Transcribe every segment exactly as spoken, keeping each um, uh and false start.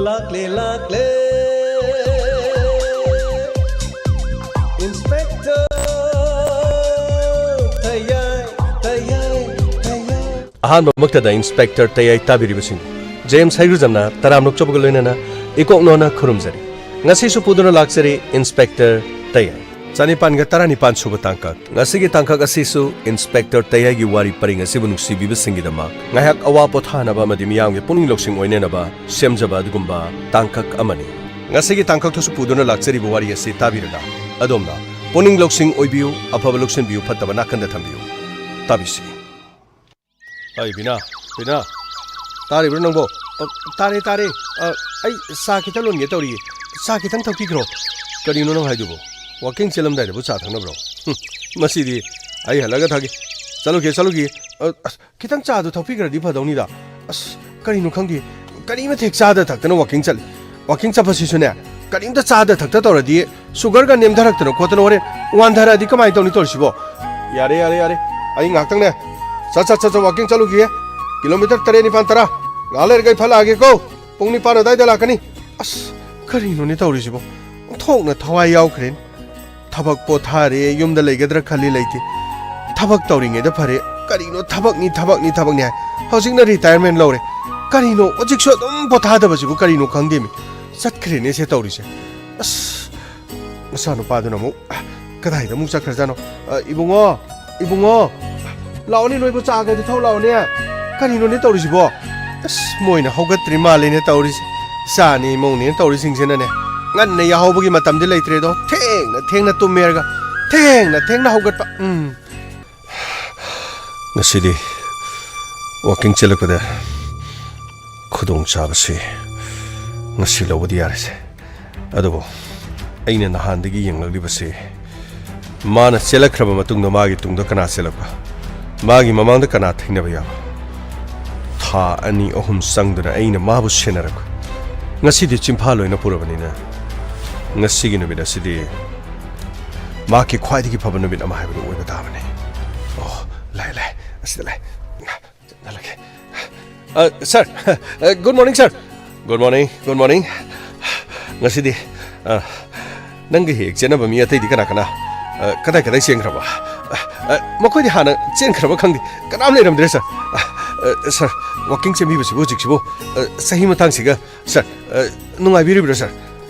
ꯂꯥꯛꯂꯦ, ꯂꯥꯛꯂꯦ, Inspector ꯇꯌꯥꯏ, ꯇꯌꯥꯏ, ꯇꯌꯥꯏ꯫ ꯑꯍꯥꯟꯕꯃꯛꯇꯗ Inspector ꯇꯌꯥꯏ ꯇꯥꯕꯤꯔꯤꯕꯁꯤꯡ, ꯖꯦꯝꯁ ꯍꯩꯒ꯭ꯔꯨꯖꯝꯅ ꯇꯔꯥꯝꯅ ꯑꯣꯛꯆꯕꯒ ꯂꯣꯏꯅꯅ ꯏꯀꯣꯛ ꯅꯣꯟꯅ ꯈꯨꯔꯨꯝꯖꯔꯤ꯫ ꯉꯁꯤꯁꯨ ꯄꯨꯗꯨꯅ ꯂꯥꯛꯆꯔꯤ Inspector ꯇꯌꯥꯏ꯫ ꯆꯅꯤꯄꯥꯟꯒ ꯇꯔꯥꯅꯤꯄꯥꯟ ꯁꯨꯕ ꯇꯥꯡꯀꯛ꯫ ꯉꯁꯤꯒꯤ ꯇꯥꯡꯀꯛ ꯑꯁꯤꯁꯨ Inspector ꯇꯌꯥꯏꯒꯤ ꯋꯥꯔꯤ ꯄꯔꯤꯡ ꯑꯁꯤꯕꯨ ꯅꯨꯡꯁꯤꯕꯤꯕꯁꯤꯡꯒꯤꯗꯃꯛ ꯉꯥꯏꯍꯥꯛ ꯑꯋꯥ ꯄꯣꯊꯥꯅꯕ ꯑꯃꯗꯤ ꯃꯤꯌꯥꯝꯒꯤ ꯄꯨꯛꯅꯤꯡ ꯂꯧꯁꯤꯡ ꯑꯣꯏꯅꯅꯕ ꯁꯦꯝꯖꯕ ꯑꯗꯨꯒꯨꯝꯕ ꯇꯥꯡꯀꯛ ꯑꯃꯅꯤ꯫ ꯉꯁꯤꯒꯤ ꯇꯥꯡꯀꯛꯇꯁꯨ ꯄꯨꯗꯨꯅ ꯂꯥꯛꯆꯔꯤꯕ ꯋꯥꯔꯤ ꯑꯁꯤ ꯇꯥꯕꯤꯔꯒ ꯑꯗꯣꯝꯅ ꯄꯨꯛꯅꯤꯡ ꯂꯧꯁꯤꯡ ꯑꯣꯏꯕꯤꯌꯨ, ꯑꯐꯕ ꯂꯧꯁꯤꯟꯕꯤꯌꯨ, ꯐꯠꯇꯕ ꯅꯥꯀꯟꯗ ꯊꯝꯕꯤꯌꯨ꯫ ꯇꯥꯕꯤꯁꯤ꯫ ꯑꯩ ꯕꯤꯅꯥ, ꯕꯤꯅꯥ, ꯇꯥꯔꯤꯕ꯭ꯔꯥ ꯅꯪꯕꯣ? ꯑ, ꯇꯥꯔꯦ, ꯇꯥꯔꯦ꯫ ꯑ, ꯑꯩ ꯆꯥ ꯈꯤꯇꯪ ꯂꯣꯟꯒꯦ ꯇꯧꯔꯤꯌꯦ꯫ ꯆꯥ ꯈꯤꯇꯪ ꯊꯛꯄꯤꯈ꯭ꯔꯣ꯫ ꯀꯔꯤꯅꯣ ꯅꯪ ꯍꯥꯏꯗꯨꯕꯣ? ꯋꯥꯀꯤꯡ ꯆꯦꯜꯂꯝꯗꯥꯏꯗꯕꯨ ꯆꯥ ꯊꯛꯅꯕ꯭ꯔꯣ? ꯍꯨꯝ, ꯃꯁꯤꯗꯤ ꯑꯩ ꯍꯜꯂꯒ ꯊꯛꯒꯦ꯫ ꯆꯠꯂꯨꯈꯤꯒꯦ, ꯆꯠꯂꯨꯈꯤꯒꯦ꯫ ꯑ, ꯑꯁ, ꯈꯤꯇꯪ ꯆꯥꯗꯨ ꯊꯛꯄꯤꯈ꯭ꯔꯗꯤ ꯐꯗꯧꯅꯤꯗ꯫ ꯑꯁ, ꯀꯔꯤꯅꯣ ꯈꯪꯗꯦ꯫ ꯀꯔꯤꯃ ꯍꯦꯛ ꯆꯥꯗ ꯊꯛꯇꯅ ꯋꯥꯀꯤꯡ ꯆꯠꯂꯤ꯫ ꯋꯥꯀꯤꯡ ꯆꯠꯄꯁꯤꯁꯨꯅꯦ, ꯀꯔꯤꯝꯇ ꯆꯥꯗ ꯊꯛꯇ ꯇꯧꯔꯗꯤ ꯁꯨꯒꯔꯒ ꯅꯦꯝꯊꯔꯛꯇꯅ ꯈꯣꯠꯇꯅ ꯍꯣꯔꯦꯟ ꯋꯥꯟꯊꯔꯛꯑꯗꯤ ꯀꯃꯥꯏꯅ ꯇꯧꯅꯤ ꯇꯧꯔꯤꯁꯤꯕꯣ? ꯌꯥꯔꯦ, ꯌꯥꯔꯦ, ꯌꯥꯔꯦ꯫ ꯑꯩ ꯉꯥꯛꯇꯪꯅꯦ꯫ ꯆꯠ, ꯆꯠ, ꯆꯠ, ꯆꯠ, ꯋꯥꯀꯤꯡ ꯆꯠꯂꯨꯈꯤꯒꯦ꯫ ꯀꯤꯂꯣꯃꯤꯇꯔ ꯇꯔꯦꯠ, ꯅꯤꯄꯥꯟ, ꯇꯔꯥ꯫ ꯉꯥꯏꯍꯥꯛ ꯂꯩꯔꯒ ꯑꯩ ꯐꯠ ꯂꯥꯛꯑꯒꯦꯀꯣ꯫ ꯄꯨꯡ ꯅꯤꯄꯥꯟ ꯑꯗꯨꯋꯥꯏꯗ ꯂꯥꯛꯀꯅꯤ꯫ ꯑꯁ, ꯀꯔꯤꯅꯣꯅꯦ ꯇꯧꯔꯤꯁꯤꯕꯣ? ꯑꯣꯟꯊꯣꯛꯅ ꯊꯋꯥꯏ ꯌꯥꯎꯈ꯭ꯔꯦꯅꯦ꯫ ꯊꯕꯛ ꯄꯣꯊꯥꯔꯦ, ꯌꯨꯝꯗ ꯂꯩꯒꯗ꯭ꯔꯥ ꯈꯜꯂꯤ, ꯂꯩꯇꯦ꯫ ꯊꯕꯛ ꯇꯧꯔꯤꯉꯩꯗ ꯐꯔꯦ, ꯀꯔꯤꯅꯣ ꯊꯕꯛꯅꯤ, ꯊꯕꯛꯅꯤ, ꯊꯕꯛꯅꯤ ꯍꯥꯏ꯫ ꯍꯧꯖꯤꯛꯅ ꯔꯤꯇꯥꯌꯔꯃꯦꯟ ꯂꯧꯔꯦ꯫ ꯀꯔꯤꯅꯣ ꯍꯧꯖꯤꯛꯁꯨ ꯑꯗꯨꯝ ꯄꯣꯊꯥꯗꯕꯁꯤꯕꯨ ꯀꯔꯤꯅꯣ ꯈꯪꯗꯦꯃꯤ꯫ ꯆꯠꯈ꯭ꯔꯦꯅꯦ ꯁꯦ ꯇꯧꯔꯤꯁꯦ꯫ ꯑꯁ, ꯃꯆꯥꯅꯨꯄꯥꯗꯨꯅ ꯑꯃꯨꯛ, ꯑ, ꯀꯗꯥꯏꯗ ꯑꯃꯨꯛ ꯆꯠꯈ꯭ꯔꯖꯥꯠꯅꯣ? ꯑ, ꯏꯕꯨꯡꯉꯣ, ꯏꯕꯨꯡꯉꯣ, ꯂꯥꯛꯑꯣꯅꯦ ꯅꯣꯏꯕꯨ, ꯆꯥꯒꯗꯤ ꯊꯛꯎ ꯂꯥꯛꯑꯣꯅꯦ꯫ ꯀꯔꯤꯅꯣꯅꯦ ꯇꯧꯔꯤꯁꯤꯕꯣ? ꯑꯁ, ꯃꯣꯏꯅ ꯍꯧꯒꯠꯇ꯭ꯔꯤ ꯃꯥꯜꯂꯦꯅꯦ ꯇꯧꯔꯤꯁꯦ꯫ ꯏꯆꯥꯅꯤ ꯏꯃꯧꯅꯦꯅ ꯇꯧꯔꯤꯁꯤꯡꯁꯤꯅꯅꯦ, ꯉꯟꯅ ꯌꯥꯍꯧꯕꯒꯤ ꯃꯇꯝꯗꯤ ꯂꯩꯇ꯭ꯔꯦꯗꯣ, ꯊꯦꯡꯅ ꯊꯦꯡꯅ ꯇꯨꯝꯃꯦꯔꯒ ꯊꯦꯡꯅ ꯊꯦꯡꯅ ꯍꯧꯒꯠꯄ꯫ ꯎꯝ꯫ ꯉꯁꯤꯗꯤ ꯋꯥꯀꯤꯡ ꯆꯦꯜꯂꯛꯄꯗ ꯈꯨꯗꯣꯡ ꯆꯥꯕꯁꯤ ꯉꯁꯤ ꯂꯧꯕꯗꯤ ꯌꯥꯔꯦꯁꯦ꯫ ꯑꯗꯨꯕꯨ ꯑꯩꯅ ꯅꯍꯥꯟꯗꯒꯤ ꯌꯦꯡꯂꯛꯂꯤꯕꯁꯤ, ꯃꯥꯅ ꯆꯦꯜꯂꯛꯈ꯭ꯔꯕ ꯃꯇꯨꯡꯗ ꯃꯥꯒꯤ ꯇꯨꯡꯗ ꯀꯅꯥ ꯆꯦꯜꯂꯛꯄ, ꯃꯥꯒꯤ ꯃꯃꯥꯡꯗ ꯀꯅꯥ ꯊꯦꯡꯅꯕ ꯌꯥꯕ? ꯊꯥ ꯑꯅꯤ ꯑꯍꯨꯝ ꯆꯪꯗꯨꯅ ꯑꯩꯅ ꯃꯥꯕꯨ ꯁꯦꯟꯅꯔꯛꯄ꯫ ꯉꯁꯤꯗꯤ ꯆꯤꯝꯐꯥ ꯂꯣꯏꯅ ꯄꯨꯔꯕꯅꯤꯅ, ꯉꯁꯤꯒꯤ ꯅꯨꯃꯤꯠ ꯑꯁꯤꯗꯤ ꯃꯍꯥꯛꯀꯤ ꯈ꯭ꯋꯥꯏꯗꯒꯤ ꯐꯕ ꯅꯨꯃꯤꯠ ꯑꯃ ꯍꯥꯏꯕꯗꯨ ꯑꯣꯏꯕ ꯇꯥꯕꯅꯤ꯫ ꯑꯣ, ꯂꯥꯛꯑꯦ, ꯂꯥꯛꯑꯦ, ꯑꯁꯤꯗ ꯂꯥꯛꯑꯦ꯫ ꯆꯠꯍꯜꯂꯒꯦ꯫ ꯑ, ꯁꯥꯔ, ꯑ, ꯒꯨꯗ ꯃꯣꯔꯅꯤꯡ, ꯁꯥꯔ꯫ Good morning, good morning. ꯉꯁꯤꯗꯤ, ꯑ, ꯅꯪꯒ ꯍꯦꯛ ꯆꯦꯟꯅꯕ ꯃꯤ ꯑꯇꯩꯗꯤ ꯀꯅꯥ ꯀꯅꯥ, ꯑ, ꯀꯗꯥꯏ ꯀꯗꯥꯏ ꯆꯦꯟꯈ꯭ꯔꯕ? ꯑ, ꯑ, ꯃꯈꯣꯏꯗꯤ ꯍꯥꯟꯅ ꯆꯦꯟꯈ꯭ꯔꯕ ꯈꯪꯗꯦ꯫ ꯀꯅꯥꯝ ꯂꯩꯔꯝꯗ꯭ꯔꯦ, ꯁꯥꯔ꯫ ꯑ, ꯑ, ꯁꯥꯔ, ꯋꯥꯀꯤꯡ ꯆꯦꯟꯕꯤꯕꯁꯤꯕꯨ ꯍꯧꯖꯤꯛꯁꯤꯕꯨ, ꯑ, ꯆꯍꯤ ꯃꯇꯥꯡꯁꯤꯒ, ꯁꯥꯔ, ꯑ, ꯅꯨꯡꯉꯥꯏꯕꯤꯔꯤꯕ꯭ꯔꯥ, ꯁꯥꯔ?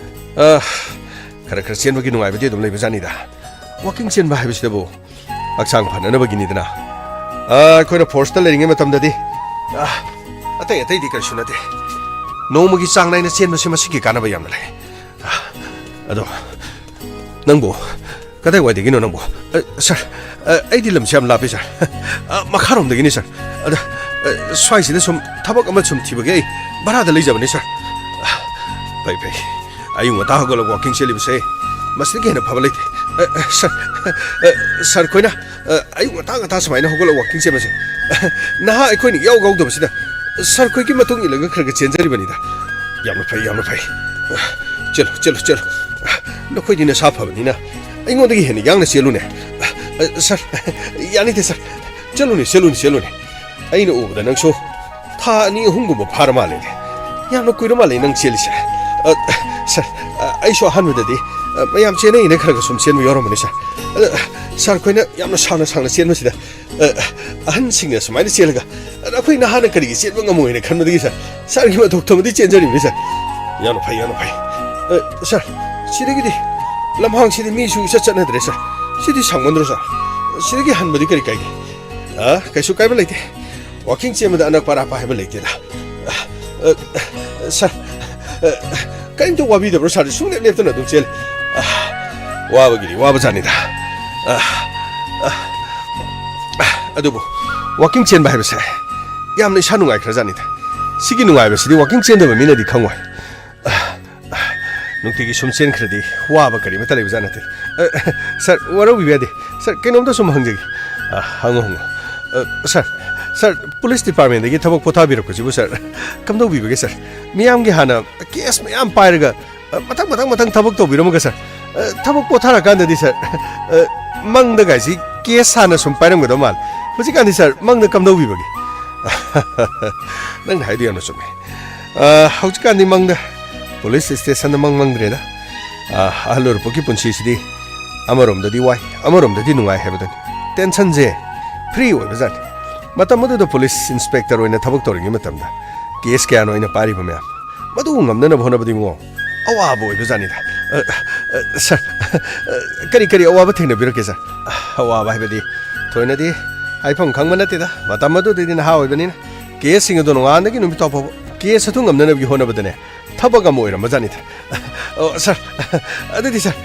ꯑ, ꯈꯔ ꯈꯔ ꯆꯦꯟꯕꯒꯤ ꯅꯨꯡꯉꯥꯏꯕꯗꯤ ꯑꯗꯨꯝ ꯂꯩꯕꯖꯥꯠꯅꯤꯗ꯫ ꯋꯥꯀꯤꯡ ꯆꯦꯟꯕ ꯍꯥꯏꯕꯁꯤꯗꯕꯨ ꯍꯛꯆꯥꯡ ꯐꯅꯅꯕꯒꯤꯅꯤꯗꯅ꯫ ꯑ, ꯑꯩꯈꯣꯏꯅ ꯐꯣꯔꯁꯇ ꯂꯩꯔꯤꯉꯩ ꯃꯇꯝꯗꯗꯤ, ꯑ, ꯑꯇꯩ ꯑꯇꯩꯗꯤ ꯀꯔꯤꯁꯨ ꯅꯠꯇꯦ꯫ ꯅꯣꯡꯃꯒꯤ ꯆꯥꯡ ꯅꯥꯏꯅ ꯆꯦꯟꯕꯁꯦ ꯃꯁꯤꯒꯤ ꯀꯥꯟꯅꯕ ꯌꯥꯝꯅ ꯂꯩ꯫ ꯑ, ꯑꯗꯣ, ꯅꯪꯕꯨ ꯀꯗꯥꯏꯋꯥꯏꯗꯒꯤꯅꯣ ꯅꯪꯕꯨ? ꯑ, ꯁꯥꯔ, ꯑ, ꯑꯩꯗꯤ ꯂꯝꯁꯦ ꯌꯥꯝ ꯂꯥꯞꯄꯦ, ꯁꯥꯔ꯫ ꯑ, ꯃꯈꯥꯔꯣꯝꯗꯒꯤꯅꯤ, ꯁꯥꯔ꯫ ꯑꯗ, ꯑ, ꯁ꯭ꯋꯥꯏꯁꯤꯗ ꯁꯨꯝ ꯊꯕꯛ ꯑꯃ ꯁꯨꯝ ꯊꯤꯕꯒꯤ ꯑꯩ ꯚꯔꯥꯗ ꯂꯩꯖꯕꯅꯤ, ꯁꯥꯔ꯫ ꯑ, ꯐꯩ, ꯐꯩ꯫ ꯑꯌꯨꯛ ꯉꯟꯇꯥ ꯍꯧꯒꯠꯂꯒ ꯋꯥꯀꯤꯡ ꯆꯦꯜꯂꯤꯕꯁꯦ ꯃꯁꯤꯗꯒꯤ ꯍꯦꯟꯅ ꯐꯕ ꯂꯩꯇꯦ꯫ ꯑ, ꯑ, ꯁꯥꯔ, ꯑ, ꯁꯥꯔ ꯈꯣꯏꯅ, ꯑ, ꯑꯌꯨꯛ ꯉꯟꯇꯥ ꯉꯟꯇꯥ ꯁꯨꯃꯥꯏꯅ ꯍꯧꯒꯠꯂꯒ ꯋꯥꯀꯤꯡ ꯆꯦꯟꯕꯁꯦ, ꯑ, ꯅꯍꯥ ꯑꯩꯈꯣꯏꯅ ꯏꯌꯥꯎ ꯌꯥꯎꯗꯕꯁꯤꯗ ꯁꯥꯔ ꯈꯣꯏꯒꯤ ꯃꯇꯨꯡ ꯏꯜꯂꯒ ꯈꯔ ꯈꯔ ꯆꯦꯟꯖꯔꯤꯕꯅꯤꯗ꯫ ꯌꯥꯝꯅ ꯐꯩ, ꯌꯥꯝꯅ ꯐꯩ꯫ ꯑ, ꯆꯦꯜꯂꯨ, ꯆꯦꯜꯂꯨ, ꯆꯦꯜꯂꯨ꯫ ꯑ, ꯅꯈꯣꯏꯗꯤ ꯅꯁꯥ ꯐꯕꯅꯤꯅ ꯑꯩꯉꯣꯟꯗꯒꯤ ꯍꯦꯟꯅ ꯌꯥꯡꯅ ꯆꯦꯜꯂꯨꯅꯦ꯫ ꯑ, ꯑ, ꯁꯥꯔ, ꯌꯥꯅꯤꯗ, ꯁꯥꯔ꯫ ꯆꯦꯜꯂꯨꯅꯦ, ꯆꯦꯜꯂꯨꯅꯦ, ꯆꯦꯜꯂꯨꯅꯦ꯫ ꯑꯩꯅ ꯎꯕꯗ ꯅꯪꯁꯨ ꯊꯥ ꯑꯅꯤ ꯑꯍꯨꯝꯒꯨꯝꯕ ꯐꯥꯔ ꯃꯥꯜꯂꯦꯅꯦ꯫ ꯌꯥꯝꯅ ꯀꯨꯏꯔ ꯃꯥꯜꯂꯦ ꯅꯪ ꯆꯦꯜꯂꯤꯁꯦ꯫ ꯑ, ꯁꯥꯔ, ꯑ, ꯑꯩꯁꯨ ꯑꯍꯥꯟꯕꯗꯗꯤ, ꯑ, ꯃꯌꯥꯝ ꯆꯦꯟꯅꯩꯅ ꯈꯔ ꯈꯔ ꯁꯨꯝ ꯆꯦꯟꯕ ꯌꯥꯎꯔꯝꯕꯅꯤ, ꯁꯥꯔ꯫ ꯑ, ꯁꯥꯔ ꯈꯣꯏꯅ ꯌꯥꯝꯅ ꯁꯥꯡꯅ ꯁꯥꯡꯅ ꯆꯦꯟꯕꯁꯤꯗ, ꯑ, ꯑꯍꯟꯁꯤꯡꯅ ꯁꯨꯃꯥꯏꯅ ꯆꯦꯜꯂꯒ, ꯑ, ꯑꯩꯈꯣꯏ ꯅꯍꯥꯅ ꯀꯔꯤꯒꯤ ꯆꯦꯟꯕ ꯉꯝꯃꯣꯏꯅ ꯈꯟꯕꯗꯒꯤ, ꯁꯥꯔ, ꯁꯥꯔꯒꯤ ꯃꯇꯧ ꯇꯝꯕꯗꯒꯤ ꯆꯦꯟꯖꯔꯤꯕꯅꯤ, ꯁꯥꯔ꯫ ꯌꯥꯝꯅ ꯐꯩ, ꯌꯥꯝꯅ ꯐꯩ꯫ ꯑ, ꯁꯥꯔ, ꯁꯤꯗꯒꯤꯗꯤ ꯂꯝꯍꯥꯡꯁꯤꯗꯤ ꯃꯤꯁꯨ ꯏꯆꯠ ꯆꯠꯅꯗ꯭ꯔꯦ, ꯁꯥꯔ꯫ ꯁꯤꯗꯤ ꯁꯥꯡꯃꯟꯗ꯭ꯔꯣ, ꯁꯥꯔ? ꯁꯤꯗꯒꯤ ꯍꯟꯕꯗꯤ ꯀꯔꯤ ꯀꯥꯏꯒꯦ? ꯑ, ꯀꯩꯁꯨ ꯀꯥꯏꯕ ꯂꯩꯇꯦ꯫ ꯋꯥꯀꯤꯡ ꯆꯦꯟꯕꯗ ꯑꯅꯛꯄ ꯑꯔꯥꯞꯄ ꯍꯥꯏꯕ ꯂꯩꯇꯦꯗ꯫ ꯑ, ꯑ, ꯁꯥꯔ, ꯑ, ꯀꯔꯤꯝꯇ ꯋꯥꯕꯤꯗꯕ꯭ꯔꯣ, ꯁꯥꯔ? ꯁꯨꯡꯂꯦꯞ ꯂꯦꯞꯇꯅ ꯑꯗꯨꯝ ꯆꯦꯜꯂꯤ꯫ ꯑ, ꯋꯥꯕꯒꯤꯗꯤ ꯋꯥꯕꯖꯥꯠꯅꯤꯗ꯫ ꯑ, ꯑ, ꯑ, ꯑꯗꯨꯕꯨ ꯋꯥꯀꯤꯡ ꯆꯦꯟꯕ ꯍꯥꯏꯕꯁꯦ ꯌꯥꯝꯅ ꯏꯁꯥ ꯅꯨꯡꯉꯥꯏꯈ꯭ꯔꯖꯥꯠꯅꯤꯗ꯫ ꯁꯤꯒꯤ ꯅꯨꯡꯉꯥꯏꯕꯁꯤꯗꯤ ꯋꯥꯀꯤꯡ ꯆꯦꯟꯗꯕ ꯃꯤꯅꯗꯤ ꯈꯪꯉꯣꯏ꯫ ꯑ, ꯑ, ꯅꯨꯡꯇꯤꯒꯤ ꯁꯨꯝ ꯆꯦꯟꯈ꯭ꯔꯗꯤ ꯋꯥꯕ ꯀꯔꯤꯃꯠꯇ ꯂꯩꯕꯖꯥꯠ ꯅꯠꯇꯦ꯫ ꯑ, ꯁꯥꯔ, ꯋꯥꯔꯧꯕꯤꯕ ꯌꯥꯗꯦ꯫ ꯁꯥꯔ, ꯀꯩꯅꯣꯝꯇ ꯁꯨꯝ ꯍꯪꯖꯒꯦ꯫ ꯑ, ꯍꯪꯉꯣ, ꯍꯪꯉꯣ꯫ ꯑ, ꯁꯥꯔ, ꯁꯥꯔ, ꯄꯨꯂꯤꯁ ꯗꯤꯄꯥꯔꯠꯃꯦꯟꯗꯒꯤ ꯊꯕꯛ ꯄꯣꯊꯥꯕꯤꯔꯛꯄꯁꯤꯕꯨ, ꯁꯥꯔ, ꯀꯝꯗꯧꯕꯤꯕꯒꯦ, ꯁꯥꯔ? ꯃꯤꯌꯥꯝꯒꯤ ꯍꯥꯟꯅ ꯀꯦꯁ ꯃꯌꯥꯝ ꯄꯥꯏꯔꯒ, ꯑ, ꯃꯊꯪ, ꯃꯊꯪ, ꯃꯊꯪ ꯊꯕꯛ ꯇꯧꯕꯤꯔꯝꯃꯒ, ꯁꯥꯔ, ꯑ, ꯊꯕꯛ ꯄꯣꯊꯥꯔꯀꯥꯟꯗꯗꯤ, ꯁꯥꯔ, ꯑ, ꯃꯪꯗꯒꯥꯏꯁꯤ ꯀꯦꯁ ꯍꯥꯟꯅ ꯁꯨꯝ ꯄꯥꯏꯔꯝꯒꯗꯧ ꯃꯥꯜꯂꯦ꯫ ꯍꯧꯖꯤꯛꯀꯥꯟꯗꯤ, ꯁꯥꯔ, ꯃꯪꯗ ꯀꯝꯗꯧꯕꯤꯕꯒꯦ? ꯅꯪꯅ ꯍꯥꯏꯗꯣ ꯌꯥꯝꯅ ꯆꯨꯝꯃꯦ꯫ ꯑ, ꯍꯧꯖꯤꯛꯀꯥꯟꯗꯤ ꯃꯪꯗ ꯄꯨꯂꯤꯁ ꯁ꯭ꯇꯦꯁꯟꯗ ꯃꯪ ꯃꯪꯗ꯭ꯔꯦꯗ꯫ ꯑ, ꯑꯍꯜ ꯑꯣꯏꯔꯛꯄꯒꯤ ꯄꯨꯟꯁꯤꯁꯤꯗꯤ ꯑꯃꯔꯣꯝꯗꯗꯤ ꯋꯥꯏ, ꯑꯃꯔꯣꯝꯗꯗꯤ ꯅꯨꯡꯉꯥꯏ ꯍꯥꯏꯕꯗꯨꯅꯤ꯫ ꯇꯦꯟꯁꯟꯁꯦ ꯐ꯭ꯔꯤ ꯑꯣꯏꯕꯖꯥꯠꯅꯤ꯫ ꯃꯇꯝ ꯑꯗꯨꯗ ꯄꯨꯂꯤꯁ ꯏꯟꯁꯄꯦꯛꯇꯔ ꯑꯣꯏꯅ ꯊꯕꯛ ꯇꯧꯔꯤꯉꯩ ꯃꯇꯝꯗ ꯀꯦꯁ ꯀꯌꯥꯅꯣ ꯑꯩꯅ ꯄꯥꯏꯔꯤꯕ ꯃꯌꯥꯝ, ꯃꯗꯨ ꯉꯝꯅꯅꯕ ꯍꯣꯠꯅꯕꯗꯤ ꯏꯕꯨꯡꯉꯣ ꯑꯋꯥꯕ ꯑꯣꯏꯕꯖꯥꯠꯅꯤꯗ꯫ ꯑ, ꯑ, ꯁꯥꯔ, ꯑ, ꯀꯔꯤ ꯀꯔꯤ ꯑꯋꯥꯕ ꯊꯦꯡꯅꯕꯤꯔꯛꯀꯦ, ꯁꯥꯔ? ꯑꯋꯥꯕ ꯍꯥꯏꯕꯗꯤ ꯊꯣꯏꯅꯗꯤ ꯍꯥꯏꯐꯝ ꯈꯪꯕ ꯅꯠꯇꯦꯗ꯫ ꯃꯇꯝ ꯑꯗꯨꯗꯗꯤ ꯅꯍꯥ ꯑꯣꯏꯕꯅꯤꯅ ꯀꯦꯁꯁꯤꯡ ꯑꯗꯨ ꯅꯣꯡꯉꯥꯟꯗꯒꯤ ꯅꯨꯃꯤꯠ ꯐꯥꯎꯕ ꯀꯦꯁ ꯑꯗꯨ ꯉꯝꯅꯅꯕꯒꯤ ꯍꯣꯠꯅꯕꯗꯅꯦ ꯊꯕꯛ ꯑꯃ ꯑꯣꯏꯔꯝꯕꯖꯥꯠꯅꯤꯗ꯫ ꯑꯣ, ꯁꯥꯔ, ꯑꯗꯨꯗꯤ ꯁꯥꯔ,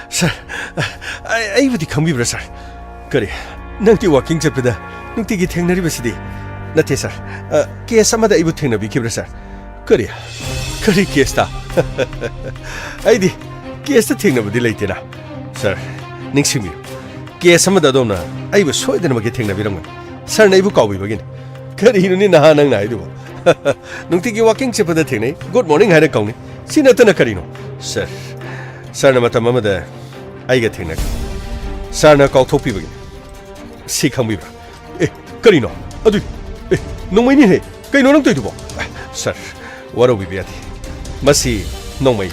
ꯁꯥꯔ, ꯑꯩ-, ꯑꯩꯕꯨꯗꯤ ꯈꯪꯕꯤꯕ꯭ꯔꯥ, ꯁꯥꯔ? ꯀꯔꯤ? ꯅꯪꯗꯤ ꯋꯥꯀꯤꯡ ꯆꯠꯄꯗ ꯅꯨꯡꯇꯤꯒꯤ ꯊꯦꯡꯅꯔꯤꯕꯁꯤꯗꯤ? ꯅꯠꯇꯦ, ꯁꯥꯔ, ꯑ, ꯀꯦꯁ ꯑꯃꯗ ꯑꯩꯕꯨ ꯊꯦꯡꯅꯕꯤꯈꯤꯕ꯭ꯔꯥ, ꯁꯥꯔ? ꯀꯔꯤ? ꯀꯔꯤ ꯀꯦꯁꯇ? ꯑꯩꯗꯤ ꯀꯦꯁꯇ ꯊꯦꯡꯅꯕꯗꯤ ꯂꯩꯇꯦꯅ꯫ ꯁꯥꯔ, ꯅꯤꯡꯁꯤꯡꯕꯤꯌꯨ, ꯀꯦꯁ ꯑꯃꯗ ꯑꯗꯣꯝꯅ ꯑꯩꯕꯨ ꯁꯣꯏꯗꯅꯃꯛꯀꯤ ꯊꯦꯡꯅꯕꯤꯔꯝꯒꯅꯤ꯫ ꯁꯥꯔꯅ ꯑꯩꯕꯨ ꯀꯥꯎꯕꯤꯕꯒꯤꯅꯤ꯫ ꯀꯔꯤꯅꯣꯅꯦ ꯅꯍꯥ ꯅꯪꯅ ꯍꯥꯏꯗꯨꯕꯨ? ꯅꯨꯡꯇꯤꯒꯤ ꯋꯥꯀꯤꯡ ꯆꯠꯄꯗ ꯊꯦꯡꯅꯩ, "Good morning" ꯍꯥꯏꯅ ꯀꯧꯅꯩ꯫ ꯁꯤ ꯅꯠꯇꯅ ꯀꯔꯤꯅꯣ? ꯁꯥꯔ, ꯁꯥꯔꯅ ꯃꯇꯝ ꯑꯃꯗ ꯑꯩꯒ ꯊꯦꯡꯅꯈꯤ꯫ ꯁꯥꯔꯅ ꯀꯥꯎꯊꯣꯛꯄꯤꯕꯒꯤꯅꯤ꯫ ꯁꯤ ꯈꯪꯕꯤꯕ꯭ꯔꯥ? ꯑꯦ, ꯀꯔꯤꯅꯣ? ꯑꯗꯨ, ꯑꯦ, ꯅꯣꯡꯃꯩꯅꯤꯍꯦ꯫ ꯀꯩꯅꯣ ꯅꯪ ꯇꯧꯔꯤꯗꯨꯕꯣ? ꯑꯦ, ꯁꯥꯔ, ꯋꯥꯔꯧꯕꯤꯕ ꯌꯥꯗꯦ꯫ ꯃꯁꯤ ꯅꯣꯡꯃꯩ꯫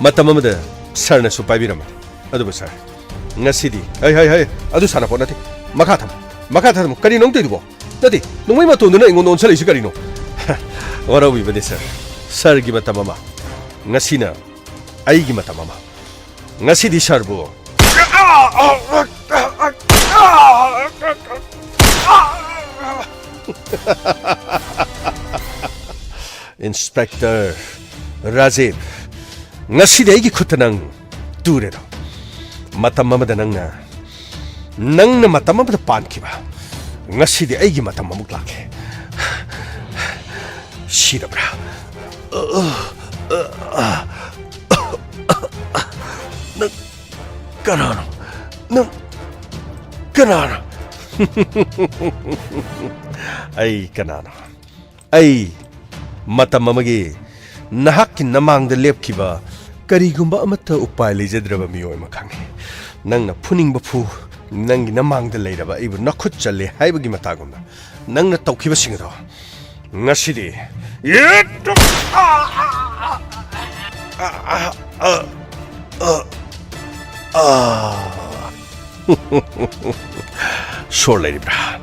ꯃꯇꯝ ꯑꯃꯗ ꯁꯥꯔꯅꯁꯨ ꯄꯥꯏꯕꯤꯔꯝꯕꯅꯤ꯫ ꯑꯗꯨꯕꯨ ꯁꯥꯔ, ꯉꯁꯤꯗꯤ, ꯍꯩ, ꯍꯩ, ꯍꯩ, ꯑꯗꯨ ꯁꯥꯟꯅꯄꯣꯠ ꯅꯠꯇꯦ꯫ ꯃꯈꯥ ꯊꯝꯃꯨ, ꯃꯈꯥ ꯊꯝꯃꯨ꯫ ꯀꯔꯤꯅꯣ ꯅꯪ ꯇꯧꯔꯤꯗꯨꯕꯣ? ꯅꯠꯇꯦ, ꯅꯣꯡꯃꯩ ꯃꯇꯣꯟꯗꯨꯅ ꯑꯩꯉꯣꯟꯗ ꯑꯣꯟꯁꯜꯂꯛꯏꯁꯤ ꯀꯔꯤꯅꯣ? ꯋꯥꯔꯧꯕꯤꯕꯅꯦ ꯁꯥꯔ꯫ ꯁꯥꯔꯒꯤ ꯃꯇꯝ ꯑꯃ, ꯉꯁꯤꯅ ꯑꯩꯒꯤ ꯃꯇꯝ ꯑꯃ꯫ ꯉꯁꯤꯗꯤ ꯁꯥꯔꯕꯨ ꯏꯟꯁꯄꯦꯛꯇꯔ ꯔꯥꯖꯤꯕ, ꯉꯁꯤꯗꯤ ꯑꯩꯒꯤ ꯈꯨꯠꯇ ꯅꯪ ꯇꯨꯔꯦꯗꯣ꯫ ꯃꯇꯝ ꯑꯃꯗ ꯅꯪꯅ, ꯅꯪꯅ ꯃꯇꯝ ꯑꯃꯗ ꯄꯥꯟꯈꯤꯕ, ꯉꯁꯤꯗꯤ ꯑꯩꯒꯤ ꯃꯇꯝ ꯑꯃꯨꯛ ꯂꯥꯛꯂꯦ꯫ ꯁꯤꯔꯕ꯭ꯔꯥ? ꯅꯪ ꯀꯅꯥꯅꯣ? ꯅꯪ ꯀꯅꯥꯅꯣ? ꯑꯩ ꯀꯅꯥꯅꯣ? ꯑꯩ ꯃꯇꯝ ꯑꯃꯒꯤ ꯅꯍꯥꯛꯀꯤ ꯅꯃꯥꯡꯗ ꯂꯦꯞꯈꯤꯕ ꯀꯔꯤꯒꯨꯝꯕ ꯑꯃꯠꯇ ꯎꯄꯥꯏ ꯂꯩꯖꯗ꯭ꯔꯕ ꯃꯤꯑꯣꯏ ꯑꯃ ꯈꯪꯉꯤ꯫ ꯅꯪꯅ ꯐꯨꯅꯤꯡꯕ ꯐꯨ, ꯅꯪꯒꯤ ꯅꯃꯥꯡꯗ ꯂꯩꯔꯕ ꯑꯩꯕꯨ ꯅꯈꯨꯠ ꯆꯜꯂꯦ ꯍꯥꯏꯕꯒꯤ ꯃꯇꯥꯒꯨꯝꯅ ꯅꯪꯅ ꯇꯧꯈꯤꯕꯁꯤꯡ ꯑꯗꯣ ꯉꯁꯤꯗꯤ ꯌꯦꯠ! ꯑꯥ! ꯑꯥ! ꯑꯥ! ꯑꯥ! ꯑꯥ! ꯑꯥ! ꯁꯣꯔ ꯂꯩꯔꯤꯕ꯭ꯔꯥ?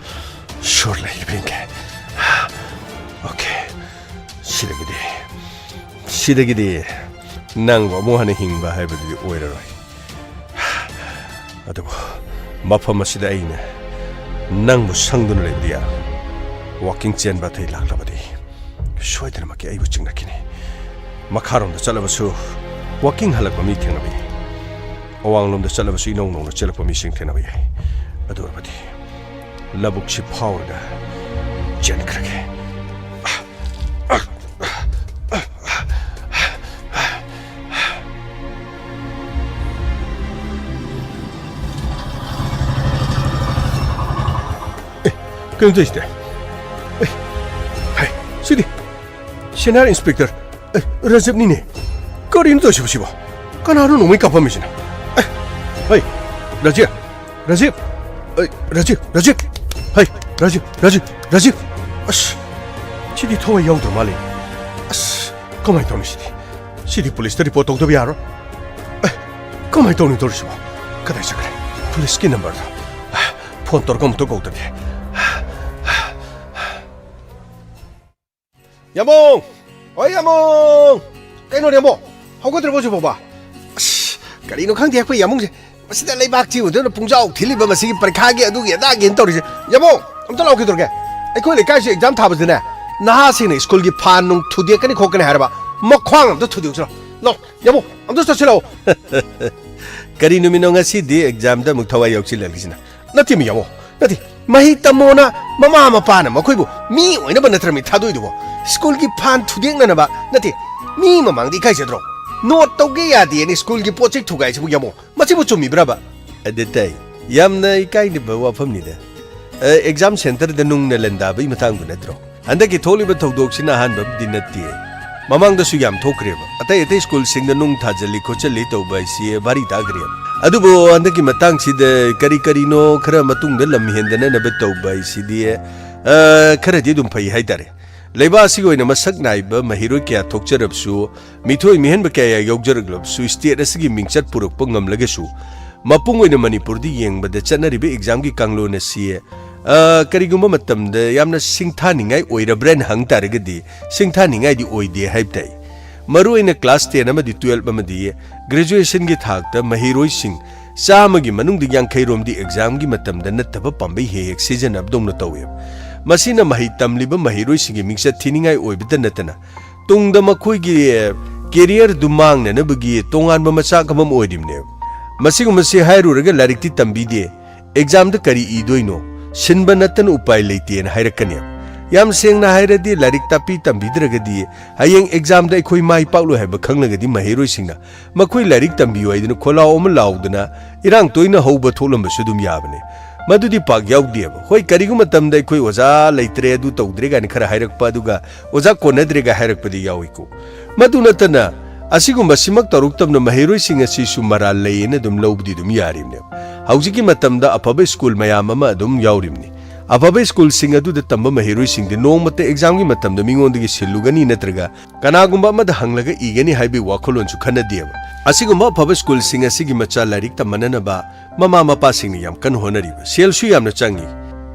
ꯁꯣꯔ ꯂꯩꯔꯤꯕ꯭ꯔꯥ ꯌꯦꯡꯒꯦ꯫ ꯑꯣꯀꯦ꯫ ꯁꯤꯗꯒꯤꯗꯤ, ꯁꯤꯗꯒꯤꯗꯤ ꯅꯪꯕꯨ ꯑꯃꯨꯛ ꯍꯟꯅ ꯍꯤꯡꯕ ꯍꯥꯏꯕꯗꯨꯗꯤ ꯑꯣꯏꯔꯔꯣꯏ꯫ ꯑꯗꯨꯕꯨ ꯃꯐꯝ ꯑꯁꯤꯗ ꯑꯩꯅ ꯅꯪꯕꯨ ꯁꯪꯗꯨꯅ ꯂꯩꯕꯗꯤ ꯌꯥꯔꯣꯏ꯫ ꯋꯥꯀꯤꯡ ꯆꯦꯟꯕ ꯑꯇꯩ ꯂꯥꯛꯂꯕꯗꯤ ꯁꯣꯏꯗꯅꯃꯛꯀꯤ ꯑꯩꯕꯨ ꯆꯤꯡꯅꯈꯤꯅꯤ꯫ ꯃꯈꯥꯔꯣꯝꯗ ꯆꯠꯂꯕꯁꯨ ꯋꯥꯀꯤꯡ ꯍꯜꯂꯛꯄ ꯃꯤ ꯊꯦꯡꯅꯕ ꯌꯥꯏ꯫ ꯑꯋꯥꯡꯂꯣꯝꯗ ꯆꯠꯂꯕꯁꯨ ꯏꯅꯧ ꯅꯧꯅ ꯆꯦꯜꯂꯛꯄ ꯃꯤꯁꯤꯡ ꯊꯦꯡꯅꯕ ꯌꯥꯏ꯫ ꯑꯗꯨ ꯑꯣꯏꯔꯕꯗꯤ ꯂꯧꯕꯨꯛꯁꯤ ꯐꯥꯎꯔꯒ ꯆꯦꯟꯈ꯭ꯔꯒꯦ꯫ ꯑꯦ, ꯀꯩꯅꯣ ꯇꯧꯔꯤꯁꯤꯗꯤ? ꯑꯦ, ꯍꯥꯏ, ꯁꯤꯗꯤ ꯁꯦꯅꯤꯌꯔ ꯏꯟꯁꯄꯦꯛꯇꯔ, ꯑꯦ, ꯔꯖꯤꯞꯅꯤꯅꯦ꯫ ꯀꯔꯤꯅꯣ ꯇꯧꯔꯤꯁꯤꯕꯣ ꯁꯤꯕꯣ? ꯀꯅꯥꯅꯣ ꯅꯣꯡꯃꯩ ꯀꯥꯞꯄꯝꯃꯤꯁꯤꯅ? ꯑꯦ, ꯍꯩ, ꯔꯖꯤꯞ! ꯔꯖꯤꯞ! ꯑꯩ, ꯔꯖꯤꯞ! ꯔꯖꯤꯞ! ꯍꯩ, ꯔꯖꯤꯞ! ꯔꯖꯤꯞ! ꯔꯖꯤꯞ! ꯑꯁ, ꯁꯤꯗꯤ ꯊꯋꯥꯏ ꯌꯥꯎꯗ꯭ꯔ ꯃꯥꯜꯂꯦ꯫ ꯑꯁ, ꯀꯃꯥꯏꯅ ꯇꯧꯅꯤ ꯁꯤꯗꯤ? ꯁꯤꯗꯤ ꯄꯨꯂꯤꯁꯇ ꯔꯤꯄꯣꯔꯠ ꯇꯧꯗꯕ ꯌꯥꯔꯣꯏ꯫ ꯑꯦ, ꯀꯃꯥꯏꯅ ꯇꯧꯅꯤ ꯇꯧꯔꯤꯁꯤꯕꯣ? ꯀꯗꯥꯏ ꯆꯠꯈ꯭ꯔꯦ? ꯄꯨꯂꯤꯁꯀꯤ ꯅꯝꯕꯔꯗꯣ꯫ ꯐꯣꯟ ꯇꯧꯔꯒ ꯑꯃꯨꯛꯇ ꯀꯧꯗꯗꯤ꯫ ꯌꯥꯃꯣ! ꯍꯣꯏ, ꯌꯥꯃꯣ! ꯀꯩꯅꯣ, ꯌꯥꯃꯣ? ꯍꯧꯒꯠꯇ꯭ꯔꯤꯕꯣ ꯍꯧꯖꯤꯛ ꯐꯥꯎꯕ? ꯑꯁ, ꯀꯔꯤꯅꯣ ꯈꯪꯗꯦ ꯑꯩꯈꯣꯏ ꯌꯥꯃꯨꯡꯁꯦ꯫ ꯃꯁꯤꯗ ꯂꯩꯕꯥꯛ ꯊꯤꯕꯗꯨꯅ ꯄꯨꯡꯖꯥꯎ ꯊꯤꯜꯂꯤꯕ ꯃꯁꯤꯒꯤ ꯄꯔꯤꯈꯥꯒꯤ ꯑꯗꯨꯒꯤ ꯑꯗꯥꯒꯤꯅ ꯇꯧꯔꯤꯁꯦ꯫ ꯌꯥꯃꯣ! ꯑꯝꯇ ꯂꯥꯛꯑꯣ ꯀꯩꯗꯧꯔꯒꯦ? ꯑꯩꯈꯣꯏ ꯂꯩꯀꯥꯏꯁꯤ ꯑꯦꯛꯖꯥꯝ ꯊꯥꯕꯁꯤꯅꯦ, ꯅꯍꯥꯁꯤꯡꯅ ꯁ꯭ꯀꯨꯜꯒꯤ ꯐꯥꯟ ꯅꯨꯡ ꯊꯨꯗꯦꯛꯀꯅꯤ ꯈꯣꯠꯀꯅꯤ ꯍꯥꯏꯔꯕ ꯃꯈ꯭ꯋꯥꯡ ꯑꯝꯇ ꯊꯨꯗꯦꯛꯎꯁꯤꯔꯣ? ꯂꯥꯛꯑꯣ, ꯌꯥꯃꯣ! ꯑꯝꯇ ꯆꯠꯁꯤꯜꯂꯛꯑꯣ꯫ ꯀꯔꯤ ꯅꯨꯃꯤꯠꯅꯣ ꯉꯁꯤꯗꯤ ꯑꯦꯛꯖꯥꯝꯗ ꯑꯃꯨꯛ ꯊꯋꯥꯏ ꯌꯥꯎꯁꯤꯜꯂꯛꯂꯤꯁꯤꯅ? ꯅꯠꯇꯦ, ꯃꯤ ꯌꯥꯃꯣ, ꯅꯠꯇꯦ꯫ ꯃꯍꯩ ꯇꯝꯃꯣꯅ ꯃꯃꯥ ꯃꯄꯥꯅ ꯃꯈꯣꯏꯕꯨ ꯃꯤ ꯑꯣꯏꯅꯕ ꯅꯠꯇ꯭ꯔ ꯃꯤ ꯊꯥꯗꯣꯛꯏꯗꯨꯕꯣ? ꯁ꯭ꯀꯨꯜꯒꯤ ꯐꯥꯟ ꯊꯨꯗꯦꯛꯅꯅꯕ ꯅꯠꯇꯦ꯫ ꯃꯤ ꯃꯃꯥꯡꯗ ꯏꯀꯥꯏꯖꯗ꯭ꯔꯣ? ꯅꯣꯠ ꯇꯧꯒꯦ ꯌꯥꯗꯦꯅ ꯁ꯭ꯀꯨꯜꯒꯤ ꯄꯣꯠ ꯆꯩ ꯊꯨꯒꯥꯏꯁꯤꯕꯨ ꯌꯥꯃꯣ꯫ ꯃꯁꯤꯕꯨ ꯆꯨꯝꯃꯤꯕ꯭ꯔꯕ? ꯑꯗꯨ ꯇꯥꯏ꯫ ꯌꯥꯝꯅ ꯏꯀꯥꯏꯅꯕ ꯋꯥꯐꯝꯅꯤꯗ꯫ ꯑ, ꯑꯦꯛꯖꯥꯝ ꯁꯦꯟꯇꯔꯗ ꯅꯨꯡꯅ ꯂꯟꯗꯥꯕꯒꯤ ꯃꯇꯥꯡꯗꯨ ꯅꯠꯇ꯭ꯔꯣ? ꯍꯟꯗꯛꯀꯤ ꯊꯣꯛꯂꯤꯕ ꯊꯧꯗꯣꯛꯁꯤꯅ ꯑꯍꯥꯟꯕꯕꯨꯗꯤ ꯅꯠꯇꯦ꯫ ꯃꯃꯥꯡꯗꯁꯨ ꯌꯥꯝ ꯊꯣꯛꯈ꯭ꯔꯦꯕ꯫ ꯑꯇꯩ ꯑꯇꯩ ꯁ꯭ꯀꯨꯜꯁꯤꯡꯗ ꯅꯨꯡ ꯊꯥꯖꯤꯜꯂꯤ ꯈꯣꯠꯆꯤꯜꯂꯤ ꯇꯧꯕ ꯍꯥꯏꯁꯤ ꯚꯥꯔꯤ ꯇꯥꯈ꯭ꯔꯦꯕ꯫ ꯑꯗꯨꯕꯨ ꯍꯟꯗꯛꯀꯤ ꯃꯇꯥꯡꯁꯤꯗ ꯀꯔꯤ ꯀꯔꯤꯅꯣ ꯈꯔ ꯃꯇꯨꯡꯗ ꯂꯝ ꯍꯦꯟꯗꯅꯅꯕ ꯇꯧꯕ ꯍꯥꯏꯁꯤꯗꯤ, ꯑ, ꯈꯔꯗꯤ ꯑꯗꯨꯝ ꯐꯩ ꯍꯥꯏꯇꯥꯔꯦ꯫ ꯂꯩꯕꯥꯛ ꯑꯁꯤꯒꯤ ꯑꯣꯏꯅ ꯃꯁꯛ ꯅꯥꯏꯕ ꯃꯍꯩꯔꯣꯏ ꯀꯌꯥ ꯊꯣꯛꯆꯔꯕꯁꯨ, ꯃꯤꯊꯣꯏ ꯃꯤꯍꯦꯟꯕ ꯀꯌꯥ ꯌꯥꯎꯖꯔꯛꯂꯕꯁꯨ, ꯁ꯭ꯇꯦꯠ ꯑꯁꯤꯒꯤ ꯃꯤꯡꯆꯠ ꯄꯨꯔꯛꯄ ꯉꯝꯂꯒꯁꯨ, ꯃꯄꯨꯡ ꯑꯣꯏꯅ ꯃꯅꯤꯄꯨꯔꯗ ꯌꯦꯡꯕꯗ ꯆꯠꯅꯔꯤꯕ ꯑꯦꯛꯖꯥꯝꯒꯤ ꯀꯥꯡꯂꯣꯟ ꯑꯁꯤ, ꯑ, ꯀꯔꯤꯒꯨꯝꯕ ꯃꯇꯝꯗ ꯌꯥꯝꯅ ꯁꯤꯡꯊꯥꯅꯤꯡꯉꯥꯏ ꯑꯣꯏꯔꯕ꯭ꯔꯥꯅ ꯍꯪ ꯇꯥꯔꯒꯗꯤ, ꯁꯤꯡꯊꯥꯅꯤꯡꯉꯥꯏꯗꯤ ꯑꯣꯏꯗꯦ ꯍꯥꯏꯕ ꯇꯥꯏ꯫ ꯃꯔꯨꯑꯣꯏꯅ ꯀ꯭ꯂꯥꯁ ꯇꯦꯟ ꯑꯃꯗꯤ ꯇꯨꯌꯦꯜꯞ ꯑꯃꯗꯤ ꯒ꯭ꯔꯦꯖꯨꯑꯦꯁꯟꯒꯤ ꯊꯥꯛꯇ ꯃꯍꯩꯔꯣꯏꯁꯤꯡ ꯆꯥꯝꯃꯒꯤ ꯃꯅꯨꯡꯗ ꯌꯥꯡꯈꯩ ꯔꯣꯝꯗꯤ ꯑꯦꯛꯖꯥꯝꯒꯤ ꯃꯇꯝꯗ ꯅꯠꯇꯕ ꯄꯥꯝꯕꯩ ꯍꯦꯛ ꯍꯦꯛ ꯁꯤꯖꯤꯟꯅꯕꯗꯧꯅ ꯇꯧꯋꯦꯕ꯫ ꯃꯁꯤꯅ ꯃꯍꯩ ꯇꯝꯂꯤꯕ ꯃꯍꯩꯔꯣꯏꯁꯤꯡꯒꯤ ꯃꯤꯡꯆꯠ ꯊꯤꯅꯤꯡꯉꯥꯏ ꯑꯣꯏꯕꯇ ꯅꯠꯇꯅ, ꯇꯨꯡꯗ ꯃꯈꯣꯏꯒꯤ ꯀꯦꯔꯤꯌꯔꯗꯨ ꯃꯥꯡꯅꯅꯕꯒꯤ ꯇꯣꯉꯥꯟꯕ ꯃꯆꯥꯛ ꯑꯃ ꯑꯣꯏꯔꯤꯕꯅꯦꯕ꯫ ꯃꯁꯤꯒꯨꯝꯕꯁꯤ ꯍꯥꯏꯔꯨꯔꯒ ꯂꯥꯏꯔꯤꯛꯇꯤ ꯇꯝꯕꯤꯗꯦ, ꯑꯦꯛꯖꯥꯝꯗ ꯀꯔꯤ ꯏꯗꯣꯏꯅꯣ? ꯁꯤꯟꯕ ꯅꯠꯇꯅ ꯎꯄꯥꯏ ꯂꯩꯇꯦꯅ ꯍꯥꯏꯔꯛꯀꯅꯦꯕ꯫ ꯌꯥꯝ ꯁꯦꯡꯅ ꯍꯥꯏꯔꯗꯤ, ꯂꯥꯏꯔꯤꯛ ꯇꯥꯛꯄꯤ ꯇꯝꯕꯤꯗ꯭ꯔꯒꯗꯤ ꯍꯌꯦꯡ ꯑꯦꯛꯖꯥꯝꯗ ꯑꯩꯈꯣꯏ ꯃꯥꯏ ꯄꯥꯛꯂꯣꯏ ꯍꯥꯏꯕ ꯈꯪꯂꯒꯗꯤ ꯃꯍꯩꯔꯣꯏꯁꯤꯡꯅ ꯃꯈꯣꯏ ꯂꯥꯏꯔꯤꯛ ꯇꯝꯕꯤꯌꯨ ꯍꯥꯏꯗꯅ ꯈꯣꯜꯂꯥꯎ ꯑꯃ ꯂꯥꯎꯗꯅ ꯏꯔꯥꯡ ꯇꯣꯏꯅ ꯍꯧꯕ ꯊꯣꯛꯂꯝꯕꯁꯨ ꯑꯗꯨꯝ ꯌꯥꯕꯅꯦ꯫ ꯃꯗꯨꯗꯤ ꯄꯥꯛ ꯌꯥꯎꯗꯦꯕ꯫ ꯍꯣꯏ, ꯀꯔꯤꯒꯨꯝꯕ ꯃꯇꯝꯗ ꯑꯩꯈꯣꯏ ꯑꯣꯖꯥ ꯂꯩꯇ꯭ꯔꯦ, ꯑꯗꯨ ꯇꯧꯗ꯭ꯔꯦ ꯀꯥꯏꯅ ꯈꯔ ꯍꯥꯏꯔꯛꯄ, ꯑꯗꯨꯒ ꯑꯣꯖꯥ ꯀꯣꯟꯅꯗ꯭ꯔꯦꯒ ꯍꯥꯏꯔꯛꯄꯗꯤ ꯌꯥꯎꯏꯀꯣ꯫ ꯃꯗꯨ ꯅꯠꯇꯅ, ꯑꯁꯤꯒꯨꯝꯕ ꯁꯤꯃꯛ ꯇꯧꯔꯛꯇꯕꯅ ꯃꯍꯩꯔꯣꯏꯁꯤꯡ ꯑꯁꯤꯁꯨ ꯃꯔꯥꯜ ꯂꯩꯌꯦꯅ ꯑꯗꯨꯝ ꯂꯧꯕꯗꯤ ꯑꯗꯨꯝ ꯌꯥꯔꯤꯕꯅꯦꯕ꯫ ꯍꯧꯖꯤꯛꯀꯤ ꯃꯇꯝꯗ ꯑꯐꯕ ꯁ꯭ꯀꯨꯜ ꯃꯌꯥꯝ ꯑꯃ ꯑꯗꯨꯝ ꯌꯥꯎꯔꯤꯕꯅꯤ꯫ ꯑꯐꯕ ꯁ꯭ꯀꯨꯜꯁꯤꯡ ꯑꯗꯨꯗ ꯇꯝꯕ ꯃꯍꯩꯔꯣꯏꯁꯤꯡꯗꯤ ꯅꯣꯡꯃꯇ ꯑꯦꯛꯖꯥꯝꯒꯤ ꯃꯇꯝꯗ ꯃꯤꯉꯣꯟꯗꯒꯤ ꯁꯤꯜꯂꯨꯒꯅꯤ ꯅꯠꯇ꯭ꯔꯒ ꯀꯅꯥꯒꯨꯝꯕ ꯑꯃꯗ ꯍꯪꯂꯒ ꯏꯒꯅꯤ ꯍꯥꯏꯕꯒꯤ ꯋꯥꯈꯜꯂꯣꯟꯁꯨ ꯈꯟꯅꯗꯦꯕ꯫ ꯑꯁꯤꯒꯨꯝꯕ ꯑꯐꯕ ꯁ꯭ꯀꯨꯜꯁꯤꯡ ꯑꯁꯤꯒꯤ ꯃꯆꯥ ꯂꯥꯏꯔꯤꯛ ꯇꯝꯍꯟꯅꯅꯕ ꯃꯃꯥ ꯃꯄꯥꯁꯤꯡꯅ ꯌꯥꯝ ꯀꯟꯅ ꯍꯣꯠꯅꯔꯤꯕ, ꯁꯦꯜꯁꯨ ꯌꯥꯝꯅ ꯆꯪꯏ꯫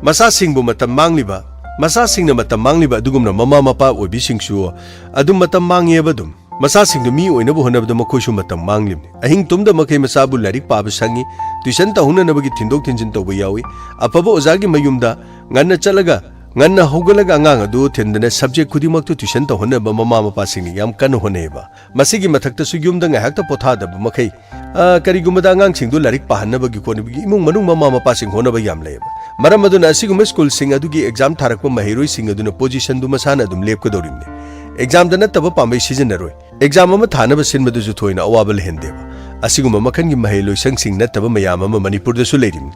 ꯃꯆꯥꯁꯤꯡꯕꯨ ꯃꯇꯝ ꯃꯥꯡꯂꯤꯕ, ꯃꯆꯥꯁꯤꯡꯅ ꯃꯇꯝ ꯃꯥꯡꯂꯤꯕ ꯑꯗꯨꯒꯨꯝꯅ ꯃꯃꯥ ꯃꯄꯥ ꯑꯣꯏꯕꯤꯁꯤꯡꯁꯨ ꯑꯗꯨꯝ ꯃꯇꯝ ꯃꯥꯡꯉꯦꯕ꯫ ꯑꯗꯨꯝ ꯃꯆꯥꯁꯤꯡꯗꯨ ꯃꯤ ꯑꯣꯏꯅꯕ ꯍꯣꯠꯅꯕꯗ ꯃꯈꯣꯏꯁꯨ ꯃꯇꯝ ꯃꯥꯡꯂꯤꯕꯅꯤ꯫ ꯑꯍꯤꯡ ꯇꯨꯝꯗ ꯃꯈꯩ ꯃꯆꯥꯕꯨ ꯂꯥꯏꯔꯤꯛ ꯄꯥꯕ ꯁꯪꯉꯤ, ꯇ꯭ꯌꯨꯁꯟ ꯇꯧꯍꯟꯅꯅꯕꯒꯤ ꯊꯤꯟꯗꯣꯛ ꯊꯤꯟꯖꯤꯟ ꯇꯧꯕ ꯌꯥꯎꯏ꯫ ꯑꯐꯕ ꯑꯣꯖꯥꯒꯤ ꯃꯌꯨꯝꯗ ꯉꯟꯅ ꯆꯠꯂꯒ, ꯉꯟꯅ ꯍꯧꯒꯠꯂꯒ ꯑꯉꯥꯡ ꯑꯗꯨ ꯊꯤꯟꯗꯅ ꯁꯕꯖꯦꯛ ꯈꯨꯗꯤꯡꯃꯛꯇꯨ ꯇ꯭ꯌꯨꯁꯟ ꯇꯧꯍꯟꯅꯕ ꯃꯃꯥ ꯃꯄꯥꯁꯤꯡꯅ ꯌꯥꯝ ꯀꯟꯅ ꯍꯣꯠꯅꯩꯕ꯫ ꯃꯁꯤꯒꯤ ꯃꯊꯛꯇꯁꯨ ꯌꯨꯝꯗ ꯉꯥꯏꯍꯥꯛꯇ ꯄꯣꯊꯥꯗꯕ ꯃꯈꯩ, ꯑ, ꯀꯔꯤꯒꯨꯝꯕꯗ ꯑꯉꯥꯡꯁꯤꯡꯗꯨ ꯂꯥꯏꯔꯤꯛ ꯄꯥꯍꯟꯅꯕꯒꯤ ꯈꯣꯠꯅꯕꯒꯤ ꯏꯃꯨꯡ ꯃꯅꯨꯡ ꯃꯃꯥ ꯃꯄꯥꯁꯤꯡ ꯍꯣꯠꯅꯕ ꯌꯥꯝ ꯂꯩꯌꯦꯕ꯫ ꯃꯔꯝ ꯑꯗꯨꯅ ꯑꯁꯤꯒꯨꯝꯕ ꯁ꯭ꯀꯨꯜꯁꯤꯡ ꯑꯗꯨꯒꯤ ꯑꯦꯛꯖꯥꯝ ꯊꯥꯔꯛꯄ ꯃꯍꯩꯔꯣꯏꯁꯤꯡ ꯑꯗꯨꯅ ꯄꯣꯖꯤꯁꯟꯗꯨ ꯃꯁꯥꯅ ꯑꯗꯨꯝ ꯂꯦꯞꯀꯗꯧꯔꯤꯕꯅꯤ꯫ ꯑꯦꯛꯖꯥꯝꯗ ꯅꯠꯇꯕ ꯄꯥꯝꯕꯩ ꯁꯤꯖꯤꯟꯅꯔꯣꯏ꯫ ꯑꯦꯛꯖꯥꯝ ꯑꯃ ꯊꯥꯅꯕ ꯁꯤꯟꯕꯗꯨꯁꯨ ꯊꯣꯏꯅ ꯑꯋꯥꯕ ꯂꯩꯍꯟꯗꯦꯕ꯫ ꯑꯁꯤꯒꯨꯝꯕ ꯃꯈꯜꯒꯤ ꯃꯍꯩ ꯂꯣꯏꯁꯪꯁꯤꯡ ꯅꯠꯇꯕ ꯃꯌꯥꯝ ꯑꯃ ꯃꯅꯤꯄꯨꯔꯗꯁꯨ ꯂꯩꯔꯤꯕꯅꯤ꯫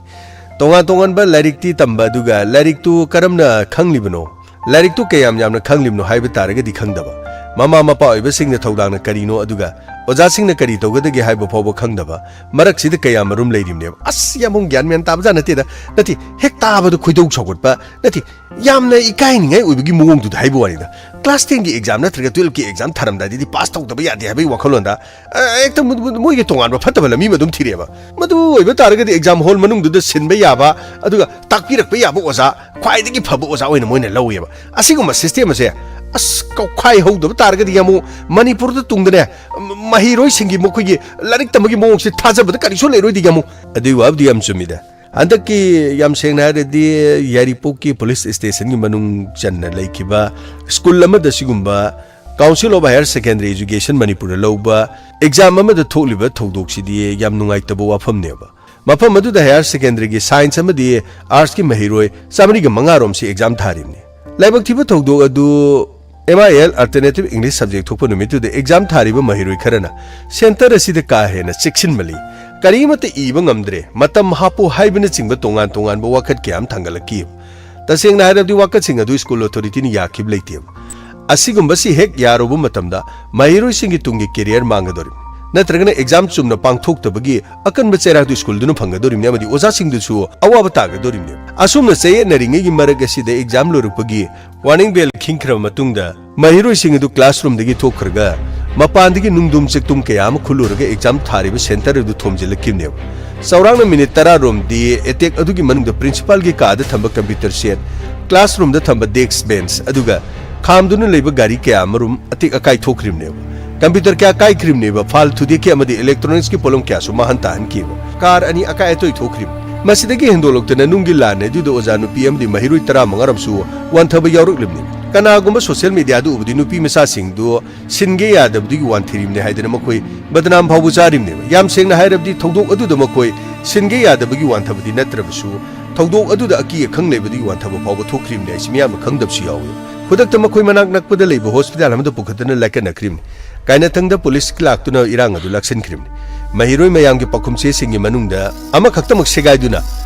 ꯇꯣꯉꯥꯟ ꯇꯣꯉꯥꯟꯕ ꯂꯥꯏꯔꯤꯛꯇꯤ ꯇꯝꯕ, ꯑꯗꯨꯒ ꯂꯥꯏꯔꯤꯛꯇꯨ ꯀꯔꯝꯅ ꯈꯪꯂꯤꯕꯅꯣ, ꯂꯥꯏꯔꯤꯛꯇꯨ ꯀꯌꯥꯝ ꯌꯥꯝꯅ ꯈꯪꯂꯤꯕꯅꯣ ꯍꯥꯏꯕ ꯇꯥꯔꯒꯗꯤ ꯈꯪꯗꯕ꯫ ꯃꯃꯥ ꯃꯄꯥ ꯑꯣꯏꯕꯁꯤꯡꯅ ꯊꯧꯗꯥꯡꯅ ꯀꯔꯤꯅꯣ, ꯑꯗꯨꯒ ꯑꯣꯖꯥꯁꯤꯡꯅ ꯀꯔꯤ ꯇꯧꯒꯗꯒꯦ ꯍꯥꯏꯕ ꯐꯥꯎꯕ ꯈꯪꯗꯕ ꯃꯔꯛꯁꯤꯗ ꯀꯌꯥ ꯃꯔꯨꯝ ꯂꯩꯔꯤꯕꯅꯦꯕ꯫ ꯑꯁ, ꯌꯥꯝ ꯒ꯭ꯌꯥꯟ ꯃꯦꯟ ꯇꯥꯕꯖꯥꯠ ꯅꯠꯇꯦꯗ꯫ ꯅꯠꯇꯦ, ꯍꯦꯛ ꯇꯥꯕꯗ ꯈꯣꯏꯗꯧ ꯁꯥꯎꯒꯠꯄ ꯅꯠꯇꯦ, ꯌꯥꯝꯅ ꯏꯀꯥꯏꯅꯤꯡꯉꯥꯏ ꯑꯣꯏꯕꯒꯤ ꯃꯑꯣꯡꯗꯨꯗ ꯍꯥꯏꯕ ꯋꯥꯅꯤꯗ꯫ ꯀ꯭ꯂꯥꯁ ꯇꯦꯟꯒꯤ ꯑꯦꯛꯖꯥꯝ ꯅꯠꯇ꯭ꯔꯒ ꯇꯨꯌꯦꯜꯞꯀꯤ ꯑꯦꯛꯖꯥꯝ ꯊꯥꯔꯝꯗꯥꯏꯗꯗꯤ ꯄꯥꯁ ꯇꯧꯗꯕ ꯌꯥꯗꯦ ꯍꯥꯏꯕꯒꯤ ꯋꯥꯈꯜꯂꯣꯟꯗ, ꯑ, ꯍꯦꯛꯇ ꯃꯣ-, ꯃꯣꯏꯒꯤ ꯇꯣꯉꯥꯟꯕ ꯐꯠꯇꯕ ꯂꯝꯕꯤ ꯑꯃ ꯑꯗꯨꯝ ꯊꯤꯔꯛꯑꯦꯕ꯫ ꯃꯗꯨ ꯑꯣꯏꯕ ꯇꯥꯔꯒꯗꯤ ꯑꯦꯛꯖꯥꯝ ꯍꯣꯜ ꯃꯅꯨꯡꯗꯨꯗ ꯁꯤꯟꯕ ꯌꯥꯕ, ꯑꯗꯨꯒ ꯇꯥꯛꯄꯤꯔꯛꯄ ꯌꯥꯕ ꯑꯣꯖꯥ, ꯈ꯭ꯋꯥꯏꯗꯒꯤ ꯐꯕ ꯑꯣꯖꯥ ꯑꯣꯏꯅ ꯃꯣꯏꯅ ꯂꯧꯋꯦꯕ꯫ ꯑꯁꯤꯒꯨꯝꯕ ꯁꯤꯁꯇꯦꯝ ꯑꯁꯦ, ꯑꯁ, ꯀꯧꯈꯥꯏ ꯍꯧꯗꯕ ꯇꯥꯔꯒꯗꯤ ꯑꯃꯨꯛ ꯃꯅꯤꯄꯨꯔꯗ ꯇꯨꯡꯗꯅꯦ, ꯃ-, ꯃꯍꯩꯔꯣꯏꯁꯤꯡꯒꯤ ꯃꯈꯣꯏꯒꯤ ꯂꯥꯏꯔꯤꯛ ꯇꯝꯕꯒꯤ ꯃꯑꯣꯡꯁꯦ ꯊꯥꯖꯕꯗ ꯀꯔꯤꯁꯨ ꯂꯩꯔꯣꯏꯗꯤ ꯑꯃꯨꯛ꯫ ꯑꯗꯨꯒꯤ ꯋꯥꯕꯨꯗꯤ ꯌꯥꯝ ꯆꯨꯝꯃꯤꯗ꯫ ꯍꯟꯗꯛꯀꯤ, ꯌꯥꯝ ꯁꯦꯡꯅ ꯍꯥꯏꯔꯗꯤ, ꯌꯥꯏꯔꯤꯄꯣꯛꯀꯤ ꯄꯨꯂꯤꯁ ꯁ꯭ꯇꯦꯁꯟꯒꯤ ꯃꯅꯨꯡ ꯆꯟꯅ ꯂꯩꯈꯤꯕ ꯁ꯭ꯀꯨꯜ ꯑꯃꯗ ꯁꯤꯒꯨꯝꯕ Council of Higher Secondary Education ꯃꯅꯤꯄꯨꯔꯗ ꯂꯧꯕ ꯑꯦꯛꯖꯥꯝ ꯑꯃꯗ ꯊꯣꯛꯂꯤꯕ ꯊꯧꯗꯣꯛꯁꯤꯗꯤ ꯌꯥꯝ ꯅꯨꯡꯉꯥꯏꯇꯕ ꯋꯥꯐꯝꯅꯦꯕ꯫ ꯃꯐꯝ ꯑꯗꯨꯗ ꯍꯥꯌꯔ ꯁꯦꯀꯦꯟꯗꯔꯤꯒꯤ ꯁꯥꯏꯟꯁ ꯑꯃꯗꯤ ꯑꯥꯔꯠꯁꯀꯤ ꯃꯍꯩꯔꯣꯏ ꯆꯥꯃꯔꯤꯒ ꯃꯉꯥ ꯔꯣꯝꯁꯤ ꯑꯦꯛꯖꯥꯝ ꯊꯥꯔꯤꯕꯅꯤ꯫ ꯂꯥꯏꯕꯛ ꯊꯤꯕ ꯊꯧꯗꯣꯛ ꯑꯗꯨ M I L Alternative English subject ꯊꯣꯛꯄ ꯅꯨꯃꯤꯠꯇꯨꯗ ꯑꯦꯛꯖꯥꯝ ꯊꯥꯔꯤꯕ ꯃꯍꯩꯔꯣꯏ ꯈꯔꯅ ꯁꯦꯟꯇꯔ ꯑꯁꯤꯗ ꯀꯥ ꯍꯦꯟꯅ ꯆꯦꯛꯁꯤꯟꯃꯜꯂꯤ, ꯀꯔꯤꯃꯠꯇ ꯏꯕ ꯉꯝꯗ꯭ꯔꯦ, ꯃꯇꯝ ꯍꯥꯞꯄꯨ ꯍꯥꯏꯕꯅꯆꯤꯡꯕ ꯇꯣꯉꯥꯟ ꯇꯣꯉꯥꯟꯕ ꯋꯥꯀꯠ ꯀꯌꯥ ꯑꯃ ꯊꯥꯡꯒꯠꯂꯛꯈꯤ꯫ ꯇꯁꯦꯡꯅ ꯍꯥꯏꯔꯕꯗꯤ ꯋꯥꯀꯠꯁꯤꯡ ꯑꯗꯨ ꯁ꯭ꯀꯨꯜ ꯑꯣꯊꯣꯔꯤꯇꯤꯅ ꯌꯥꯈꯤꯕ ꯂꯩꯇꯦꯕ꯫ ꯑꯁꯤꯒꯨꯝꯕꯁꯤ ꯍꯦꯛ ꯌꯥꯔꯨꯕ ꯃꯇꯝꯗ ꯃꯍꯩꯔꯣꯏꯁꯤꯡꯒꯤ ꯇꯨꯡꯒꯤ ꯀꯦꯔꯤꯌꯔ ꯃꯥꯡꯒꯗꯧꯔꯤꯕꯅꯤ, ꯅꯠꯇ꯭ꯔꯒꯅ ꯑꯦꯛꯖꯥꯝ ꯆꯨꯝꯅ ꯄꯥꯡꯊꯣꯛꯇꯕꯒꯤ ꯑꯀꯟꯕ ꯆꯩꯔꯥꯛꯇꯨ ꯁ꯭ꯀꯨꯜꯗꯨꯅ ꯐꯪꯒꯗꯧꯔꯤꯕꯅꯤ ꯑꯃꯗꯤ ꯑꯣꯖꯥꯁꯤꯡꯗꯨꯁꯨ ꯑꯋꯥꯕ ꯇꯥꯒꯗꯧꯔꯤꯕꯅꯤ꯫ ꯑꯁꯨꯝꯅ ꯆꯌꯦꯠꯅꯔꯤꯉꯩꯒꯤ ꯃꯔꯛ ꯑꯁꯤꯗ ꯑꯦꯛꯖꯥꯝ ꯂꯣꯏꯔꯛꯄꯒꯤ ꯋꯥꯔꯅꯤꯡ ꯕꯦꯜ ꯈꯤꯡꯈ꯭ꯔꯕ ꯃꯇꯨꯡꯗ ꯃꯍꯩꯔꯣꯏꯁꯤꯡ ꯑꯗꯨ ꯀ꯭ꯂꯥꯁꯔꯨꯝꯗꯒꯤ ꯊꯣꯛꯈ꯭ꯔꯒ ꯃꯄꯥꯟꯗꯒꯤ ꯅꯨꯡꯗꯨꯝ ꯆꯦꯛꯇꯨꯝ ꯀꯌꯥ ꯑꯃ ꯈꯨꯜꯂꯨꯔꯒ ꯑꯦꯛꯖꯥꯝ ꯊꯥꯔꯤꯕ ꯁꯦꯟꯇꯔ ꯑꯗꯨ ꯊꯣꯝꯖꯤꯜꯂꯛꯈꯤꯕꯅꯦꯕ꯫ ꯆꯥꯎꯔꯥꯛꯅ ꯃꯤꯅꯤꯠ ꯇꯔꯥ ꯔꯣꯝꯗꯤ ꯑꯦꯇꯦꯛ ꯑꯗꯨꯒꯤ ꯃꯅꯨꯡꯗ ꯄ꯭ꯔꯤꯟꯁꯤꯄꯥꯜꯒꯤ ꯀꯥꯗ ꯊꯝꯕ ꯀꯝꯄ꯭ꯌꯨꯇꯔ ꯁꯦꯠ, ꯀ꯭ꯂꯥꯁꯔꯨꯝꯗ ꯊꯝꯕ ꯗꯦꯁꯛ ꯕꯦꯟꯆ, ꯑꯗꯨꯒ ꯈꯥꯝꯗꯨꯅ ꯂꯩꯕ ꯒꯥꯔꯤ ꯀꯌꯥ ꯑꯃꯔꯣꯝ ꯑꯇꯦꯛ ꯑꯀꯥꯏ ꯊꯣꯛꯈ꯭ꯔꯤꯕꯅꯦꯕ꯫ ꯀꯝꯄ꯭ꯌꯨꯇꯔ ꯀꯌꯥ ꯀꯥꯏꯈ꯭ꯔꯤꯕꯅꯦꯕ, ꯐꯥꯏꯜ ꯊꯨꯗꯦꯛꯈꯤ ꯑꯃꯗꯤ ꯏꯂꯦꯛꯇ꯭ꯔꯣꯅꯤꯛꯁꯀꯤ ꯄꯣꯠꯂꯝ ꯀꯌꯥꯁꯨ ꯃꯥꯡꯍꯟ ꯇꯥꯍꯟꯈꯤꯕ꯫ ꯀꯥꯔ ꯑꯅꯤ ꯑꯀꯥꯏ ꯑꯇꯣꯏ ꯊꯣꯛꯈ꯭ꯔꯤꯕꯅꯤ꯫ ꯃꯁꯤꯗꯒꯤ ꯍꯦꯟꯗꯣꯛꯂꯛꯇꯅ ꯅꯨꯡꯒꯤ ꯂꯥꯟꯅꯦ ꯑꯗꯨꯗ ꯑꯣꯖꯥ ꯅꯨꯄꯤ ꯑꯃꯗꯤ ꯃꯍꯩꯔꯣꯏ ꯇꯔꯥꯃꯉꯥ ꯔꯣꯝꯁꯨ ꯋꯥꯟꯊꯕ ꯌꯥꯎꯔꯛꯂꯤꯕꯅꯤ꯫ ꯀꯅꯥꯒꯨꯝꯕ ꯁꯣꯁꯤꯌꯦꯜ ꯃꯤꯗꯤꯌꯥꯗ ꯎꯕꯗꯤ ꯅꯨꯄꯤ ꯃꯆꯥꯁꯤꯡꯗꯨ ꯁꯤꯟꯒꯦ ꯌꯥꯗꯕꯗꯨꯒꯤ ꯋꯥꯟꯊꯤꯔꯤꯕꯅꯤ ꯍꯥꯏꯗꯅ ꯃꯈꯣꯏ ꯕꯗꯅꯥꯝ ꯐꯥꯎꯕ ꯆꯥꯔꯤꯕꯅꯦꯕ꯫ ꯌꯥꯝ ꯁꯦꯡꯅ ꯍꯥꯏꯔꯕꯗꯤ ꯊꯧꯗꯣꯛ ꯑꯗꯨꯗ ꯃꯈꯣꯏ ꯁꯤꯟꯒꯦ ꯌꯥꯗꯕꯒꯤ ꯋꯥꯟꯊꯕꯗꯤ ꯅꯠꯇ꯭ꯔꯕꯁꯨ ꯊꯧꯗꯣꯛ ꯑꯗꯨꯗ ꯑꯀꯤ ꯑꯈꯪ ꯂꯩꯕꯗꯨꯒꯤ ꯋꯥꯟꯊꯕ ꯐꯥꯎꯕ ꯊꯣꯛꯈ꯭ꯔꯤꯕꯅꯤ ꯍꯥꯏꯁꯤ ꯃꯤꯌꯥꯝꯅ ꯈꯪꯗꯕꯁꯨ ꯌꯥꯎꯏ꯫ ꯈꯨꯗꯛꯇ ꯃꯈꯣꯏ ꯃꯅꯥꯛ ꯅꯛꯄꯗ ꯂꯩꯕ ꯍꯣꯁꯄꯤꯇꯥꯜ ꯑꯃꯗ ꯄꯨꯈꯠꯇꯨꯅ ꯂꯥꯏꯀꯠꯅꯈ꯭ꯔꯤꯕꯅꯤ꯫ ꯀꯥꯏꯅꯊꯪꯗ ꯄꯨꯂꯤꯁ ꯂꯥꯛꯇꯨꯅ ꯏꯔꯥꯡ ꯑꯗꯨ ꯂꯥꯛꯁꯤꯟꯈ꯭ꯔꯤꯕꯅꯤ꯫ ꯃꯍꯩꯔꯣꯏ ꯃꯌꯥꯝꯒꯤ ꯄꯥꯈꯨꯝ ꯆꯦꯁꯤꯡꯒꯤ ꯃꯅꯨꯡꯗ ꯑꯃꯈꯛꯇꯃꯛ ꯁꯦꯒꯥꯏꯗꯨꯅ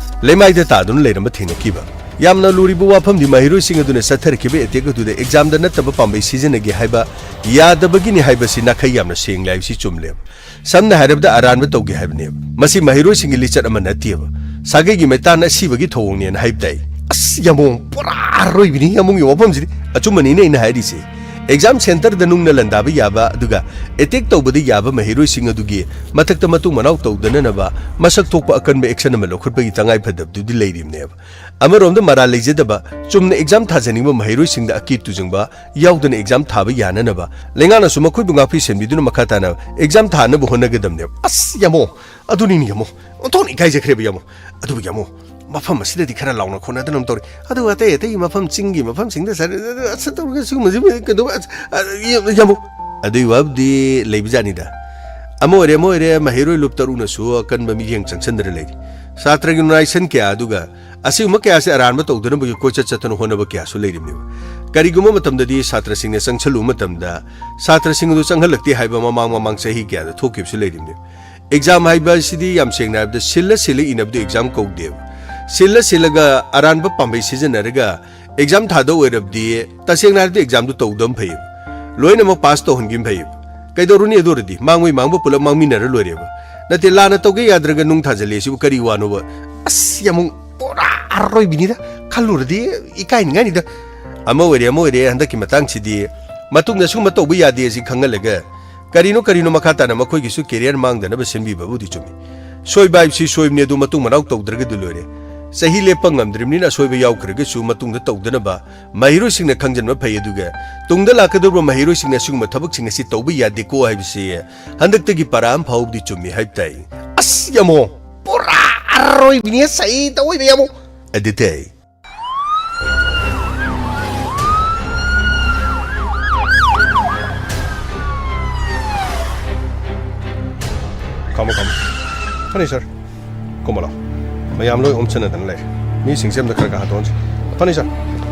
ꯂꯩꯃꯥꯏꯗ ꯇꯥꯗꯨꯅ ꯂꯩꯔꯝꯕ ꯊꯦꯡꯅꯈꯤꯕ꯫ ꯌꯥꯝꯅ ꯂꯨꯔꯤꯕ ꯋꯥꯐꯝꯗꯤ ꯃꯍꯩꯔꯣꯏꯁꯤꯡ ꯑꯗꯨꯅ ꯆꯠꯊꯔꯛꯈꯤꯕ attack ꯑꯗꯨꯗ examꯗ ꯅꯠꯇꯕ ꯄꯥꯝꯕꯩ ꯁꯤꯖꯤꯟꯅꯒꯦ ꯍꯥꯏꯕ ꯌꯥꯗꯕꯒꯤꯅꯤ ꯍꯥꯏꯕꯁꯤ ꯅꯥꯈꯩ ꯌꯥꯝꯅ ꯁꯦꯡꯂꯦ ꯍꯥꯏꯕꯁꯤ ꯆꯨꯝꯂꯦ꯫ ꯁꯝꯅ ꯍꯥꯏꯔꯕꯗ ꯑꯔꯥꯟꯕ ꯇꯧꯒꯦ ꯍꯥꯏꯕꯅꯦꯕ꯫ ꯃꯁꯤ ꯃꯍꯩꯔꯣꯏꯁꯤꯡꯒꯤ ꯂꯤꯆꯠ ꯑꯃ ꯅꯠꯇꯦꯕ꯫ ꯁꯥꯒꯩꯒꯤ ꯃꯩꯇꯥꯟ ꯑꯁꯤꯕꯒꯤ ꯊꯧꯑꯣꯡꯅꯦꯅ ꯍꯥꯏꯕ ꯇꯥꯏ꯫ ꯑꯁ, ꯌꯥꯝꯕꯨꯡ, ꯄꯨꯔꯥ ꯑꯔꯣꯏꯕꯤꯅꯤ ꯌꯥꯝꯕꯨꯡꯒꯤ ꯋꯥꯐꯝꯁꯤꯗꯤ꯫ ꯑꯆꯨꯝꯕꯅꯤꯅꯦ ꯑꯩꯅ ꯍꯥꯏꯔꯤꯁꯦ꯫ Exam centreꯗ ꯅꯨꯡꯅ ꯂꯥꯟꯗꯥꯕ ꯌꯥꯕ, ꯑꯗꯨꯒ attack ꯇꯧꯕꯗ ꯌꯥꯕ ꯃꯍꯩꯔꯣꯏꯁꯤꯡ ꯑꯗꯨꯒꯤ ꯃꯊꯛꯇ ꯃꯇꯨꯡ ꯃꯅꯥꯎ ꯇꯧꯗꯅꯅꯕ ꯃꯁꯛ ꯊꯣꯛꯄ ꯑꯀꯟꯕ action ꯑꯃ ꯂꯧꯈꯠꯄꯒꯤ ꯇꯉꯥꯏ ꯐꯗꯕꯗꯨꯗꯤ ꯂꯩꯔꯤꯕꯅꯦꯕ꯫ ꯑꯃꯔꯣꯝꯗ ꯃꯔꯥꯜ ꯂꯩꯖꯗꯕ, ꯆꯨꯝꯅ exam ꯊꯥꯖꯅꯤꯡꯕ ꯃꯍꯩꯔꯣꯏꯁꯤꯡꯗ ꯑꯀꯤ ꯇꯨꯖꯨꯡꯕ ꯌꯥꯎꯗꯅ exam ꯊꯥꯕ ꯌꯥꯅꯅꯕ ꯂꯩꯉꯥꯛꯅꯁꯨ ꯃꯈꯣꯏꯕꯨ ꯉꯥꯛꯄꯤ ꯁꯦꯟꯕꯤꯗꯨꯅ ꯃꯈꯥ ꯇꯥꯅ exam ꯊꯥꯅꯕ ꯍꯣꯠꯅꯒꯗꯕꯅꯦꯕ꯫ ꯑꯁ, ꯌꯥꯝꯕꯨꯡ, ꯑꯗꯨꯅꯤꯅꯦ ꯌꯥꯝꯕꯨꯡ, ꯑꯣꯟꯊꯣꯛꯅ ꯏꯀꯥꯏꯖꯈ꯭ꯔꯦꯕ ꯌꯥꯝꯕꯨꯡ꯫ ꯑꯗꯨꯕꯨ ꯌꯥꯝꯕꯨꯡ, ꯃꯐꯝ ꯑꯁꯤꯗꯗꯤ ꯈꯔ ꯂꯥꯎꯅ ꯈꯣꯠꯅꯗꯅ ꯑꯃ ꯇꯧꯔꯤ, ꯑꯗꯨꯒ ꯑꯇꯩ ꯑꯇꯩ ꯃꯐꯝ, ꯆꯤꯡꯒꯤ ꯃꯐꯝꯁꯤꯡꯗ ꯁꯥꯟꯅ-, ꯑꯁ, ꯇꯧꯔꯒ ꯁꯤꯒꯨꯝꯕꯁꯤ ꯀꯩꯗꯧꯕ, ꯑꯁ, ꯑ, ꯌꯥꯝꯕꯨꯡ, ꯑꯗꯨꯒꯤ ꯋꯥꯕꯨꯗꯤ ꯂꯩꯕꯖꯥꯠꯅꯤꯗ꯫ ꯑꯃ ꯑꯣꯏꯔꯦ, ꯑꯃ ꯑꯣꯏꯔꯦ, ꯃꯍꯩꯔꯣꯏ ꯂꯨꯞ ꯇꯔꯨꯛꯅꯁꯨ ꯑꯀꯟꯕ ꯃꯤꯠꯌꯦꯡ ꯆꯪꯁꯤꯟꯗꯅ ꯂꯩꯔꯤ꯫ ꯁꯥꯇ꯭ꯔꯒꯤ ꯅꯨꯡꯉꯥꯏꯁꯟ ꯀꯌꯥ ꯑꯗꯨꯒ ꯑꯁꯤꯒꯨꯝꯕ ꯀꯌꯥꯁꯦ ꯑꯔꯥꯟꯕ ꯇꯧꯗꯅꯕꯒꯤ ꯀꯣꯏꯆꯠ ꯆꯠꯇꯅ ꯍꯣꯠꯅꯕ ꯀꯌꯥꯁꯨ ꯂꯩꯔꯤꯕꯅꯦꯕ꯫ ꯀꯔꯤꯒꯨꯝꯕ ꯃꯇꯝꯗꯗꯤ ꯁꯥꯇ꯭ꯔꯁꯤꯡꯅ ꯆꯪꯁꯜꯂꯨꯕ ꯃꯇꯝꯗ ꯁꯥꯇ꯭ꯔꯁꯤꯡ ꯑꯗꯨ ꯆꯪꯍꯜꯂꯛꯇꯦ ꯍꯥꯏꯕ ꯃꯃꯥꯡ ꯃꯃꯥꯡ ꯆꯍꯤ ꯀꯌꯥꯗ ꯊꯣꯛꯈꯤꯕꯁꯨ ꯂꯩꯔꯤꯕꯅꯦꯕ꯫ Exam ꯍꯥꯏꯕ ꯑꯁꯤꯗꯤ ꯌꯥꯝ ꯁꯦꯡꯅ ꯍꯥꯏꯔꯕꯗ ꯁꯤꯜꯂ ꯁꯤꯜꯂ ꯏꯅꯕꯗꯨ exam ꯀꯧꯗꯦꯕ꯫ ꯁꯤꯜꯂ ꯁꯤꯜꯂꯒ ꯑꯔꯥꯟꯕ ꯄꯥꯝꯕꯩ ꯁꯤꯖꯤꯟꯅꯔꯒ exam ꯊꯥꯗꯧ ꯑꯣꯏꯔꯕꯗꯤ ꯇꯁꯦꯡꯅ ꯍꯥꯏꯔꯕꯗꯤ examꯗꯨ ꯇꯧꯗꯕꯅ ꯐꯩꯌꯦꯕ꯫ ꯂꯣꯏꯅꯃꯛ pass ꯇꯧꯍꯟꯈꯤꯕꯅ ꯐꯩꯌꯦꯕ꯫ ꯀꯩꯗꯧꯔꯨꯅꯤ ꯑꯗꯨ ꯑꯣꯏꯔꯗꯤ? ꯃꯥꯡꯕꯩ ꯃꯥꯡꯕ ꯄꯨꯂꯞ ꯃꯥꯡꯃꯤꯟꯅꯔ ꯂꯣꯏꯔꯦꯕ꯫ ꯅꯠꯇꯦ, ꯂꯥꯟꯅ ꯇꯧꯒꯦ ꯌꯥꯗ꯭ꯔꯒ ꯅꯨꯡ ꯊꯥꯖꯜꯂꯦ ꯁꯤꯕꯨ ꯀꯔꯤ ꯋꯥꯅꯣꯕ? ꯑꯁ, ꯌꯥꯝꯕꯨꯡ, ꯄꯨꯔꯥ ꯑꯔꯣꯏꯕꯤꯅꯤꯗ꯫ ꯈꯜꯂꯨꯔꯗꯤ ꯏꯀꯥꯏꯅꯤꯡꯉꯥꯏꯅꯤꯗ꯫ ꯑꯃ ꯑꯣꯏꯔꯦ, ꯑꯃ ꯑꯣꯏꯔꯦ, ꯍꯟꯗꯛꯀꯤ ꯃꯇꯥꯡꯁꯤꯗꯤ ꯃꯇꯨꯡꯗ ꯁꯤꯒꯨꯝꯕ ꯇꯧꯕ ꯌꯥꯗꯦ ꯑꯁꯤ ꯈꯪꯍꯜꯂꯒ ꯀꯔꯤꯅꯣ ꯀꯔꯤꯅꯣ ꯃꯈꯥ ꯇꯥꯅ ꯃꯈꯣꯏꯒꯤꯁꯨ career ꯃꯥꯡꯗꯅꯕ ꯁꯦꯝꯕꯤꯕꯕꯨꯗꯤ ꯆꯨꯝꯃꯤ꯫ ꯁꯣꯏꯕ ꯍꯥꯏꯕꯁꯤ ꯁꯣꯏꯕꯅꯤ, ꯑꯗꯨ ꯃꯇꯨꯡ ꯃꯅꯥꯎ ꯇꯧꯗ꯭ꯔꯒꯗꯤ ꯂꯣꯏꯔꯦ꯫ ꯆꯍꯤ ꯂꯦꯞꯄ ꯉꯝꯗ꯭ꯔꯤꯕꯅꯤꯅ ꯑꯁꯣꯏꯕ ꯌꯥꯎꯈ꯭ꯔꯒꯁꯨ ꯃꯇꯨꯡꯗ ꯇꯧꯗꯅꯕ ꯃꯍꯩꯔꯣꯏꯁꯤꯡꯅ ꯈꯪꯖꯤꯟꯕ ꯐꯩ, ꯑꯗꯨꯒ ꯇꯨꯡꯗ ꯂꯥꯛꯀꯗꯧꯔꯤꯕ ꯃꯍꯩꯔꯣꯏꯁꯤꯡꯅ ꯑꯁꯤꯒꯨꯝꯕ ꯊꯕꯛꯁꯤꯡ ꯑꯁꯤ ꯇꯧꯕ ꯌꯥꯗꯦꯀꯣ ꯍꯥꯏꯕꯁꯤ ꯍꯟꯗꯛꯇꯒꯤ ꯄꯔꯥ ꯑꯃ ꯐꯥꯎꯕꯗꯤ ꯆꯨꯝꯃꯤ ꯍꯥꯏꯕ ꯇꯥꯏ꯫ ꯑꯁ, ꯌꯥꯝꯕꯨꯡ, ꯄꯨꯔꯥ ꯑꯔꯣꯏꯕꯤꯅꯤ ꯁꯩ ꯇꯧꯑꯣꯏꯕ ꯌꯥꯝꯕꯨꯡ꯫ ꯑꯗꯨ ꯇꯥꯏ꯫ ꯈꯥꯝꯃꯣ, ꯈꯥꯝꯃꯣ꯫ ꯐꯅꯤ, sir꯫ ꯀꯨꯝꯃꯣ ꯂꯥꯎ꯫ ꯃꯌꯥꯝ ꯂꯣꯏ ꯑꯣꯝꯁꯟꯅꯗꯅ ꯂꯩꯔꯦ꯫ ꯃꯤꯁꯤꯡꯁꯦ ꯑꯝꯇ ꯈꯔ ꯈꯔ ꯍꯟꯗꯣꯛꯍꯟꯁꯤ꯫ ꯐꯅꯤ, sir꯫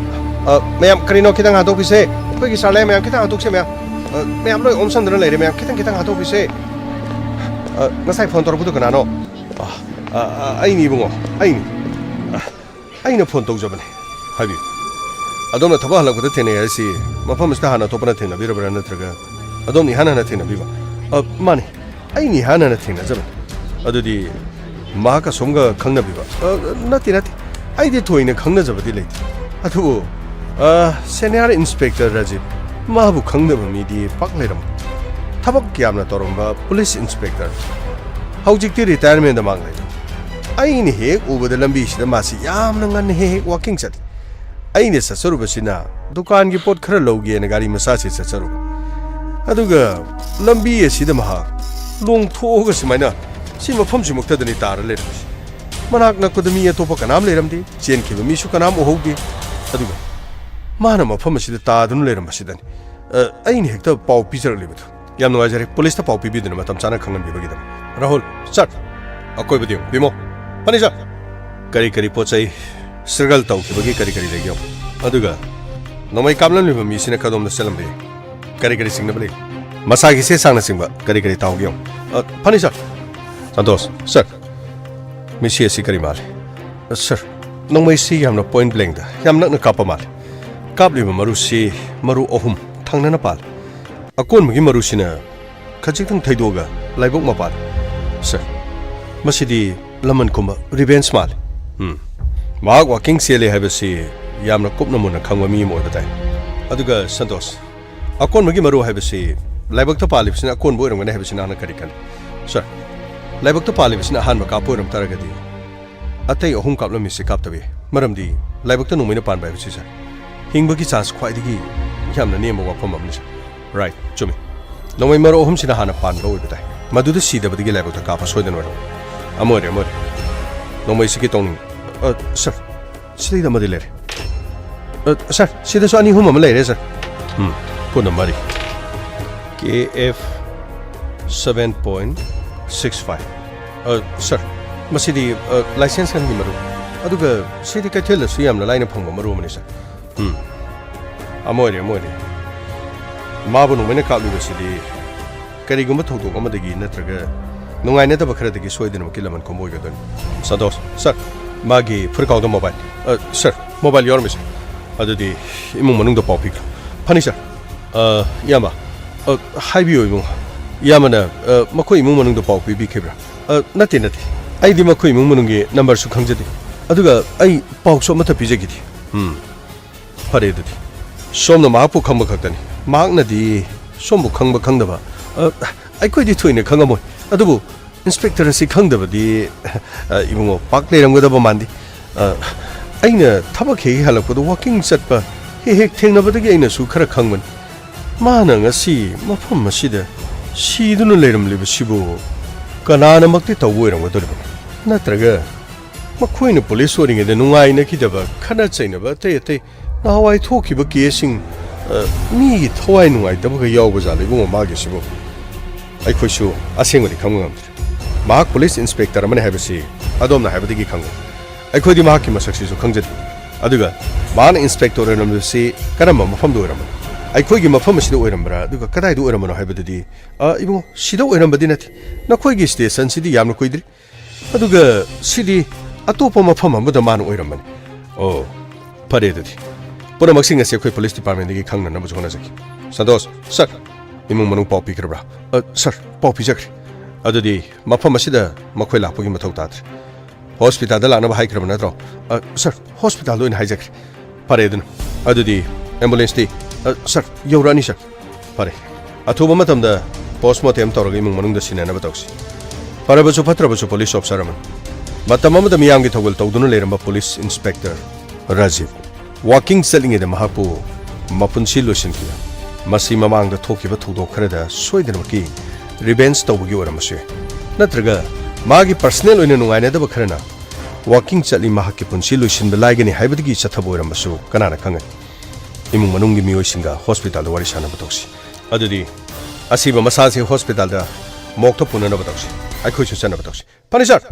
ꯑ, ꯃꯌꯥꯝ ꯀꯔꯤꯅꯣ ꯈꯤꯇꯪ ꯍꯟꯗꯣꯛꯄꯤꯁꯦ꯫ ꯑꯩꯈꯣꯏꯒꯤ sir ꯂꯩ, ꯃꯌꯥꯝ ꯈꯤꯇꯪ ꯍꯟꯗꯣꯛꯁꯦ, ꯃꯌꯥꯝ꯫ ꯑ, ꯃꯌꯥꯝ ꯂꯣꯏ ꯑꯣꯝꯁꯟꯗꯅ ꯂꯩꯔꯦ, ꯃꯌꯥꯝ ꯈꯤꯇꯪ ꯈꯤꯇꯪ ꯍꯟꯗꯣꯛꯄꯤꯁꯦ꯫ ꯑ, ꯉꯁꯥꯏ phone ꯇꯧꯔꯛꯄꯗꯨ ꯀꯅꯥꯅꯣ? ꯑ, ꯑ, ꯑ, ꯑꯩꯅꯤ ꯏꯕꯨꯡꯉꯣ, ꯑꯩꯅꯤ꯫ ꯑ, ꯑꯩꯅ ꯐꯣꯟ ꯇꯧꯖꯕꯅꯦ꯫ ꯍꯥꯏꯕꯤꯌꯨ꯫ ꯑꯗꯣꯝꯅ ꯊꯕꯛ ꯍꯜꯂꯛꯄꯗ ꯊꯦꯡꯅꯩ ꯍꯥꯏꯁꯤ ꯃꯐꯝ ꯑꯁꯤꯗ ꯍꯥꯟꯅ ꯑꯇꯣꯞꯄꯅ ꯊꯦꯡꯅꯕꯤꯔꯕ꯭ꯔꯥ, ꯅꯠꯇ꯭ꯔꯒ ꯑꯗꯣꯝꯅ ꯏꯍꯥꯟ ꯍꯥꯟꯅ ꯊꯦꯡꯅꯕꯤꯕ? ꯑ, ꯃꯥꯅꯤ, ꯑꯩꯅ ꯏꯍꯥꯟ ꯍꯥꯟꯅ ꯊꯦꯡꯅꯖꯕꯅꯤ꯫ ꯑꯗꯨꯗꯤ ꯃꯍꯥꯛ ꯑꯁꯣꯝꯒ ꯈꯪꯅꯕꯤꯕ? ꯑ, ꯅꯠꯇꯦ, ꯅꯠꯇꯦ, ꯑꯩꯗꯤ ꯊꯣꯏꯅ ꯈꯪꯅꯖꯕꯗꯤ ꯂꯩꯇꯦ꯫ ꯑꯗꯨꯕꯨ, ꯑ, ꯁꯦꯅꯤꯌꯔ ꯏꯟꯁꯄꯦꯛꯇꯔ ꯔꯥꯖꯤꯕ, ꯃꯥꯕꯨ ꯈꯪꯗꯕ ꯃꯤꯗꯤ ꯄꯥꯛ ꯂꯩꯔꯝꯃꯣꯏ꯫ ꯊꯕꯛ ꯌꯥꯝꯅ ꯇꯧꯔꯝꯕ ꯄꯨꯂꯤꯁ ꯏꯟꯁꯄꯦꯛꯇꯔ, ꯍꯧꯖꯤꯛꯇꯤ ꯔꯤꯇꯥꯌꯔꯃꯦꯟꯗ ꯃꯥꯡ ꯂꯩꯔꯦ꯫ ꯑꯩꯅ ꯍꯦꯛ ꯎꯕꯗ ꯂꯝꯕꯤꯁꯤꯗ ꯃꯥꯁꯤ ꯌꯥꯝꯅ ꯉꯟꯅ ꯍꯦꯛ ꯍꯦꯛ ꯋꯥꯀꯤꯡ ꯆꯠꯂꯤ꯫ ꯑꯩꯅ ꯆꯠꯆꯔꯨꯕꯁꯤꯅ ꯗꯨꯀꯥꯟꯒꯤ ꯄꯣꯠ ꯈꯔ ꯂꯧꯒꯦꯅ ꯒꯥꯔꯤ ꯃꯆꯥꯁꯤ ꯆꯠꯆꯔꯨꯕ꯫ ꯑꯗꯨꯒ ꯂꯝꯕꯤ ꯑꯁꯤꯗ ꯃꯍꯥꯛ ꯂꯣꯡꯊꯣꯛꯑꯒ ꯁꯨꯃꯥꯏꯅ ꯁꯤ ꯃꯐꯝꯁꯤꯃꯛꯇꯗꯅꯤ ꯇꯥꯔ ꯂꯩꯔꯝꯃꯤꯁꯤ꯫ ꯃꯅꯥꯛ ꯅꯛꯄꯗ ꯃꯤ ꯑꯇꯣꯞꯄ ꯀꯅꯥꯝ ꯂꯩꯔꯝꯗꯦ, ꯆꯦꯟꯈꯤꯕ ꯃꯤꯁꯨ ꯀꯅꯥꯝ ꯎꯍꯧꯗꯦ꯫ ꯑꯗꯨꯒ ꯃꯥꯅ ꯃꯐꯝ ꯑꯁꯤꯗ ꯇꯥꯗꯨꯅ ꯂꯩꯔꯝꯕꯁꯤꯗꯅꯤ, ꯑ, ꯑꯩꯅ ꯍꯦꯛꯇ ꯄꯥꯎ ꯄꯤꯖꯔꯛꯂꯤꯕꯗꯨ꯫ ꯌꯥꯝ ꯅꯨꯡꯉꯥꯏꯖꯔꯦ ꯄꯨꯂꯤꯁꯇ ꯄꯥꯎ ꯄꯤꯕꯤꯗꯨꯅ ꯃꯇꯝ ꯆꯥꯅ ꯈꯪꯍꯟꯕꯤꯕꯒꯤꯗꯃꯛ꯫ ꯔꯥꯍꯨꯜ, ꯁꯥꯔ, ꯑꯀꯣꯏꯕꯗ ꯌꯦꯡꯕꯤꯃꯣ꯫ ꯐꯅꯤ, ꯁꯥꯔ꯫ ꯀꯔꯤ ꯀꯔꯤ ꯄꯣꯠ ꯆꯩ ꯁ꯭ꯔꯒꯜ ꯇꯧꯈꯤꯕꯒꯤ ꯀꯔꯤ ꯀꯔꯤ ꯂꯩꯒꯦ ꯌꯦꯡꯉꯨ꯫ ꯑꯗꯨꯒ ꯅꯣꯡꯃꯩ ꯀꯥꯞꯂꯝꯂꯤꯕ ꯃꯤꯁꯤꯅ ꯀꯗꯣꯝꯗ ꯆꯠꯂꯝꯕ ꯌꯥꯏ? ꯀꯔꯤ ꯀꯔꯤ ꯆꯤꯡꯅꯕ ꯂꯩ? ꯃꯁꯥꯒꯤ ꯆꯦ ꯆꯥꯡꯅꯆꯤꯡꯕ ꯀꯔꯤ ꯀꯔꯤ ꯇꯥꯍꯧꯒꯦ ꯌꯦꯡꯉꯨ꯫ ꯑ, ꯐꯅꯤ, ꯁꯥꯔ꯫ ꯁꯟꯇꯣꯁ, ꯁꯥꯔ, ꯃꯤꯁꯤ ꯑꯁꯤ ꯀꯔꯤ ꯃꯥꯜꯂꯤ? ꯑ, ꯁꯥꯔ, ꯅꯣꯡꯃꯩꯁꯤ ꯌꯥꯝꯅ ꯄꯣꯏꯟ ꯕ꯭ꯂꯦꯡꯗ ꯌꯥꯝ ꯅꯛꯅ ꯀꯥꯞꯄ ꯃꯥꯜꯂꯤ꯫ ꯀꯥꯞꯂꯤꯕ ꯃꯔꯨꯁꯤ ꯃꯔꯨ ꯑꯍꯨꯝ ꯊꯪꯅꯅ ꯄꯥꯜꯂꯤ꯫ ꯑꯀꯣꯟꯕꯒꯤ ꯃꯔꯨꯁꯤꯅ ꯈꯖꯤꯛꯇꯪ ꯊꯩꯗꯣꯛꯑꯒ ꯂꯥꯏꯕꯛ ꯃꯄꯥꯗ꯫ ꯁꯥꯔ, ꯃꯁꯤꯗꯤ ꯂꯃꯟ ꯈꯨꯝꯕ ꯔꯤꯚꯦꯟꯁ ꯃꯥꯜꯂꯤ꯫ ꯎꯝ꯫ ꯃꯍꯥꯛ ꯋꯥꯀꯤꯡ ꯆꯦꯜꯂꯦ ꯍꯥꯏꯕꯁꯤ ꯌꯥꯝꯅ ꯀꯨꯞꯅ ꯃꯨꯟꯅ ꯈꯪꯕ ꯃꯤ ꯑꯃ ꯑꯣꯏꯕ ꯇꯥꯏ꯫ ꯑꯗꯨꯒ ꯁꯟꯇꯣꯁ, ꯑꯀꯣꯟꯕꯒꯤ ꯃꯔꯨ ꯍꯥꯏꯕꯁꯤ ꯂꯥꯏꯕꯛꯇ ꯄꯥꯜꯂꯤꯕꯁꯤꯅ ꯑꯀꯣꯟꯕ ꯑꯣꯏꯔꯝꯒꯅꯤ ꯍꯥꯏꯕꯁꯤ ꯅꯍꯥꯛꯅ ꯀꯔꯤ ꯈꯜꯂꯤ? ꯁꯥꯔ, ꯂꯥꯏꯕꯛꯇ ꯄꯥꯜꯂꯤꯕꯁꯤꯅ ꯑꯍꯥꯟꯕ ꯀꯥꯞꯄ ꯑꯣꯏꯔꯝ ꯇꯥꯔꯒꯗꯤ ꯑꯇꯩ ꯑꯍꯨꯝ ꯀꯥꯞꯂꯝꯃꯤꯁꯤ ꯀꯥꯞꯇꯕ ꯌꯥꯏ꯫ ꯃꯔꯝꯗꯤ ꯂꯥꯏꯕꯛꯇ ꯅꯣꯡꯃꯩꯅ ꯄꯥꯟꯕ ꯍꯥꯏꯕꯁꯤ, ꯁꯥꯔ, ꯍꯤꯡꯕꯒꯤ ꯆꯥꯟꯁ ꯈ꯭ꯋꯥꯏꯗꯒꯤ ꯌꯥꯝꯅ ꯅꯦꯝꯕ ꯋꯥꯐꯝ ꯑꯃꯅꯤ, ꯁꯥꯔ꯫ ꯔꯥꯏꯠ, ꯆꯨꯝꯃꯤ꯫ ꯅꯣꯡꯃꯩ ꯃꯔꯨ ꯑꯍꯨꯝꯁꯤꯅ ꯍꯥꯟꯅ ꯄꯥꯟꯕ ꯑꯣꯏꯕ ꯇꯥꯏ꯫ ꯃꯗꯨꯗ ꯁꯤꯗꯕꯗꯒꯤ ꯂꯥꯏꯕꯛꯇ ꯀꯥꯞꯄ ꯁꯣꯏꯗꯅ ꯑꯣꯏꯔꯝꯃꯤ꯫ ꯑꯃ ꯑꯣꯏꯔꯦ, ꯑꯃ ꯑꯣꯏꯔꯦ꯫ ꯅꯣꯡꯃꯩꯁꯤꯒꯤ ꯇꯧꯅꯤꯡ-, ꯑ, ꯁꯥꯔ, ꯁꯤꯗꯩꯗ ꯑꯃꯗꯤ ꯂꯩꯔꯦ꯫ ꯑ, ꯁꯥꯔ, ꯁꯤꯗꯁꯨ ꯑꯅꯤ ꯑꯍꯨꯝ ꯑꯃ ꯂꯩꯔꯦ, ꯁꯥꯔ꯫ ꯎꯝ, ꯄꯨꯟꯅ ꯃꯔꯤ꯫ ꯀꯦ F seven point six five꯫ ꯑ, ꯁꯥꯔ, ꯃꯁꯤꯗꯤ, ꯑ, ꯂꯥꯏꯁꯦꯟꯁ ꯈꯟꯒꯤ ꯃꯔꯨ꯫ ꯑꯗꯨꯒ ꯁꯤꯗꯤ ꯀꯩꯊꯦꯜꯗꯁꯨ ꯌꯥꯝꯅ ꯂꯥꯏꯅ ꯐꯪꯕ ꯃꯔꯨ ꯑꯃꯅꯤ, ꯁꯥꯔ꯫ ꯎꯝ꯫ ꯑꯃ ꯑꯣꯏꯔꯦ, ꯑꯃ ꯑꯣꯏꯔꯦ꯫ ꯃꯥꯕꯨ ꯅꯣꯡꯃꯩꯅ ꯀꯥꯞꯂꯤꯕꯁꯤꯗꯤ ꯀꯔꯤꯒꯨꯝꯕ ꯊꯧꯗꯣꯛ ꯑꯃꯗꯒꯤ ꯅꯠꯇ꯭ꯔꯒ ꯅꯨꯡꯉꯥꯏꯅꯗꯕ ꯈꯔꯗꯒꯤ ꯁꯣꯏꯗꯅꯃꯛꯀꯤ ꯂꯃꯟ ꯈꯨꯝꯕ ꯑꯣꯏꯒꯗꯣꯏꯅꯤ꯫ ꯁꯟꯇꯣꯁ, ꯁꯥꯔ, ꯃꯥꯒꯤ ꯐꯨꯔꯤꯠꯈꯥꯎꯗ ꯃꯣꯕꯥꯏꯜ꯫ ꯑ, ꯁꯥꯔ, ꯃꯣꯕꯥꯏꯜ ꯌꯥꯎꯔꯝꯃꯤ, ꯁꯥꯔ꯫ ꯑꯗꯨꯗꯤ ꯏꯃꯨꯡ ꯃꯅꯨꯡꯗ ꯄꯥꯎ ꯄꯤꯈ꯭ꯔꯣ꯫ ꯐꯅꯤ, ꯁꯥꯔ꯫ ꯑ, ꯏꯌꯥꯝꯕ꯫ ꯑ, ꯍꯥꯏꯕꯤꯌꯨ, ꯏꯕꯨꯡꯉꯣ꯫ ꯏꯌꯥꯝꯕꯅ, ꯑ, ꯃꯈꯣꯏ ꯏꯃꯨꯡ ꯃꯅꯨꯡꯗ ꯄꯥꯎ ꯄꯤꯕꯤꯈꯤꯕ꯭ꯔꯥ? ꯑ, ꯅꯠꯇꯦ, ꯅꯠꯇꯦ꯫ ꯑꯩꯗꯤ ꯃꯈꯣꯏ ꯏꯃꯨꯡ ꯃꯅꯨꯡꯒꯤ ꯅꯝꯕꯔꯁꯨ ꯈꯪꯖꯗꯦ꯫ ꯑꯗꯨꯒ ꯑꯩ ꯄꯥꯎꯁꯨ ꯑꯃꯠꯇ ꯄꯤꯖꯈꯤꯗꯦ꯫ ꯎꯝ꯫ ꯐꯔꯦ ꯑꯗꯨꯗꯤ꯫ ꯁꯣꯝꯅ ꯃꯍꯥꯛꯄꯨ ꯈꯪꯕ ꯈꯛꯇꯅꯤ꯫ ꯃꯍꯥꯛꯅꯗꯤ ꯁꯣꯝꯕꯨ ꯈꯪꯕ ꯈꯪꯗꯕ, ꯑ, ꯑꯩꯈꯣꯏꯗꯤ ꯊꯣꯏꯅ ꯈꯪꯉꯝꯃꯣꯏ꯫ ꯑꯗꯨꯕꯨ ꯏꯟꯁꯄꯦꯛꯇꯔ ꯑꯁꯤ ꯈꯪꯗꯕꯗꯤ, ꯑ, ꯏꯕꯨꯡꯉꯣ, ꯄꯥꯛ ꯂꯩꯔꯝꯒꯗꯕ ꯃꯥꯟꯗꯦ꯫ ꯑ, ꯑꯩꯅ ꯊꯕꯛ ꯍꯦꯛ ꯍꯦꯛ ꯍꯜꯂꯛꯄꯗ ꯋꯥꯀꯤꯡ ꯆꯠꯄ ꯍꯦꯛ ꯍꯦꯛ ꯊꯦꯡꯅꯕꯗꯒꯤ ꯑꯩꯅꯁꯨ ꯈꯔ ꯈꯪꯕꯅꯤ꯫ ꯃꯥꯅ ꯉꯁꯤ ꯃꯐꯝ ꯑꯁꯤꯗ ꯁꯤꯗꯨꯅ ꯂꯩꯔꯝꯂꯤꯕꯁꯤꯕꯨ ꯀꯅꯥꯅꯃꯛꯇꯤ ꯇꯧꯕ ꯑꯣꯏꯔꯝꯒꯗꯧꯔꯤꯕꯅꯤ? ꯅꯠꯇ꯭ꯔꯒ ꯃꯈꯣꯏꯅ ꯄꯨꯂꯤꯁ ꯑꯣꯏꯔꯤꯉꯩꯗ ꯅꯨꯡꯉꯥꯏꯅꯈꯤꯗꯕ, ꯈꯠꯅ ꯆꯩꯅꯕ ꯑꯇꯩ ꯑꯇꯩ ꯅꯍꯥꯟꯋꯥꯏ ꯊꯣꯛꯈꯤꯕ ꯀꯦꯁꯁꯤꯡ, ꯑ, ꯃꯤꯒꯤ ꯊꯋꯥꯏ ꯅꯨꯡꯉꯥꯏꯇꯕꯒ ꯌꯥꯎꯕ ꯖꯥꯠꯂ ꯏꯕꯨꯡꯉꯣ ꯃꯥꯒꯤꯁꯤꯕꯨ? ꯑꯩꯈꯣꯏꯁꯨ ꯑꯁꯦꯡꯕꯗꯤ ꯈꯪꯕ ꯉꯝꯗ꯭ꯔꯦ꯫ ꯃꯍꯥꯛ ꯄꯨꯂꯤꯁ ꯏꯟꯁꯄꯦꯛꯇꯔ ꯑꯃꯅꯤ ꯍꯥꯏꯕꯁꯤ ꯑꯗꯣꯝꯅ ꯍꯥꯏꯕꯗꯒꯤ ꯈꯪꯉꯤ꯫ ꯑꯩꯈꯣꯏꯗꯤ ꯃꯍꯥꯛꯀꯤ ꯃꯁꯛꯁꯤꯁꯨ ꯈꯪꯖꯗꯦ꯫ ꯑꯗꯨꯒ ꯃꯍꯥꯛꯅ ꯏꯟꯁꯄꯦꯛꯇꯔ ꯑꯣꯏꯔꯝꯂꯤꯕꯁꯤ ꯀꯔꯝꯕ ꯃꯐꯝꯗ ꯑꯣꯏꯔꯝꯕꯅꯣ? ꯑꯩꯈꯣꯏꯒꯤ ꯃꯐꯝ ꯑꯁꯤꯗ ꯑꯣꯏꯔꯝꯕ꯭ꯔꯥ? ꯑꯗꯨꯒ ꯀꯗꯥꯏꯗ ꯑꯣꯏꯔꯝꯕꯅꯣ ꯍꯥꯏꯕꯗꯨꯗꯤ, ꯑ, ꯏꯕꯨꯡꯉꯣ, ꯁꯤꯗ ꯑꯣꯏꯔꯝꯕꯗꯤ ꯅꯠꯇꯦ꯫ ꯅꯈꯣꯏꯒꯤ ꯁ꯭ꯇꯦꯁꯟꯁꯤꯗꯤ ꯌꯥꯝꯅ ꯀꯨꯏꯗ꯭ꯔꯤ꯫ ꯑꯗꯨꯒ ꯁꯤꯗꯤ ꯑꯇꯣꯞꯄ ꯃꯐꯝ ꯑꯃꯗ ꯃꯥꯅ ꯑꯣꯏꯔꯝꯕꯅꯤ꯫ ꯑꯣ, ꯐꯔꯦ ꯑꯗꯨꯗꯤ꯫ ꯄꯨꯝꯅꯃꯛꯁꯤꯡ ꯑꯁꯤ ꯑꯩꯈꯣꯏ ꯄꯨꯂꯤꯁ ꯗꯤꯄꯥꯔꯠꯃꯦꯟꯗꯒꯤ ꯈꯪꯅꯅꯕꯁꯨ ꯍꯣꯠꯅꯖꯒꯦ꯫ ꯁꯟꯇꯣꯁ, ꯁꯔ, ꯏꯃꯨꯡ ꯃꯅꯨꯡ ꯄꯥꯎ ꯄꯤꯈ꯭ꯔꯕ꯭ꯔꯥ? ꯑ, ꯁꯔ, ꯄꯥꯎ ꯄꯤꯖꯈ꯭ꯔꯦ꯫ ꯑꯗꯨꯗꯤ ꯃꯐꯝ ꯑꯁꯤꯗ ꯃꯈꯣꯏ ꯂꯥꯛꯄꯒꯤ ꯃꯊꯧ ꯇꯥꯗ꯭ꯔꯦ꯫ ꯍꯣꯁꯄꯤꯇꯥꯜꯗ ꯂꯥꯛꯅꯕ ꯍꯥꯏꯈ꯭ꯔꯕ ꯅꯠꯇ꯭ꯔꯣ? ꯑ, ꯁꯔ, ꯍꯣꯁꯄꯤꯇꯥꯜꯗ ꯑꯣꯏꯅ ꯍꯥꯏꯖꯈ꯭ꯔꯦ꯫ ꯐꯔꯦ ꯑꯗꯨꯅ꯫ ꯑꯗꯨꯗꯤ ꯑꯦꯝꯕꯨꯂꯦꯟꯁꯇꯤ? ꯑ, ꯁꯔ, ꯌꯧꯔꯛꯑꯅꯤ, ꯁꯔ꯫ ꯐꯔꯦ꯫ ꯑꯊꯨꯕ ꯃꯇꯝꯗ ꯄꯣꯁꯃꯣꯔꯇꯦꯝ ꯇꯧꯔꯒ ꯏꯃꯨꯡ ꯃꯅꯨꯡꯗ ꯁꯤꯟꯅꯅꯕ ꯇꯧꯁꯤ꯫ ꯐꯔꯕꯁꯨ ꯐꯠꯇ꯭ꯔꯕꯁꯨ ꯄꯨꯂꯤꯁ ꯑꯣꯐꯤꯁꯥꯔ ꯑꯃꯅꯤ꯫ ꯃꯇꯝ ꯑꯃꯗ ꯃꯤꯌꯥꯝꯒꯤ ꯊꯧꯒꯜ ꯇꯧꯗꯨꯅ ꯂꯩꯔꯝꯕ ꯄꯨꯂꯤꯁ ꯏꯟꯁꯄꯦꯛꯇꯔ ꯔꯥꯖꯤꯕ꯫ ꯋꯥꯀꯤꯡ ꯆꯠꯂꯤꯉꯩꯗ ꯃꯍꯥꯛꯄꯨ ꯃꯄꯨꯟꯁꯤ ꯂꯣꯏꯁꯤꯟꯈꯤꯕ꯫ ꯃꯁꯤ ꯃꯃꯥꯡꯗ ꯊꯣꯛꯈꯤꯕ ꯊꯧꯗꯣꯛ ꯈꯔꯗ ꯁꯣꯏꯗꯅꯃꯛꯀꯤ ꯔꯤꯚꯦꯟꯖ ꯇꯧꯕꯒꯤ ꯑꯣꯏꯔꯝꯕꯁꯨ ꯌꯥꯏ꯫ ꯅꯠꯇ꯭ꯔꯒ ꯃꯥꯒꯤ ꯄꯔꯁꯅꯦꯜ ꯑꯣꯏꯅ ꯅꯨꯡꯉꯥꯏꯅꯗꯕ ꯈꯔꯅ ꯋꯥꯀꯤꯡ ꯆꯠꯂꯤ ꯃꯍꯥꯛꯀꯤ ꯄꯨꯟꯁꯤ ꯂꯣꯏꯁꯤꯟꯕ ꯂꯥꯏꯒꯅꯤ ꯍꯥꯏꯕꯗꯒꯤ ꯆꯠꯊꯕ ꯑꯣꯏꯔꯝꯕꯁꯨ ꯀꯅꯥꯅ ꯈꯪꯒꯅꯤ? ꯏꯃꯨꯡ ꯃꯅꯨꯡꯒꯤ ꯃꯤꯑꯣꯏꯁꯤꯡꯒ ꯍꯣꯁꯄꯤꯇꯥꯜꯗ ꯋꯥꯔꯤ ꯁꯥꯅꯕ ꯇꯧꯁꯤ꯫ ꯑꯗꯨꯗꯤ ꯑꯁꯤꯕ ꯃꯁꯥꯁꯤ ꯍꯣꯁꯄꯤꯇꯥꯜꯗ ꯃꯣꯛꯇ ꯄꯨꯅꯅꯕ ꯇꯧꯁꯤ꯫ ꯑꯩꯈꯣꯏꯁꯨ ꯆꯠꯅꯕ ꯇꯧꯁꯤ꯫ ꯐꯅꯤ, ꯁꯥꯔ꯫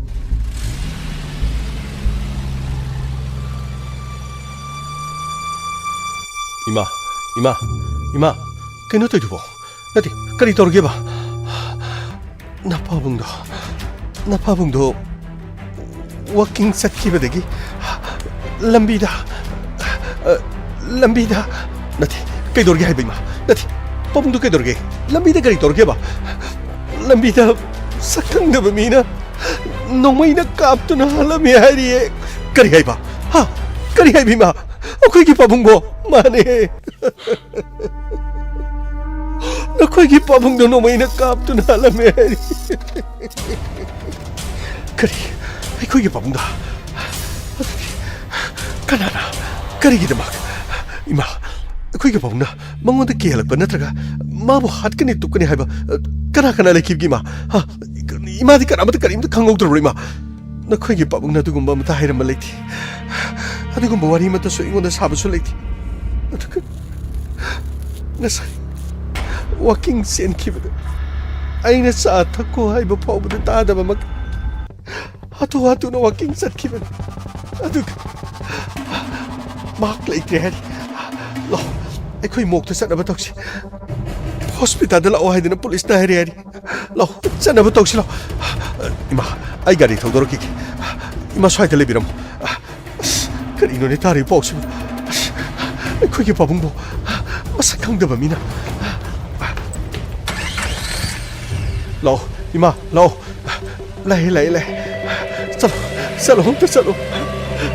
ꯏꯃꯥ, ꯏꯃꯥ, ꯏꯃꯥ, ꯀꯩꯅꯣ ꯇꯧꯔꯤꯗꯨꯕꯣ? ꯅꯠꯇꯦ, ꯀꯔꯤ ꯇꯧꯔꯒꯦꯕ? ꯅꯄꯥꯕꯨꯡꯗꯣ, ꯅꯄꯥꯕꯨꯡꯗꯣ ꯋꯥꯀꯤꯡ ꯆꯠꯈꯤꯕꯗꯒꯤ ꯂꯝꯕꯤꯗ, ꯑ, ꯂꯝꯕꯤꯗ, ꯅꯠꯇꯦ, ꯀꯩꯗꯧꯔꯒꯦ ꯍꯥꯏꯕ, ꯏꯃꯥ? ꯅꯠꯇꯦ, ꯄꯥꯕꯨꯡꯗꯨ ꯀꯩꯗꯧꯔꯒꯦ? ꯂꯝꯕꯤꯗ ꯀꯔꯤ ꯇꯧꯔꯒꯦꯕ? ꯂꯝꯕꯤꯗ ꯁꯛꯈꯪꯗꯕ ꯃꯤꯅ ꯅꯣꯡꯃꯩꯅ ꯀꯥꯞꯇꯨꯅ ꯍꯥꯠꯂꯝꯃꯦ ꯍꯥꯏꯔꯤꯌꯦ꯫ ꯀꯔꯤ ꯍꯥꯏꯕ? ꯍꯥ? ꯀꯔꯤ ꯍꯥꯏꯕ, ꯏꯃꯥ? ꯑꯩꯈꯣꯏꯒꯤ ꯄꯥꯕꯨꯡꯕꯣ? ꯃꯥꯅꯦ꯫ ꯅꯈꯣꯏꯒꯤ ꯄꯥꯕꯨꯡꯗꯣ ꯅꯣꯡꯃꯩꯅ ꯀꯥꯞꯇꯨꯅ ꯍꯥꯠꯂꯝꯃꯦ ꯍꯥꯏꯔꯤ꯫ ꯀꯔꯤ? ꯑꯩꯈꯣꯏꯒꯤ ꯄꯥꯕꯨꯡꯗ? ꯑꯗꯨꯗꯤ ꯀꯅꯥꯅ? ꯀꯔꯤꯒꯤꯗꯃꯛ? ꯏꯃꯥ, ꯑꯩꯈꯣꯏꯒꯤ ꯄꯥꯕꯨꯡꯅ ꯃꯉꯣꯟꯗ ꯀꯤꯍꯜꯂꯛꯄ ꯅꯠꯇ꯭ꯔꯒ ꯃꯥꯕꯨ ꯍꯥꯠꯀꯅꯤ ꯇꯨꯞꯀꯅꯤ ꯍꯥꯏꯕ, ꯑ, ꯀꯅꯥ ꯀꯅꯥ ꯂꯩꯈꯤꯕꯒꯦ, ꯏꯃꯥ? ꯍꯥ? ꯏꯃꯥꯗꯤ ꯀꯅꯥꯃꯠꯇ ꯀꯔꯤꯝꯇ ꯈꯪꯍꯧꯗ꯭ꯔꯕ꯭ꯔꯣ, ꯏꯃꯥ? ꯅꯈꯣꯏꯒꯤ ꯄꯥꯕꯨꯡꯅ ꯑꯗꯨꯒꯨꯝꯕ ꯑꯃꯠꯇ ꯍꯥꯏꯔꯝꯕ ꯂꯩꯇꯦ꯫ ꯑꯗꯨꯒꯨꯝꯕ ꯋꯥꯔꯤ ꯑꯃꯠꯇꯁꯨ ꯑꯩꯉꯣꯟꯗ ꯁꯥꯕꯁꯨ ꯂꯩꯇꯦ꯫ ꯑꯗꯨꯒ ꯉꯁꯥꯏ ꯋꯥꯀꯤꯡ ꯆꯦꯟꯈꯤꯕꯗ ꯑꯩꯅ ꯆꯥ ꯊꯛꯈꯣ ꯍꯥꯏꯕ ꯐꯥꯎꯕꯗ ꯇꯥꯗꯕ ꯃꯈꯩ ꯍꯥꯊꯨ ꯍꯥꯊꯨꯅ ꯋꯥꯀꯤꯡ ꯆꯠꯈꯤꯕꯅꯤ꯫ ꯑꯗꯨꯒ ꯃꯍꯥꯛ ꯂꯩꯇ꯭ꯔꯦ ꯍꯥꯏꯔꯤ꯫ ꯂꯥꯛꯑꯣ, ꯑꯩꯈꯣꯏ ꯃꯣꯛꯇ ꯆꯠꯅꯕ ꯇꯧꯁꯤ꯫ ꯍꯣꯁꯄꯤꯇꯥꯜꯗ ꯂꯥꯛꯑꯣ ꯍꯥꯏꯗꯅ ꯄꯨꯂꯤꯁꯅ ꯍꯥꯏꯔꯦ ꯍꯥꯏꯔꯤ꯫ ꯂꯥꯛꯑꯣ, ꯆꯠꯅꯕ ꯇꯧꯁꯤ ꯂꯥꯛꯑꯣ꯫ ꯏꯃꯥ, ꯑꯩ ꯒꯥꯔꯤ ꯊꯧꯗꯣꯔꯛꯈꯤꯒꯦ꯫ ꯏꯃꯥ, ꯁ꯭ꯋꯥꯏꯗ ꯂꯩꯕꯤꯔꯝꯃꯣ꯫ ꯑꯁ, ꯀꯔꯤꯅꯣꯅꯦ ꯇꯥꯔꯤꯕ ꯄꯥꯎꯁꯤꯕꯨ? ꯑꯁ, ꯑꯩꯈꯣꯏꯒꯤ ꯄꯥꯕꯨꯡꯕꯨ ꯃꯁꯛ ꯈꯪꯗꯕ ꯃꯤꯅ꯫ ꯂꯥꯛꯑꯣ, ꯏꯃꯥ, ꯂꯥꯛꯑꯣ꯫ ꯂꯥꯛꯑꯦ, ꯂꯥꯛꯑꯦ, ꯂꯥꯛꯑꯦ꯫ ꯆꯠꯂꯣ, ꯆꯠꯂꯣ, ꯑꯝꯇ ꯆꯠꯂꯣ꯫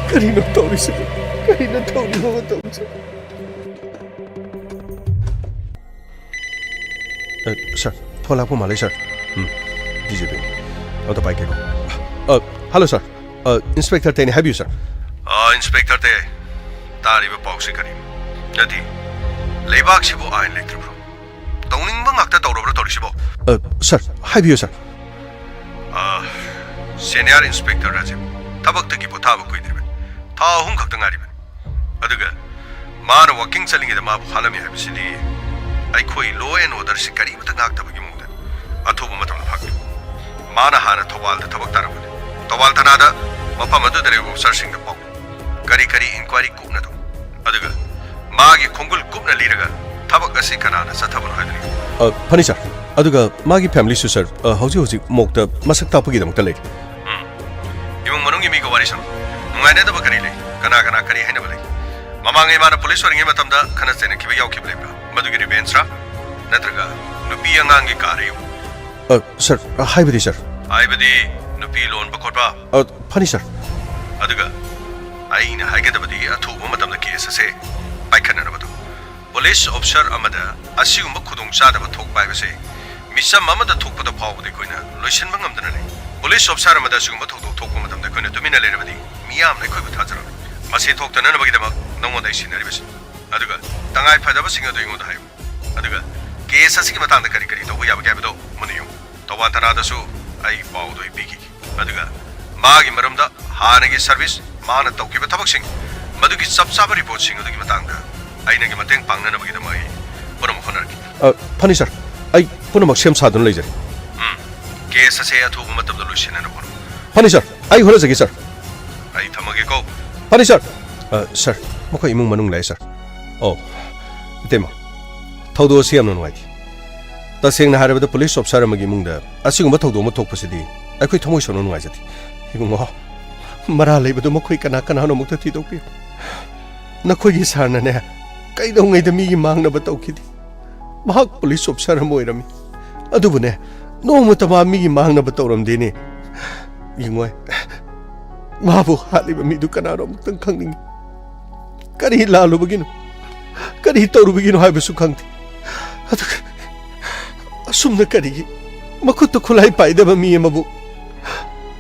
ꯀꯔꯤꯅꯣ ꯇꯧꯔꯤꯁꯤꯕꯨ? ꯀꯔꯤꯅꯣ ꯇꯧꯔꯤꯕ ꯃꯇꯧꯁꯤꯕꯨ? ꯑ, ꯁꯥꯔ, ꯐꯣꯟ ꯂꯥꯛꯄ ꯃꯥꯜꯂꯦ, ꯁꯥꯔ꯫ ꯎꯝ, ꯗꯤ ꯖꯦ ꯄꯤꯅꯤ꯫ ꯑꯝꯇ ꯄꯥꯏꯒꯦꯀꯣ꯫ ꯑ, ꯍꯜꯂꯣ, ꯁꯥꯔ꯫ ꯑ, ꯏꯟꯁꯄꯦꯛꯇꯔ ꯇꯦꯅꯤ, ꯍꯥꯏꯕꯤꯌꯨ, ꯁꯥꯔ꯫ ꯑ, ꯏꯟꯁꯄꯦꯛꯇꯔ ꯇꯦ, ꯇꯥꯔꯤꯕ ꯄꯥꯎꯁꯤ ꯀꯔꯤ? ꯅꯠꯇꯦ, ꯂꯩꯕꯥꯛꯁꯤꯕꯨ ꯑꯥꯏꯟ ꯂꯩꯇ꯭ꯔꯕ꯭ꯔꯣ? ꯇꯧꯅꯤꯡꯕ ꯉꯥꯛꯇ ꯇꯧꯔꯕ꯭ꯔꯣ ꯇꯧꯔꯤꯁꯤꯕꯣ? ꯑ, ꯁꯥꯔ, ꯍꯥꯏꯕꯤꯌꯨ, ꯁꯥꯔ꯫ ꯑ, ꯁꯦꯅꯤꯌꯔ ꯏꯟꯁꯄꯦꯛꯇꯔ ꯔꯥꯖꯤꯕ ꯊꯕꯛꯇꯒꯤ ꯄꯣꯊꯥꯕ ꯀꯨꯏꯗ꯭ꯔꯤꯕꯅꯤ꯫ ꯊꯥ ꯑꯍꯨꯝ ꯈꯛꯇ ꯉꯥꯏꯔꯤꯕꯅꯤ꯫ ꯑꯗꯨꯒ ꯃꯥꯅ ꯋꯥꯀꯤꯡ ꯆꯠꯂꯤꯉꯩꯗ ꯃꯥꯕꯨ ꯍꯥꯠꯂꯝꯃꯤ ꯍꯥꯏꯕꯁꯤꯗꯤ ꯑꯩꯈꯣꯏ ꯂꯣ ꯑꯦꯟ ꯑꯣꯔꯗꯔꯁꯤ ꯀꯔꯤꯃꯇ ꯉꯥꯛꯇꯕꯒꯤ ꯃꯑꯣꯡꯗ ꯑꯊꯨꯕ ꯃꯇꯝꯗ ꯐꯥꯒꯅꯤ꯫ ꯃꯥꯅ ꯍꯥꯟꯅ ꯊꯧꯕꯥꯜꯗ ꯊꯕꯛ ꯇꯥꯔꯝꯕꯅꯤ꯫ ꯊꯧꯕꯥꯜ ꯊꯅꯥꯗ ꯃꯐꯝ ꯑꯗꯨꯗ ꯂꯩꯕ ꯑꯣꯐꯤꯁꯥꯔꯁꯤꯡꯗ ꯄꯥꯎ꯫ ꯀꯔꯤ ꯀꯔꯤ ꯏꯟꯀ꯭ꯋꯥꯏꯔꯤ ꯀꯨꯞꯅ ꯇꯧ꯫ ꯑꯗꯨꯒ ꯃꯥꯒꯤ ꯈꯣꯡꯒꯨꯜ ꯀꯨꯞꯅ ꯂꯤꯔꯒ ꯊꯕꯛ ꯑꯁꯤ ꯀꯅꯥꯅ ꯆꯠꯊꯕꯅꯣ ꯍꯥꯏꯗꯨꯅꯤ꯫ ꯑ, ꯐꯅꯤ, ꯁꯥꯔ꯫ ꯑꯗꯨꯒ ꯃꯥꯒꯤ ꯐꯦꯃꯤꯂꯤꯁꯨ, ꯁꯥꯔ, ꯑ, ꯍꯧꯖꯤꯛ ꯍꯧꯖꯤꯛ ꯃꯣꯛꯇ ꯃꯁꯛ ꯇꯥꯛꯄꯒꯤꯗꯃꯛꯇ ꯂꯩꯔꯤ꯫ ꯎꯝ꯫ ꯏꯃꯨꯡ ꯃꯅꯨꯡꯒꯤ ꯅꯨꯄꯤꯒ ꯋꯥꯔꯤ ꯁꯥꯟꯅꯧ꯫ ꯅꯨꯡꯉꯥꯏꯅꯗꯕ ꯀꯔꯤ ꯂꯩ? ꯀꯅꯥ ꯀꯅꯥ ꯀꯔꯤ ꯍꯥꯏꯅꯕ ꯂꯩ? ꯃꯃꯥꯡꯉꯩ ꯃꯥꯅ ꯄꯨꯂꯤꯁ ꯑꯣꯏꯔꯤꯉꯩ ꯃꯇꯝꯗ ꯈꯠꯅ ꯆꯩꯅꯈꯤꯕ ꯌꯥꯎꯈꯤꯕ ꯂꯩꯕ꯭ꯔꯥ? ꯃꯗꯨꯒꯤ ꯔꯤꯚꯦꯟꯁꯔꯥ? ꯅꯠꯇ꯭ꯔꯒ ꯅꯨꯄꯤ ꯑꯉꯥꯡꯒꯤ ꯀꯥ ꯑꯔꯩꯕ? ꯑ, ꯁꯥꯔ, ꯍꯥꯏꯕꯗꯤ, ꯁꯥꯔ? ꯍꯥꯏꯕꯗꯤ ꯅꯨꯄꯤ ꯂꯣꯟꯕ ꯈꯣꯠꯄ? ꯑ, ꯐꯅꯤ, ꯁꯥꯔ꯫ ꯑꯗꯨꯒ ꯑꯩꯅ ꯍꯥꯏꯒꯗꯕꯗꯤ ꯑꯊꯨꯕ ꯃꯇꯝꯗ ꯀꯦꯁ ꯑꯁꯦ ꯄꯥꯏꯈꯠꯅꯅꯕꯗꯣ꯫ ꯄꯨꯂꯤꯁ ꯑꯣꯐꯤꯁꯥꯔ ꯑꯃꯗ ꯑꯁꯤꯒꯨꯝꯕ ꯈꯨꯗꯣꯡꯆꯥꯗꯕ ꯊꯣꯛꯄ ꯍꯥꯏꯕꯁꯦ ꯃꯤꯆꯝ ꯑꯃꯗ ꯊꯣꯛꯄꯗ ꯐꯥꯎꯕꯗ ꯑꯩꯈꯣꯏꯅ ꯂꯣꯏꯁꯤꯟꯕ ꯉꯝꯗꯅ ꯂꯩ꯫ ꯄꯨꯂꯤꯁ ꯑꯣꯐꯤꯁꯥꯔ ꯑꯃꯗ ꯑꯁꯤꯒꯨꯝꯕ ꯊꯧꯗꯣꯛ ꯊꯣꯛꯄ ꯃꯇꯝꯗ ꯑꯩꯈꯣꯏꯅ ꯇꯨꯃꯤꯟꯅ ꯂꯩꯔꯕꯗꯤ ꯃꯤꯌꯥꯝꯅ ꯑꯩꯈꯣꯏꯕꯨ ꯊꯥꯖꯔꯣꯏ꯫ ꯃꯁꯤ ꯊꯣꯛꯇꯅꯅꯕꯒꯤꯗꯃꯛ ꯅꯉꯣꯟꯗ ꯑꯩ ꯁꯤꯟꯅꯔꯤꯕꯁꯤ꯫ ꯑꯗꯨꯒ ꯇꯉꯥꯏ ꯐꯗꯕꯁꯤꯡ ꯑꯗꯨ ꯑꯩꯉꯣꯟꯗ ꯍꯥꯏꯌꯨ꯫ ꯑꯗꯨꯒ ꯀꯦꯁ ꯑꯁꯤꯒꯤ ꯃꯇꯥꯡꯗ ꯀꯔꯤ ꯀꯔꯤ ꯇꯧꯕ ꯌꯥꯕꯒꯦ ꯍꯥꯏꯕꯗꯣ ꯃꯨꯟꯅ ꯌꯦꯡꯉꯨ꯫ ꯇꯋꯥꯟ ꯊꯅꯥꯗꯁꯨ ꯑꯩ ꯄꯥꯎꯗꯣ ꯑꯩ ꯄꯤꯈꯤꯒꯦ꯫ ꯑꯗꯨꯒ ꯃꯥꯒꯤ ꯃꯔꯝꯗ ꯍꯥꯟꯅꯒꯤ ꯁꯔꯚꯤꯁ, ꯃꯥꯅ ꯇꯧꯈꯤꯕ ꯊꯕꯛꯁꯤꯡ, ꯃꯗꯨꯒꯤ ꯆꯞ ꯆꯥꯕ ꯔꯤꯄꯣꯔꯠꯁꯤꯡ ꯑꯗꯨꯒꯤ ꯃꯇꯥꯡꯗ ꯑꯩ ꯅꯪꯒꯤ ꯃꯇꯦꯡ ꯄꯥꯡꯅꯅꯕꯒꯤꯗꯃꯛ ꯑꯩ ꯄꯨꯝꯅꯃꯛ ꯍꯣꯠꯅꯔꯛꯀꯦ꯫ ꯑ, ꯐꯅꯤ, ꯁꯥꯔ꯫ ꯑꯩ ꯄꯨꯝꯅꯃꯛ ꯁꯦꯝ ꯁꯥꯗꯨꯅ ꯂꯩꯖꯔꯤ꯫ ꯎꯝ꯫ ꯀꯦꯁ ꯑꯁꯦ ꯑꯊꯨꯕ ꯃꯇꯝꯗ ꯂꯣꯏꯁꯤꯟꯅꯅꯕ ꯍꯣꯠꯅꯧ꯫ ꯐꯅꯤ, ꯁꯥꯔ꯫ ꯑꯩ ꯍꯣꯠꯅꯖꯒꯦ, ꯁꯥꯔ꯫ ꯑꯩ ꯊꯝꯃꯒꯦꯀꯣ꯫ ꯐꯅꯤ, ꯁꯥꯔ꯫ ꯑ, ꯁꯥꯔ, ꯃꯈꯣꯏ ꯏꯃꯨꯡ ꯃꯅꯨꯡ ꯂꯥꯛꯑꯦ, ꯁꯥꯔ꯫ ꯑꯣ, ꯏꯇꯩꯃ, ꯊꯧꯗꯣꯛ ꯑꯁꯤ ꯌꯥꯝꯅ ꯅꯨꯡꯉꯥꯏꯇꯦ꯫ ꯇꯁꯦꯡꯅ ꯍꯥꯏꯔꯕꯗ, ꯄꯨꯂꯤꯁ ꯑꯣꯐꯤꯁꯥꯔ ꯑꯃꯒꯤ ꯏꯃꯨꯡꯗ ꯑꯁꯤꯒꯨꯝꯕ ꯊꯧꯗꯣꯛ ꯑꯃ ꯊꯣꯛꯄꯁꯤꯗꯤ ꯑꯩꯈꯣꯏ ꯊꯃꯣꯏ ꯁꯣꯛꯅ ꯅꯨꯡꯉꯥꯏꯖꯗꯦ꯫ ꯏꯕꯨꯡꯉꯣ, ꯃꯔꯥꯜ ꯂꯩꯕꯗꯨ ꯃꯈꯣꯏ ꯀꯅꯥ ꯀꯅꯥꯅꯣ ꯑꯃꯨꯛꯇ ꯊꯤꯗꯣꯛꯄꯤꯌꯨ꯫ ꯅꯈꯣꯏꯒꯤ ꯁꯥꯔꯅꯅꯦ, ꯀꯩꯗꯧꯉꯩꯗ ꯃꯤꯒꯤ ꯃꯥꯡꯅꯕ ꯇꯧꯈꯤꯗꯦ꯫ ꯃꯍꯥꯛ ꯄꯨꯂꯤꯁ ꯑꯣꯐꯤꯁꯥꯔ ꯑꯃ ꯑꯣꯏꯔꯝꯃꯤ꯫ ꯑꯗꯨꯕꯨꯅꯦ, ꯅꯣꯡꯃꯇ ꯃꯥ ꯃꯤꯒꯤ ꯃꯥꯡꯅꯕ ꯇꯧꯔꯝꯗꯦꯅꯦ꯫ ꯌꯦꯡꯉꯣꯏ, ꯃꯥꯕꯨ ꯍꯥꯠꯂꯤꯕ ꯃꯤꯗꯨ ꯀꯅꯥꯅꯣ ꯑꯃꯨꯛꯇꯪ ꯈꯪꯅꯤꯡꯉꯤ꯫ ꯀꯔꯤ ꯂꯥꯜꯂꯨꯕꯒꯤꯅꯣ, ꯀꯔꯤ ꯇꯧꯔꯨꯕꯒꯤꯅꯣ ꯍꯥꯏꯕꯁꯨ ꯈꯪꯗꯦ꯫ ꯑꯗꯨꯒ ꯑꯁꯨꯝꯅ ꯀꯔꯤꯒꯤ ꯃꯈꯨꯠꯇ ꯈꯨꯠꯂꯥꯏ ꯄꯥꯏꯗꯕ ꯃꯤ ꯑꯃꯕꯨ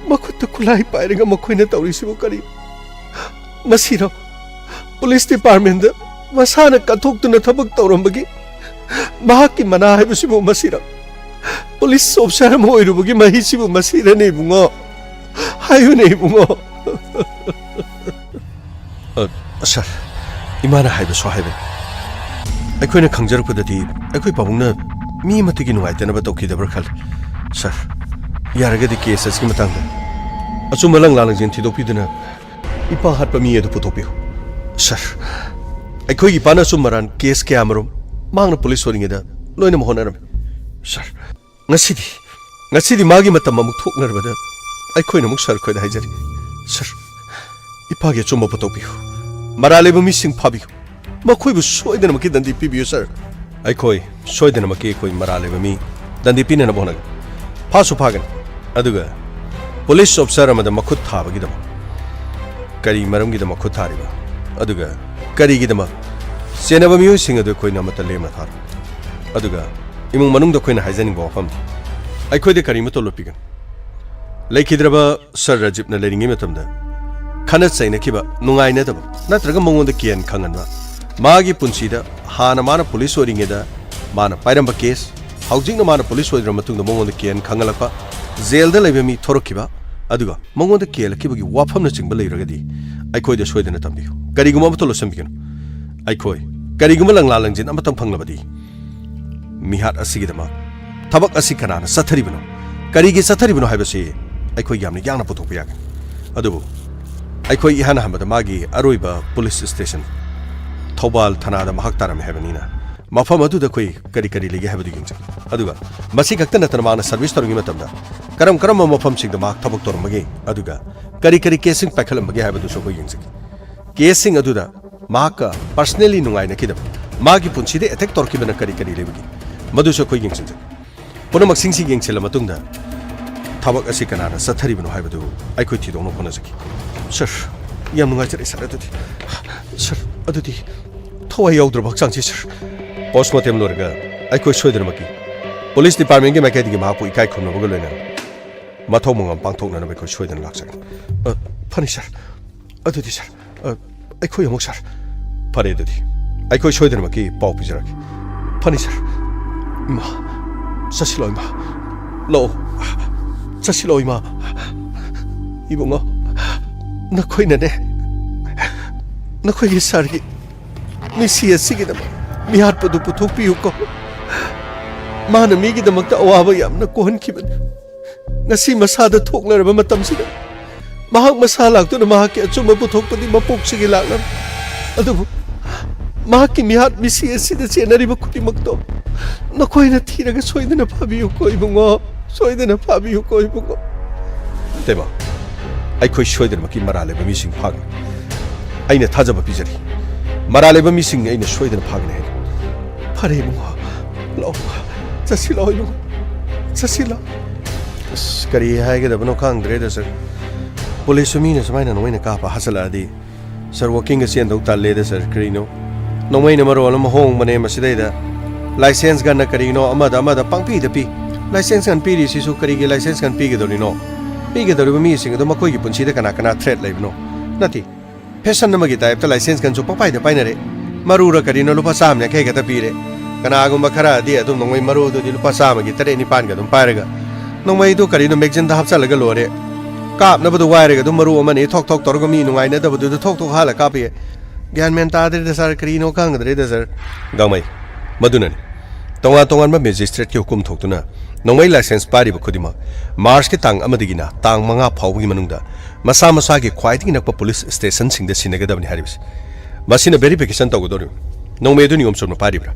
ꯃꯈꯨꯠꯇ ꯈꯨꯠꯂꯥꯏ ꯄꯥꯏꯔꯒ ꯃꯈꯣꯏꯅ ꯇꯧꯔꯤꯁꯤꯕꯨ ꯀꯔꯤ? ꯃꯁꯤꯔꯣ ꯄꯨꯂꯤꯁ ꯗꯤꯄꯥꯔꯠꯃꯦꯟꯗ ꯃꯁꯥꯅ ꯀꯠꯊꯣꯛꯇꯨꯅ ꯊꯕꯛ ꯇꯧꯔꯝꯕꯒꯤ ꯃꯍꯥꯛꯀꯤ ꯃꯅꯥ ꯍꯥꯏꯕꯁꯤꯕꯨ ꯃꯁꯤꯔꯣ? ꯄꯨꯂꯤꯁ ꯑꯣꯐꯤꯁꯥꯔ ꯑꯃ ꯑꯣꯏꯔꯨꯕꯒꯤ ꯃꯍꯩꯁꯤꯕꯨ ꯃꯁꯤꯔꯅꯦ, ꯏꯕꯨꯡꯉꯣ? ꯍꯥꯏꯌꯨꯅꯦ, ꯏꯕꯨꯡꯉꯣ꯫ ꯑ, ꯁꯥꯔ, ꯏꯃꯥꯅ ꯍꯥꯏꯕꯁꯨ ꯍꯥꯏꯕꯅꯤ꯫ ꯑꯩꯈꯣꯏꯅ ꯈꯪꯖꯔꯛꯄꯗꯗꯤ ꯑꯩꯈꯣꯏ ꯄꯥꯕꯨꯡꯅ ꯃꯤ ꯑꯃꯠꯇꯒꯤ ꯅꯨꯡꯉꯥꯏꯇꯅꯕ ꯇꯧꯈꯤꯗꯕ꯭ꯔꯥ ꯈꯜꯂꯤ꯫ ꯁꯥꯔ, ꯌꯥꯔꯒꯗꯤ ꯀꯦꯁ ꯑꯁꯤꯒꯤ ꯃꯇꯥꯡꯗ ꯑꯆꯨꯝꯕ ꯂꯪꯂꯥ ꯂꯪꯖꯦꯜ ꯊꯤꯗꯣꯛꯄꯤꯗꯨꯅ ꯏꯄꯥ ꯍꯥꯠꯄ ꯃꯤ ꯑꯗꯨ ꯄꯨꯊꯣꯛꯄꯤꯌꯨ꯫ ꯁꯥꯔ, ꯑꯩꯈꯣꯏꯒꯤ ꯏꯄꯥꯅ ꯑꯆꯨꯝ ꯑꯔꯥꯟ ꯀꯦꯁ ꯀꯌꯥꯃꯔꯨꯝ ꯃꯍꯥꯛꯅ ꯄꯨꯂꯤꯁ ꯑꯣꯏꯔꯤꯉꯩꯗ ꯂꯣꯏꯅꯃꯛ ꯍꯣꯠꯅꯔꯝꯃꯤ꯫ ꯁꯥꯔ, ꯉꯁꯤꯗꯤ, ꯉꯁꯤꯗꯤ ꯃꯥꯒꯤ ꯃꯇꯝ ꯑꯃꯨꯛ ꯊꯣꯛꯅꯔꯕꯗ ꯑꯩꯈꯣꯏꯅ ꯑꯃꯨꯛ ꯁꯥꯔ ꯈꯣꯏꯗ ꯍꯥꯏꯖꯔꯤ꯫ ꯁꯔ, ꯏꯄꯥꯒꯤ ꯑꯆꯨꯝꯕ ꯄꯨꯊꯣꯛꯄꯤꯌꯨ꯫ ꯃꯔꯥꯜ ꯂꯩꯕ ꯃꯤꯁꯤꯡ ꯐꯥꯕꯤꯌꯨ꯫ ꯃꯈꯣꯏꯕꯨ ꯁꯣꯏꯗꯅꯃꯛꯀꯤ ꯗꯟꯗꯤ ꯄꯤꯕꯤꯌꯨ, ꯁꯔ꯫ ꯑꯩꯈꯣꯏ ꯁꯣꯏꯗꯅꯃꯛꯀꯤ ꯑꯩꯈꯣꯏ ꯃꯔꯥꯜ ꯂꯩꯕ ꯃꯤ ꯗꯟꯗꯤ ꯄꯤꯅꯅꯕ ꯍꯣꯠꯅꯒꯅꯤ꯫ ꯐꯥꯁꯨ ꯐꯥꯒꯅꯤ꯫ ꯑꯗꯨꯒ ꯄꯨꯂꯤꯁ ꯑꯣꯐꯤꯁꯥꯔ ꯑꯃꯗ ꯃꯈꯨꯠ ꯊꯥꯕꯒꯤꯗꯃꯛ ꯀꯔꯤ ꯃꯔꯝꯒꯤꯗꯃꯛ ꯃꯈꯨꯠ ꯊꯥꯔꯤꯕ? ꯑꯗꯨꯒ ꯀꯔꯤꯒꯤꯗꯃꯛ ꯆꯦꯟꯅꯕ ꯃꯤꯑꯣꯏꯁꯤꯡ ꯑꯗꯨ ꯑꯩꯈꯣꯏꯅ ꯑꯃꯠꯇ ꯂꯦꯝꯅ ꯊꯥꯔꯣꯏ꯫ ꯑꯗꯨꯒ ꯏꯃꯨꯡ ꯃꯅꯨꯡꯗ ꯑꯩꯈꯣꯏꯅ ꯍꯥꯏꯖꯅꯤꯡꯕ ꯋꯥꯐꯝꯗꯤ, ꯑꯩꯈꯣꯏꯗ ꯀꯔꯤꯃꯠꯇ ꯂꯣꯠꯄꯤꯒꯅꯨ꯫ ꯂꯩꯈꯤꯗ꯭ꯔꯕ ꯁꯔ ꯔꯥꯖꯤꯞꯅ ꯂꯩꯔꯤꯉꯩ ꯃꯇꯝꯗ ꯈꯠꯅ ꯆꯩꯅꯈꯤꯕ, ꯅꯨꯡꯉꯥꯏꯅꯗꯕ ꯅꯠꯇ꯭ꯔꯒ ꯃꯉꯣꯟꯗ ꯀꯤꯍꯟ ꯈꯪꯍꯟꯕ, ꯃꯥꯒꯤ ꯄꯨꯟꯁꯤꯗ ꯍꯥꯟꯅ ꯃꯥꯅ ꯄꯨꯂꯤꯁ ꯑꯣꯏꯔꯤꯉꯩꯗ ꯃꯥꯅ ꯄꯥꯏꯔꯝꯕ ꯀꯦꯁ, ꯍꯧꯖꯤꯛꯅ ꯃꯥꯅ ꯄꯨꯂꯤꯁ ꯑꯣꯏꯗ꯭ꯔꯕ ꯃꯇꯨꯡꯗ ꯃꯉꯣꯟꯗ ꯀꯤꯍꯟ ꯈꯪꯍꯜꯂꯛꯄ, ꯖꯦꯜꯗ ꯂꯩꯕ ꯃꯤ ꯊꯣꯔꯛꯈꯤꯕ, ꯑꯗꯨꯒ ꯃꯉꯣꯟꯗ ꯀꯤꯍꯜꯂꯛꯈꯤꯕꯒꯤ ꯋꯥꯐꯝꯅꯆꯤꯡꯕ ꯂꯩꯔꯒꯗꯤ ꯑꯩꯈꯣꯏꯗ ꯁꯣꯏꯗꯅ ꯇꯝꯕꯤꯌꯨ꯫ ꯀꯔꯤꯒꯨꯝꯕ ꯑꯃꯠꯇ ꯂꯣꯠꯁꯤꯟꯕꯤꯒꯅꯨ꯫ ꯑꯩꯈꯣꯏ ꯀꯔꯤꯒꯨꯝꯕ ꯂꯪꯂꯥ ꯂꯪꯖꯤꯟ ꯑꯃꯇꯪ ꯐꯪꯂꯕꯗꯤ, ꯃꯤꯍꯥꯠ ꯑꯁꯤꯒꯤꯗꯃꯛ ꯊꯕꯛ ꯑꯁꯤ ꯀꯅꯥꯅ ꯆꯠꯊꯔꯤꯕꯅꯣ, ꯀꯔꯤꯒꯤ ꯆꯠꯊꯔꯤꯕꯅꯣ ꯍꯥꯏꯕꯁꯤ ꯑꯩꯈꯣꯏ ꯌꯥꯝꯅ ꯌꯥꯡꯅ ꯄꯨꯊꯣꯛꯄ ꯌꯥꯒꯅꯤ꯫ ꯑꯗꯨꯕꯨ ꯑꯩꯈꯣꯏ ꯏꯍꯥꯟ ꯍꯥꯟꯕꯗ ꯃꯥꯒꯤ ꯑꯔꯣꯏꯕ ꯄꯨꯂꯤꯁ ꯁ꯭ꯇꯦꯁꯟ ꯊꯧꯕꯥꯜ ꯊꯅꯥꯗ ꯃꯍꯥꯛ ꯇꯥꯔꯝꯃꯤ ꯍꯥꯏꯕꯅꯤꯅ, ꯃꯐꯝ ꯑꯗꯨꯗ ꯑꯩꯈꯣꯏ ꯀꯔꯤ ꯀꯔꯤ ꯂꯩꯒꯦ ꯍꯥꯏꯕꯗꯨ ꯌꯦꯡꯖꯒꯦ꯫ ꯑꯗꯨꯒ ꯃꯁꯤ ꯈꯛꯇ ꯅꯠꯇꯅ ꯃꯥꯅ ꯁꯔꯚꯤꯁ ꯇꯧꯔꯤꯉꯩ ꯃꯇꯝꯗ ꯀꯔꯝ ꯀꯔꯝꯕ ꯃꯐꯝꯁꯤꯡꯗ ꯃꯍꯥꯛ ꯊꯕꯛ ꯇꯧꯔꯝꯕꯒꯦ, ꯑꯗꯨꯒ ꯀꯔꯤ ꯀꯔꯤ ꯀꯦꯁꯁꯤꯡ ꯄꯥꯏꯈꯠꯂꯝꯕꯒꯦ ꯍꯥꯏꯕꯗꯨꯁꯨ ꯑꯩꯈꯣꯏ ꯌꯦꯡꯖꯒꯦ꯫ ꯀꯦꯁꯁꯤꯡ ꯑꯗꯨꯗ ꯃꯍꯥꯛꯀ ꯄꯔꯁꯅꯦꯂꯤ ꯅꯨꯡꯉꯥꯏꯅꯈꯤꯗꯕ, ꯃꯥꯒꯤ ꯄꯨꯟꯁꯤꯗ ꯑꯦꯇꯦꯛ ꯇꯧꯔꯛꯈꯤꯕꯅ ꯀꯔꯤ ꯀꯔꯤ ꯂꯩꯕꯒꯦ, ꯃꯗꯨꯁꯨ ꯑꯩꯈꯣꯏ ꯌꯦꯡꯁꯤꯟꯖꯒꯦ꯫ ꯄꯨꯝꯅꯃꯛꯁꯤꯡꯁꯤ ꯌꯦꯡꯁꯤꯜꯂ ꯃꯇꯨꯡꯗ ꯊꯕꯛ ꯑꯁꯤ ꯀꯅꯥꯅ ꯆꯠꯊꯔꯤꯕꯅꯣ ꯍꯥꯏꯕꯗꯨ ꯑꯩꯈꯣꯏ ꯊꯤꯗꯣꯛꯅꯕ ꯍꯣꯠꯅꯖꯒꯦ꯫ ꯁꯔ, ꯌꯥꯝ ꯅꯨꯡꯉꯥꯏꯖꯔꯦ ꯁꯔ꯫ ꯑꯗꯨꯗꯤ, ꯁꯔ, ꯑꯗꯨꯗꯤ ꯊꯋꯥꯏ ꯌꯥꯎꯗ꯭ꯔꯕ ꯍꯛꯆꯥꯡꯁꯤ ꯁꯔ꯫ ꯄꯣꯁꯃꯣꯔꯇꯦꯝ ꯂꯣꯏꯔꯒ ꯑꯩꯈꯣꯏ ꯁꯣꯏꯗꯅꯃꯛꯀꯤ ꯄꯨꯂꯤꯁ ꯗꯤꯄꯥꯔꯠꯃꯦꯟꯒꯤ ꯃꯥꯏꯀꯩꯗꯒꯤ ꯃꯍꯥꯛꯄꯨ ꯏꯀꯥꯏ ꯈꯨꯝꯅꯕꯒ ꯂꯣꯏꯅꯅ ꯃꯊꯧ ꯃꯉꯝ ꯄꯥꯡꯊꯣꯛꯅꯅꯕ ꯑꯩꯈꯣꯏ ꯁꯣꯏꯗꯅ ꯂꯥꯛꯆꯒꯅꯤ꯫ ꯑ, ꯐꯅꯤ ꯁꯔ꯫ ꯑꯗꯨꯗꯤ ꯁꯔ, ꯑ, ꯑꯩꯈꯣꯏ ꯑꯃꯨꯛ ꯁꯔ꯫ ꯐꯔꯦ ꯑꯗꯨꯗꯤ꯫ ꯑꯩꯈꯣꯏ ꯁꯣꯏꯗꯅꯃꯛꯀꯤ ꯄꯥꯎ ꯄꯤꯖꯔꯛꯀꯦ꯫ ꯐꯅꯤ ꯁꯔ꯫ ꯏꯃꯥ, ꯆꯠꯁꯤꯜꯂꯣ ꯏꯃꯥ꯫ ꯂꯥꯛꯑꯣ꯫ ꯆꯠꯁꯤꯜꯂꯣ ꯏꯃꯥ꯫ ꯏꯕꯨꯡꯉꯣ, ꯅꯈꯣꯏꯅꯅꯦ, ꯅꯈꯣꯏꯒꯤ ꯁꯥꯔꯒꯤ ꯃꯤꯁꯤ ꯑꯁꯤꯒꯤꯗꯃꯛ ꯃꯤꯍꯥꯠꯄꯗꯨ ꯄꯨꯊꯣꯛꯄꯤꯌꯨꯀꯣ꯫ ꯃꯥꯅ ꯃꯤꯒꯤꯗꯃꯛꯇ ꯑꯋꯥꯕ ꯌꯥꯝꯅ ꯀꯣꯛꯍꯟꯈꯤꯕꯅꯤ꯫ ꯉꯁꯤ ꯃꯁꯥꯗ ꯊꯣꯛꯂꯔꯕ ꯃꯇꯝꯁꯤꯗ ꯃꯍꯥꯛ ꯃꯁꯥ ꯂꯥꯛꯇꯨꯅ ꯃꯍꯥꯛꯀꯤ ꯑꯆꯨꯝꯕ ꯄꯨꯊꯣꯛꯄꯗꯤ ꯃꯄꯣꯛꯁꯤꯒꯤ ꯂꯥꯛꯂꯔꯣꯏ꯫ ꯑꯗꯨꯕꯨ ꯃꯍꯥꯛꯀꯤ ꯃꯤꯍꯥꯠ ꯃꯤꯁꯤ ꯑꯁꯤꯗ ꯆꯦꯟꯅꯔꯤꯕ ꯈꯨꯗꯤꯡꯃꯛꯇꯣ ꯅꯈꯣꯏꯅ ꯊꯤꯔꯒ ꯁꯣꯏꯗꯅ ꯐꯥꯕꯤꯌꯨꯀꯣ ꯏꯕꯨꯡꯉꯣ, ꯁꯣꯏꯗꯅ ꯐꯥꯕꯤꯌꯨꯀꯣ ꯏꯕꯨꯡꯉꯣ꯫ ꯇꯦꯕ, ꯑꯩꯈꯣꯏ ꯁꯣꯏꯗꯅꯃꯛꯀꯤ ꯃꯔꯥꯜ ꯂꯩꯕ ꯃꯤꯁꯤꯡ ꯐꯥꯒꯅꯤ꯫ ꯑꯩꯅ ꯊꯥꯖꯕ ꯄꯤꯖꯔꯤ, ꯃꯔꯥꯜ ꯂꯩꯕ ꯃꯤꯁꯤꯡ ꯑꯩꯅ ꯁꯣꯏꯗꯅ ꯐꯥꯒꯅꯤ ꯍꯥꯏꯔꯤ꯫ ꯐꯔꯦ ꯏꯕꯨꯡꯉꯣ, ꯂꯥꯛꯑꯣ ꯏꯕꯨꯡꯉꯣ, ꯆꯠꯁꯤ ꯂꯥꯛꯑꯣ ꯏꯕꯨꯡꯉꯣ, ꯆꯠꯁꯤ ꯂꯥꯛꯑꯣ꯫ ꯑꯁ, ꯀꯔꯤ ꯍꯥꯏꯒꯗꯕꯅꯣ ꯈꯪꯗ꯭ꯔꯦꯗ ꯁꯥꯔ꯫ ꯄꯨꯂꯤꯁꯁꯨ ꯃꯤꯅ ꯁꯨꯃꯥꯏꯅ ꯅꯣꯏꯅ ꯀꯥꯞꯄ ꯍꯥꯠꯆꯜꯂꯛꯑꯗꯤ ꯁꯥꯔ, ꯋꯥꯛꯀꯤꯡꯒ ꯆꯦꯟꯗꯧ ꯇꯜꯂꯦꯗ ꯁꯥꯔ꯫ ꯀꯔꯤꯅꯣ? ꯅꯣꯡꯃꯩꯅ ꯃꯔꯣꯜ ꯑꯃ ꯍꯣꯡꯕꯅꯦ ꯃꯁꯤꯗꯩꯗ꯫ ꯂꯥꯏꯁꯦꯟꯁ ꯒꯟꯅ ꯀꯔꯤꯅꯣ ꯑꯃꯗ ꯑꯃꯗ ꯄꯪꯄꯤꯗ ꯄꯤ꯫ ꯂꯥꯏꯁꯦꯟꯁ ꯒꯟ ꯄꯤꯔꯤꯁꯤꯁꯨ ꯀꯔꯤꯒꯤ ꯂꯥꯏꯁꯦꯟꯁ ꯒꯟ ꯄꯤꯒꯗꯧꯔꯤꯅꯣ? ꯄꯤꯒꯗꯧꯔꯤꯕ ꯃꯤꯁꯤꯡ ꯑꯗꯨ ꯃꯈꯣꯏꯒꯤ ꯄꯨꯟꯁꯤꯗ ꯀꯅꯥ ꯀꯅꯥ ꯊ꯭ꯔꯦꯠ ꯂꯩꯕꯅꯣ? ꯅꯠꯇꯦ꯫ ꯐꯦꯁꯟ ꯑꯃꯒꯤ ꯇꯥꯏꯞꯇ ꯂꯥꯏꯁꯦꯟꯁ ꯒꯟꯁꯨ ꯄꯪꯄꯥꯏꯗ ꯄꯥꯏꯅꯔꯦ꯫ ꯃꯔꯨꯔ ꯀꯔꯤꯅꯣ ꯂꯨꯄꯥ ꯆꯥꯝꯃ ꯌꯥꯡꯈꯩ ꯈꯛꯇ ꯄꯤꯔꯦ꯫ ꯀꯅꯥꯒꯨꯝꯕ ꯈꯔꯗꯤ ꯑꯗꯨꯝ ꯅꯣꯡꯃꯩ ꯃꯔꯨꯗꯨꯗꯤ ꯂꯨꯄꯥ ꯆꯥꯝꯃꯒꯤ ꯇꯔꯦꯠ ꯅꯤꯄꯥꯟꯒ ꯑꯗꯨꯝ ꯄꯥꯏꯔꯒ, ꯅꯣꯡꯃꯩꯗꯨ ꯀꯔꯤꯅꯣ ꯃꯦꯒꯖꯤꯟꯗ ꯍꯥꯞꯆꯜꯂꯒ ꯂꯣꯏꯔꯦ꯫ ꯀꯥꯞꯅꯕꯗꯨ ꯋꯥꯏꯔꯒ ꯑꯗꯨꯝ ꯃꯔꯨ ꯑꯃꯅꯤ ꯊꯣꯛ ꯊꯣꯛ ꯇꯧꯔꯒ ꯃꯤ ꯅꯨꯡꯉꯥꯏꯅꯗꯕꯗꯨꯗ ꯊꯣꯛ ꯊꯣꯛ ꯍꯥꯜꯂ ꯀꯥꯞꯄꯤ꯫ ꯒ꯭ꯌꯥꯟ ꯃꯦꯟ ꯇꯥꯗ꯭ꯔꯦꯗ ꯁꯥꯔ, ꯀꯔꯤꯅꯣ ꯈꯪꯗ꯭ꯔꯦꯗ ꯁꯥꯔ꯫ ꯒꯥꯡꯃꯩ, ꯃꯗꯨꯅꯅꯤ꯫ ꯇꯣꯉꯥꯟ ꯇꯣꯉꯥꯟꯕ ꯃꯦꯖꯤꯁꯇ꯭ꯔꯦꯠꯀꯤ ꯍꯨꯀꯨꯝ ꯊꯣꯛꯇꯨꯅ ꯅꯣꯡꯃꯩ ꯂꯥꯏꯁꯦꯟꯁ ꯄꯥꯏꯔꯤꯕ ꯈꯨꯗꯤꯡꯃꯛ ꯃꯥꯔꯆꯀꯤ ꯇꯥꯡ ꯑꯃꯗꯒꯤꯅ ꯇꯥꯡ ꯃꯉꯥ ꯐꯥꯎꯕꯒꯤ ꯃꯅꯨꯡꯗ ꯃꯁꯥ ꯃꯁꯥꯒꯤ ꯈ꯭ꯋꯥꯏꯗꯒꯤ ꯅꯛꯄ ꯄꯨꯂꯤꯁ ꯁ꯭ꯇꯦꯁꯟꯁꯤꯡꯗ ꯁꯤꯟꯅꯒꯗꯕꯅꯤ ꯍꯥꯏꯔꯤꯕꯁꯤ꯫ ꯃꯁꯤꯅ ꯚꯦꯔꯤꯐꯤꯀꯦꯁꯟ ꯇꯧꯒꯗꯧꯔꯤꯕꯅꯤ꯫ ꯅꯣꯡꯃꯩ ꯑꯗꯨ ꯅꯤꯌꯣꯝ ꯆꯨꯝꯅ ꯄꯥꯏꯔꯤꯕ꯭ꯔꯥ?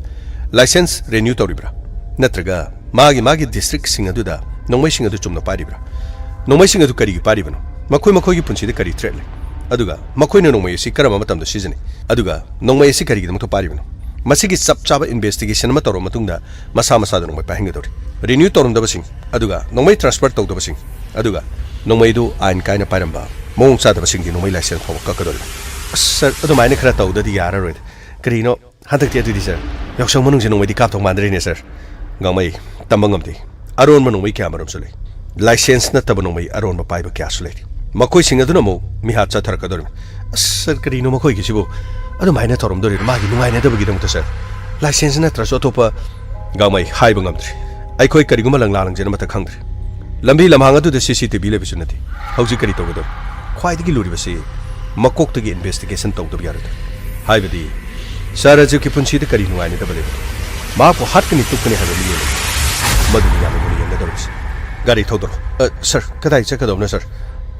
Licence renew ꯇꯧꯔꯤꯕ꯭ꯔꯥ? ꯅꯠꯇ꯭ꯔꯒ ꯃꯥꯒꯤ ꯃꯥꯒꯤ ꯗꯤꯁꯇ꯭ꯔꯤꯛꯁꯤꯡ ꯑꯗꯨꯗ ꯅꯣꯡꯃꯩꯁꯤꯡ ꯑꯗꯨ ꯆꯨꯝꯅ ꯄꯥꯏꯔꯤꯕ꯭ꯔꯥ? ꯅꯣꯡꯃꯩꯁꯤꯡ ꯑꯗꯨ ꯀꯔꯤꯒꯤ ꯄꯥꯏꯔꯤꯕꯅꯣ? ꯃꯈꯣꯏ ꯃꯈꯣꯏꯒꯤ ꯄꯨꯟꯁꯤꯗ ꯀꯔꯤ ꯊ꯭ꯔꯦꯠ ꯂꯩ? ꯑꯗꯨꯒ ꯃꯈꯣꯏꯅ ꯅꯣꯡꯃꯩ ꯑꯁꯤ ꯀꯔꯝꯕ ꯃꯇꯝꯗ ꯁꯤꯖꯤꯟꯅꯩ? ꯑꯗꯨꯒ ꯅꯣꯡꯃꯩ ꯑꯁꯤ ꯀꯔꯤꯒꯤꯗꯃꯛꯇ ꯄꯥꯏꯔꯤꯕꯅꯣ? ꯃꯁꯤꯒꯤ ꯆꯞ ꯆꯥꯕ ꯏꯟꯚꯦꯁꯇꯤꯒꯦꯁꯟ ꯑꯃ ꯇꯧꯔꯕ ꯃꯇꯨꯡꯗ ꯃꯁꯥ ꯃꯁꯥꯗ ꯅꯣꯡꯃꯩ ꯄꯥꯏꯍꯟꯒꯗꯧꯔꯤ꯫ ꯔꯤꯅ꯭ꯌꯨ ꯇꯧꯔꯝꯗꯕꯁꯤꯡ, ꯑꯗꯨꯒ ꯅꯣꯡꯃꯩ ꯇ꯭ꯔꯥꯟꯁꯐꯔ ꯇꯧꯗꯕꯁꯤꯡ, ꯑꯗꯨꯒ ꯅꯣꯡꯃꯩꯗꯨ ꯑꯥꯏꯟ ꯀꯥꯏꯅ ꯄꯥꯏꯔꯝꯕ, ꯃꯑꯣꯡ ꯆꯥꯗꯕꯁꯤꯡꯒꯤ ꯅꯣꯡꯃꯩ ꯂꯥꯏꯁꯦꯟꯁ ꯐꯥꯎꯕ ꯀꯛꯀꯗꯧꯔꯤꯕꯅꯤ꯫ ꯑꯁ, ꯁꯥꯔ, ꯑꯗꯨꯃꯥꯏꯅ ꯈꯔ ꯇꯧꯗꯗꯤ ꯌꯥꯔꯔꯣꯏꯗ꯫ ꯀꯔꯤꯅꯣ? ꯍꯟꯗꯛꯇꯤ ꯑꯗꯨꯗꯤ ꯁꯥꯔ, ꯌꯥꯎꯁꯪ ꯃꯅꯨꯡꯁꯦ ꯅꯣꯡꯃꯩꯗꯤ ꯀꯥꯞꯊꯣꯛ ꯃꯥꯟꯗ꯭ꯔꯦꯅꯦ ꯁꯥꯔ꯫ ꯒꯥꯡꯃꯩ, ꯇꯝꯕ ꯉꯝꯗꯦ꯫ ꯑꯔꯣꯟꯕ ꯅꯣꯡꯃꯩ ꯀꯌꯥ ꯃꯔꯨꯝꯁꯨ ꯂꯩ꯫ ꯂꯥꯏꯁꯦꯟꯁ ꯅꯠꯇꯕ ꯅꯣꯡꯃꯩ ꯑꯔꯣꯟꯕ ꯄꯥꯏꯕ ꯀꯌꯥꯁꯨ ꯂꯩꯔꯤ꯫ ꯃꯈꯣꯏꯁꯤꯡ ꯑꯗꯨꯅ ꯑꯃꯨꯛ ꯃꯤꯍꯥꯠ ꯆꯠꯊꯔꯛꯀꯗꯧꯔꯤꯕꯅꯤ꯫ ꯑꯁ ꯁꯥꯔ, ꯀꯔꯤꯅꯣ ꯃꯈꯣꯏꯒꯤꯁꯤꯕꯨ? ꯑꯗꯨꯃꯥꯏꯅ ꯇꯧꯔꯝꯗꯣꯔꯤꯕ ꯃꯥꯒꯤ ꯅꯨꯡꯉꯥꯏꯅꯗꯕꯒꯤꯗꯃꯛꯇ ꯁꯥꯔ꯫ ꯂꯥꯏꯁꯦꯟꯁ ꯅꯠꯇ꯭ꯔꯁꯨ ꯑꯇꯣꯞꯄ꯫ ꯒꯥꯡꯃꯩ, ꯍꯥꯏꯕ ꯉꯝꯗ꯭ꯔꯤ꯫ ꯑꯩꯈꯣꯏ ꯀꯔꯤꯒꯨꯝꯕ ꯂꯪꯂꯥ ꯂꯪꯖꯦꯜ ꯑꯃꯠꯇ ꯈꯪꯗ꯭ꯔꯤ꯫ ꯂꯝꯕꯤ ꯂꯝꯍꯥꯡ ꯑꯗꯨꯗ ꯁꯤ ꯁꯤ ꯇꯤ ꯚꯤ ꯂꯩꯕꯁꯨ ꯅꯠꯇꯦ꯫ ꯍꯧꯖꯤꯛ ꯀꯔꯤ ꯇꯧꯒꯗꯧꯔꯤ? ꯈ꯭ꯋꯥꯏꯗꯒꯤ ꯂꯨꯔꯤꯕꯁꯤ ꯃꯀꯣꯛꯇꯒꯤ ꯏꯟꯚꯦꯁꯇꯤꯒꯦꯁꯟ ꯇꯧꯗꯕ ꯌꯥꯔꯣꯏꯗ꯭ꯔꯥ? ꯍꯥꯏꯕꯗꯤ, ꯁꯥꯔ ꯔꯥꯖꯤꯕꯀꯤ ꯄꯨꯟꯁꯤꯗ ꯀꯔꯤ ꯅꯨꯡꯉꯥꯏꯅꯗꯕ ꯂꯩꯕꯒꯦ? ꯃꯍꯥꯛꯄꯨ ꯍꯥꯠꯀꯅꯤ ꯇꯨꯞꯀꯅꯤ ꯍꯥꯏꯕ ꯃꯤ ꯑꯃ ꯂꯩ꯫ ꯃꯗꯨꯅꯤ ꯌꯥꯝꯅ ꯂꯨꯅ ꯌꯦꯡꯒꯗꯧꯔꯤꯕꯁꯤ꯫ ꯒꯥꯔꯤ ꯊꯧꯗꯣꯔꯛꯑꯣ꯫ ꯑ, ꯁꯥꯔ, ꯀꯗꯥꯏ ꯆꯠꯀꯗꯧꯕꯅꯣ ꯁꯥꯔ?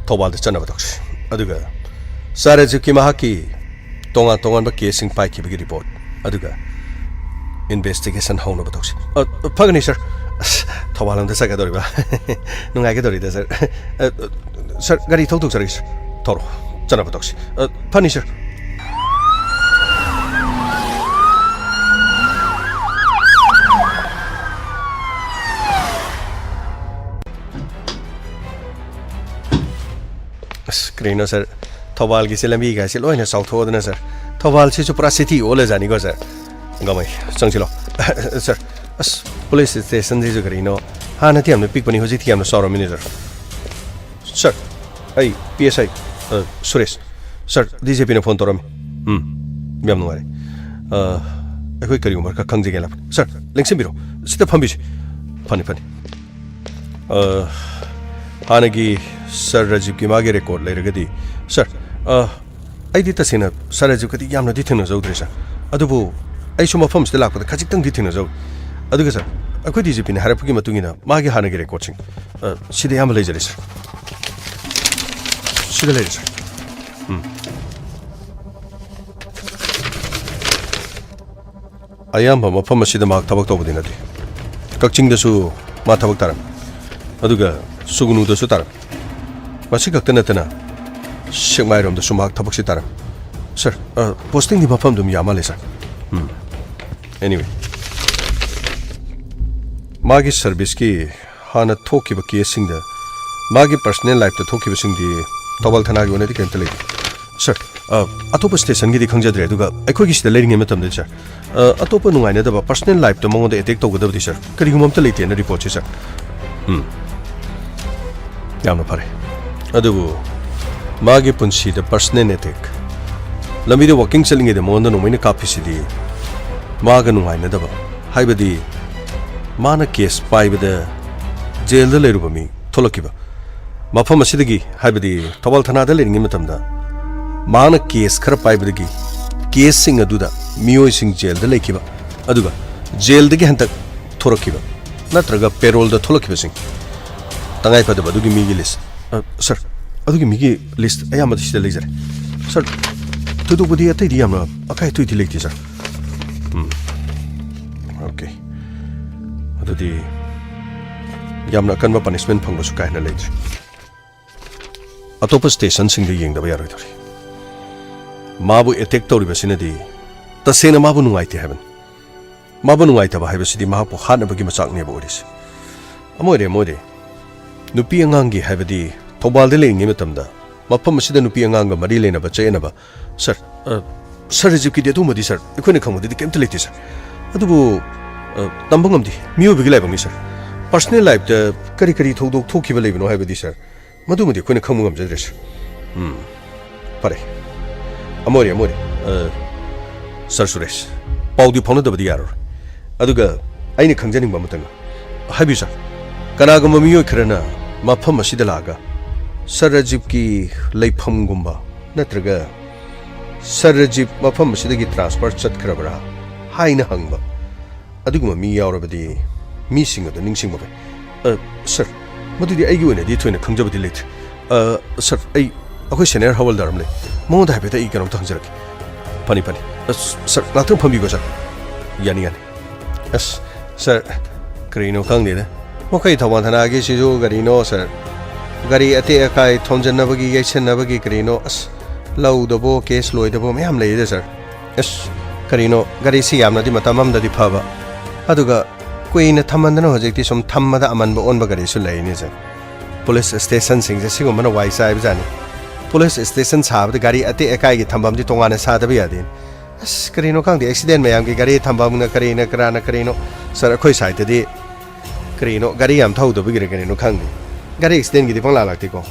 ꯊꯧꯕꯥꯜꯗ ꯆꯠꯅꯕ ꯇꯧꯁꯤ꯫ ꯑꯗꯨꯒ ꯁꯥꯔ ꯔꯥꯖꯤꯕꯀꯤ ꯃꯍꯥꯛꯀꯤ ꯇꯣꯉꯥꯟ ꯇꯣꯉꯥꯟꯕ ꯀꯦꯁꯁꯤꯡ ꯄꯥꯏꯈꯤꯕꯒꯤ ꯔꯤꯄꯣꯔꯠ, ꯑꯗꯨꯒ ꯏꯟꯚꯦꯁꯇꯤꯒꯦꯁꯟ ꯍꯧꯅꯕ ꯇꯧꯁꯤ꯫ ꯑ, ꯐꯒꯅꯤ ꯁꯥꯔ꯫ ꯑꯁ, ꯊꯧꯕꯥꯜ ꯂꯣꯝꯗ ꯆꯠꯀꯗꯧꯔꯤꯕ? ꯅꯨꯡꯉꯥꯏꯒꯗꯧꯔꯤꯗ, ꯁꯥꯔ꯫ ꯑ, ꯁꯥꯔ, ꯒꯥꯔꯤ ꯊꯧꯗꯣꯛꯆꯔꯒꯦ, ꯁꯥꯔ꯫ ꯊꯧꯔꯣ, ꯆꯠꯅꯕ ꯇꯧꯁꯤ꯫ ꯑ, ꯐꯅꯤ, ꯁꯥꯔ꯫ ꯑꯁ, ꯀꯔꯤꯅꯣ, ꯁꯥꯔ? ꯊꯧꯕꯥꯜꯒꯤꯁꯦ ꯂꯝꯕꯤꯒꯥꯏꯁꯦ ꯂꯣꯏꯅ ꯆꯥꯎꯊꯣꯛꯑꯗꯅ, ꯁꯥꯔ꯫ ꯊꯧꯕꯥꯜꯁꯤꯁꯨ ꯄꯨꯔꯥ ꯁꯤꯇꯤ ꯑꯣꯜꯂꯖꯥꯠꯅꯤꯀꯣ, ꯁꯥꯔ꯫ ꯒꯃꯩ, ꯆꯪꯁꯤꯜꯂꯣ꯫ ꯁꯥꯔ, ꯑꯁ, ꯄꯨꯂꯤꯁ ꯁ꯭ꯇꯦꯁꯟꯁꯤꯁꯨ ꯀꯔꯤꯅꯣ, ꯍꯥꯟꯅꯗꯤ ꯌꯥꯝꯅ ꯄꯤꯛꯄꯅꯤ, ꯍꯧꯖꯤꯛꯇꯤ ꯌꯥꯝꯅ ꯆꯥꯎꯔꯝꯃꯤꯅꯦ, ꯁꯥꯔ꯫ ꯁꯥꯔ, ꯑꯩ ꯄꯤ ꯑꯦꯁ ꯑꯥꯏ, ꯑ, ꯁꯨꯔꯦꯁ꯫ ꯁꯥꯔ, ꯗꯤ ꯖꯤ ꯄꯤꯅ ꯐꯣꯟ ꯇꯧꯔꯝꯃꯤ꯫ ꯎꯝ, ꯌꯥꯝ ꯅꯨꯡꯉꯥꯏꯔꯦ꯫ ꯑ, ꯑꯩꯈꯣꯏ ꯀꯔꯤꯒꯨꯝꯕ ꯈꯔ ꯈꯪꯖꯒꯦ ꯂꯥꯛꯄꯅꯤ꯫ ꯁꯥꯔ, ꯂꯦꯡꯁꯤꯟꯕꯤꯔꯣ꯫ ꯁꯤꯗ ꯐꯝꯕꯤꯁꯤ꯫ ꯐꯅꯤ, ꯐꯅꯤ꯫ ꯑ, ꯍꯥꯟꯅꯒꯤ ꯁꯥꯔ ꯔꯥꯖꯤꯕꯀꯤ ꯃꯥꯒꯤ ꯔꯦꯀꯣꯔꯗ ꯂꯩꯔꯒꯗꯤ, ꯁꯥꯔ, ꯑ, ꯑꯩꯗꯤ ꯇꯁꯦꯡꯅ ꯁꯥꯔ ꯔꯥꯖꯤꯕꯀꯗꯤ ꯌꯥꯝꯅꯗꯤ ꯊꯦꯡꯅꯖꯍꯧꯗ꯭ꯔꯦ, ꯁꯥꯔ꯫ ꯑꯗꯨꯕꯨ ꯑꯩꯁꯨ ꯃꯐꯝꯁꯤꯗ ꯂꯥꯛꯄꯗ ꯈꯖꯤꯛꯇꯪꯗꯤ ꯊꯦꯡꯅꯖꯍꯧꯏ꯫ ꯑꯗꯨꯒ, ꯁꯥꯔ, ꯑꯩꯈꯣꯏ ꯗꯤ ꯖꯤ ꯄꯤꯅ ꯍꯥꯏꯔꯛꯄꯒꯤ ꯃꯇꯨꯡ ꯏꯟꯅ ꯃꯥꯒꯤ ꯍꯥꯟꯅꯒꯤ ꯔꯦꯀꯣꯔꯗꯁꯤꯡ, ꯑ, ꯁꯤꯗ ꯑꯌꯥꯝꯕ ꯂꯩꯖꯔꯦ, ꯁꯥꯔ꯫ ꯁꯤꯗ ꯂꯩꯔꯦ, ꯁꯥꯔ꯫ ꯎꯝ꯫ ꯑꯌꯥꯝꯕ ꯃꯐꯝ ꯑꯁꯤꯗ ꯃꯍꯥꯛ ꯊꯕꯛ ꯇꯧꯕꯗꯤ ꯅꯠꯇꯦ꯫ ꯀꯛꯆꯤꯡꯗꯁꯨ ꯃꯥ ꯊꯕꯛ ꯇꯥꯔꯝꯃꯤ, ꯑꯗꯨꯒ ꯁꯨꯒꯅꯨꯗꯁꯨ ꯇꯥꯔꯝꯃꯤ꯫ ꯃꯁꯤ ꯈꯛꯇ ꯅꯠꯇꯅ ꯁꯦꯛꯃꯥꯏꯔꯣꯝꯗꯁꯨ ꯃꯍꯥꯛ ꯊꯕꯛꯁꯤ ꯇꯥꯔꯝꯃꯤ꯫ ꯁꯥꯔ, ꯑ, ꯄꯣꯁꯇꯤꯡꯗꯤ ꯃꯐꯝ ꯑꯗꯨꯝ ꯌꯥꯝ ꯃꯥꯜꯂꯦ, ꯁꯥꯔ꯫ ꯎꯝ꯫ Anyway, ꯃꯥꯒꯤ ꯁꯔꯚꯤꯁꯀꯤ ꯍꯥꯟꯅ ꯊꯣꯛꯈꯤꯕ ꯀꯦꯁꯁꯤꯡꯗ, ꯃꯥꯒꯤ ꯄꯔꯁꯅꯦꯜ ꯂꯥꯏꯐꯇ ꯊꯣꯛꯈꯤꯕꯁꯤꯡꯗꯤ ꯊꯧꯕꯥꯜ ꯊꯅꯥꯒꯤ ꯑꯣꯏꯅꯗꯤ ꯀꯔꯤꯝꯇ ꯂꯩꯇꯦ꯫ ꯁꯥꯔ, ꯑ, ꯑꯇꯣꯞꯄ ꯁ꯭ꯇꯦꯁꯟꯒꯤꯗꯤ ꯈꯪꯖꯗ꯭ꯔꯦ, ꯑꯗꯨꯒ ꯑꯩꯈꯣꯏꯒꯤ ꯁꯤꯗ ꯂꯩꯔꯤꯉꯩ ꯃꯇꯝꯗꯗꯤ, ꯁꯥꯔ, ꯑ, ꯑꯇꯣꯞꯄ ꯅꯨꯡꯉꯥꯏꯅꯗꯕ, ꯄꯔꯁꯅꯦꯜ ꯂꯥꯏꯐꯇ ꯃꯉꯣꯟꯗ ꯑꯦꯇꯦꯛ ꯇꯧꯒꯗꯕꯗꯤ, ꯁꯥꯔ, ꯀꯔꯤꯒꯨꯝꯕ ꯑꯝꯇ ꯂꯩꯇꯦꯅ ꯔꯤꯄꯣꯔꯠꯁꯦ, ꯁꯥꯔ꯫ ꯎꯝ꯫ ꯌꯥꯝꯅ ꯐꯔꯦ꯫ ꯑꯗꯨꯕꯨ ꯃꯥꯒꯤ ꯄꯨꯟꯁꯤꯗ ꯄꯔꯁꯅꯦꯜ ꯑꯦꯇꯦꯛ, ꯂꯝꯕꯤꯗ ꯋꯥꯀꯤꯡ ꯆꯠꯂꯤꯉꯩꯗ ꯃꯉꯣꯟꯗ ꯅꯣꯡꯃꯩꯅ ꯀꯥꯞꯄꯤꯁꯤꯗꯤ ꯃꯥꯒ ꯅꯨꯡꯉꯥꯏꯅꯗꯕ, ꯍꯥꯏꯕꯗꯤ ꯃꯥꯅ ꯀꯦꯁ ꯄꯥꯏꯕꯗ ꯖꯦꯜꯗ ꯂꯩꯔꯨꯕ ꯃꯤ ꯊꯣꯛꯂꯛꯈꯤꯕ, ꯃꯐꯝ ꯑꯁꯤꯗꯒꯤ, ꯍꯥꯏꯕꯗꯤ ꯊꯧꯕꯥꯜ ꯊꯅꯥꯗ ꯂꯩꯔꯤꯉꯩ ꯃꯇꯝꯗ ꯃꯥꯅ ꯀꯦꯁ ꯈꯔ ꯄꯥꯏꯕꯗꯒꯤ ꯀꯦꯁꯁꯤꯡ ꯑꯗꯨꯗ ꯃꯤꯑꯣꯏꯁꯤꯡ ꯖꯦꯜꯗ ꯂꯩꯈꯤꯕ, ꯑꯗꯨꯒ ꯖꯦꯜꯗꯒꯤ ꯍꯟꯗꯛ ꯊꯣꯔꯛꯈꯤꯕ ꯅꯠꯇ꯭ꯔꯒ ꯄꯦꯔꯣꯜꯗ ꯊꯣꯛꯂꯛꯈꯤꯕꯁꯤꯡ, ꯇꯉꯥꯏ ꯐꯗꯕ ꯑꯗꯨꯒꯤ ꯃꯤꯒꯤ ꯂꯤꯁ꯫ ꯑ, ꯁꯥꯔ, ꯑꯗꯨꯒꯤ ꯃꯤꯒꯤ ꯂꯤꯁ ꯑꯌꯥꯝꯕꯗꯤ ꯁꯤꯗ ꯂꯩꯖꯔꯦ꯫ ꯁꯥꯔ, ꯊꯣꯏꯗꯣꯛꯄꯗꯤ ꯑꯇꯩꯗꯤ ꯌꯥꯝꯅ ꯑꯀꯥꯏ ꯑꯇꯣꯏꯗꯤ ꯂꯩꯇꯦ, ꯁꯥꯔ꯫ ꯎꯝ꯫ ꯑꯣꯀꯦ꯫ ꯑꯗꯨꯗꯤ ꯌꯥꯝꯅ ꯑꯀꯟꯕ ꯄꯅꯤꯁꯃꯦꯟ ꯐꯪꯕꯁꯨ ꯀꯥ ꯍꯦꯟꯅ ꯂꯩꯇ꯭ꯔꯦ꯫ ꯑꯇꯣꯞꯄ ꯁ꯭ꯇꯦꯁꯟꯁꯤꯡꯗ ꯌꯦꯡꯗꯕ ꯌꯥꯔꯣꯏꯗꯧꯔꯤ꯫ ꯃꯥꯕꯨ ꯑꯦꯇꯦꯛ ꯇꯧꯔꯤꯕꯁꯤꯅꯗꯤ ꯇꯁꯦꯡꯅ ꯃꯥꯕꯨ ꯅꯨꯡꯉꯥꯏꯇꯦ ꯍꯥꯏꯕꯅꯤ꯫ ꯃꯥꯕꯨ ꯅꯨꯡꯉꯥꯏꯇꯕ ꯍꯥꯏꯕꯁꯤꯗꯤ ꯃꯍꯥꯛꯄꯨ ꯍꯥꯠꯅꯕꯒꯤ ꯃꯆꯥꯛꯅꯦꯕ ꯑꯣꯏꯔꯤꯁꯦ꯫ ꯑꯃ ꯑꯣꯏꯔꯦ, ꯑꯃ ꯑꯣꯏꯔꯦ, ꯅꯨꯄꯤ ꯑꯉꯥꯡꯒꯤ ꯍꯥꯏꯕꯗꯤ ꯊꯧꯕꯥꯜꯗ ꯂꯩꯔꯤꯉꯩ ꯃꯇꯝꯗ ꯃꯐꯝ ꯑꯁꯤꯗ ꯅꯨꯄꯤ ꯑꯉꯥꯡꯒ ꯃꯔꯤ ꯂꯩꯅꯕ, ꯆꯌꯦꯠꯅꯕ, ꯁꯔ, ꯑ, ꯁꯔ ꯔꯥꯖꯤꯕꯀꯤꯗꯤ ꯑꯗꯨꯒꯨꯝꯕꯗꯤ, ꯁꯔ, ꯑꯩꯈꯣꯏꯅ ꯈꯪꯕꯗꯗꯤ ꯀꯩꯝꯇ ꯂꯩꯇꯦ, ꯁꯔ꯫ ꯑꯗꯨꯕꯨ, ꯑ, ꯇꯝꯕ ꯉꯝꯗꯦ, ꯃꯤꯑꯣꯏꯕꯒꯤ ꯂꯥꯏꯕꯛꯅꯤ, ꯁꯔ꯫ ꯄꯔꯁꯅꯦꯜ ꯂꯥꯏꯐꯇ ꯀꯔꯤ ꯀꯔꯤ ꯊꯧꯗꯣꯛ ꯊꯣꯛꯈꯤꯕ ꯂꯩꯕꯅꯣ ꯍꯥꯏꯕꯗꯤ, ꯁꯔ, ꯃꯗꯨꯃꯗꯤ ꯑꯩꯈꯣꯏꯅ ꯈꯪꯕ ꯉꯝꯖꯗ꯭ꯔꯦ, ꯁꯔ꯫ ꯎꯝ, ꯐꯔꯦ꯫ ꯑꯃ ꯑꯣꯏꯔꯦ, ꯑꯃ ꯑꯣꯏꯔꯦ꯫ ꯑ, ꯁꯔ ꯁꯨꯔꯦꯁ, ꯄꯥꯎꯗꯤ ꯐꯥꯎꯅꯗꯕꯗꯤ ꯌꯥꯔꯔꯣꯏ꯫ ꯑꯗꯨꯒ ꯑꯩꯅ ꯈꯪꯖꯅꯤꯡꯕ ꯑꯃꯇꯪ꯫ ꯍꯥꯏꯕꯤꯌꯨ, ꯁꯔ꯫ ꯀꯅꯥꯒꯨꯝꯕ ꯃꯤꯑꯣꯏ ꯈꯔꯅ ꯃꯐꯝ ꯑꯁꯤꯗ ꯂꯥꯛꯑꯒ ꯁꯔ ꯔꯥꯖꯤꯕꯀꯤ ꯂꯩꯐꯝꯒꯨꯝꯕ ꯅꯠꯇ꯭ꯔꯒ ꯁꯔ ꯔꯥꯖꯤꯕ ꯃꯐꯝ ꯑꯁꯤꯗꯒꯤ ꯇ꯭ꯔꯥꯟꯁꯐꯔ ꯆꯠꯈ꯭ꯔꯕ꯭ꯔꯥ ꯍꯥꯏꯅ ꯍꯪꯕ ꯑꯗꯨꯒꯨꯝꯕ ꯃꯤ ꯌꯥꯎꯔꯕꯗꯤ ꯃꯤꯁꯤꯡ ꯑꯗꯨ ꯅꯤꯡꯁꯤꯡꯕ ꯐꯩ꯫ ꯑ, ꯁꯔ, ꯃꯗꯨꯗꯤ ꯑꯩꯒꯤ ꯑꯣꯏꯅꯗꯤ ꯊꯣꯏꯅ ꯈꯪꯖꯕꯗꯤ ꯂꯩꯇ꯭ꯔꯦ꯫ ꯑ, ꯁꯔ, ꯑꯩ, ꯑꯩꯈꯣꯏ ꯁꯦꯅꯤꯌꯔ ꯍꯋꯜꯗꯥꯔ ꯑꯃ ꯂꯩ꯫ ꯃꯉꯣꯟꯗ ꯍꯥꯏꯐꯦꯠꯇ ꯑꯩ ꯀꯩꯅꯣꯝꯇ ꯍꯪꯖꯔꯛꯀꯦ꯫ ꯐꯅꯤ, ꯐꯅꯤ꯫ ꯑ, ꯁꯔ, ꯉꯥꯛꯇꯪ ꯐꯝꯕꯤꯀꯣ, ꯁꯔ꯫ ꯌꯥꯅꯤ, ꯌꯥꯅꯤ꯫ ꯑꯁ, ꯁꯔ, ꯀꯔꯤꯅꯣ ꯈꯪꯗꯦꯗ꯫ ꯃꯈꯣꯏ ꯊꯧꯕꯥꯜ ꯊꯅꯥꯒꯤꯁꯤꯁꯨ ꯀꯔꯤꯅꯣ, ꯁꯔ? ꯒꯥꯔꯤ ꯑꯇꯦꯛ ꯑꯀꯥꯏ ꯊꯣꯝꯖꯤꯟꯅꯕꯒꯤ, ꯌꯩꯁꯟꯅꯕꯒꯤ ꯀꯔꯤꯅꯣ, ꯑꯁ, ꯂꯧꯗꯕꯣ, ꯀꯦꯁ ꯂꯣꯏꯗꯕꯣ ꯃꯌꯥꯝ ꯂꯩꯌꯦꯗ, ꯁꯔ꯫ ꯑꯁ, ꯀꯔꯤꯅꯣ, ꯒꯥꯔꯤꯁꯤ ꯌꯥꯝꯅꯗꯤ ꯃꯇꯝ ꯑꯃꯗꯗꯤ ꯐꯕ꯫ ꯑꯗꯨꯒ ꯀꯨꯏꯅ ꯊꯝꯃꯟꯗꯅ ꯍꯧꯖꯤꯛꯇꯤ ꯁꯨꯝ ꯊꯝꯕꯗ ꯑꯃꯟꯕ ꯑꯣꯟꯕ ꯒꯥꯔꯤꯁꯨ ꯂꯩꯅꯦ, ꯁꯔ꯫ ꯄꯨꯂꯤꯁ ꯁ꯭ꯇꯦꯁꯟꯁꯤꯡꯁꯦ ꯁꯤꯒꯨꯝꯕꯅ ꯋꯥꯏ ꯆꯥꯏꯕꯖꯥꯠꯅꯤ꯫ ꯄꯨꯂꯤꯁ ꯁ꯭ꯇꯦꯁꯟ ꯁꯥꯕꯗ ꯒꯥꯔꯤ ꯑꯇꯦꯛ ꯑꯀꯥꯏꯒꯤ ꯊꯝꯐꯝꯗꯤ ꯇꯣꯉꯥꯟꯅ ꯁꯥꯗꯕ ꯌꯥꯗꯦ꯫ ꯑꯁ, ꯀꯔꯤꯅꯣ ꯈꯪꯗꯦ, ꯑꯦꯛꯁꯤꯗꯦꯟ ꯃꯌꯥꯝꯒꯤ ꯒꯥꯔꯤ ꯊꯝꯐꯝꯅ ꯀꯔꯤꯅ ꯀꯔꯥꯅ ꯀꯔꯤꯅꯣ꯫ ꯁꯔ, ꯑꯩꯈꯣꯏ ꯁꯥꯏꯠꯇꯗꯤ ꯀꯔꯤꯅꯣ, ꯒꯥꯔꯤ ꯌꯥꯝ ꯊꯧꯗꯕꯒꯤꯔ ꯀꯔꯤꯅꯣ ꯈꯪꯗꯦ, ꯒꯥꯔꯤ ꯑꯦꯛꯁꯤꯗꯦꯟꯒꯤꯗꯤ ꯄꯪꯂꯥ ꯂꯥꯛꯇꯦꯀꯣ꯫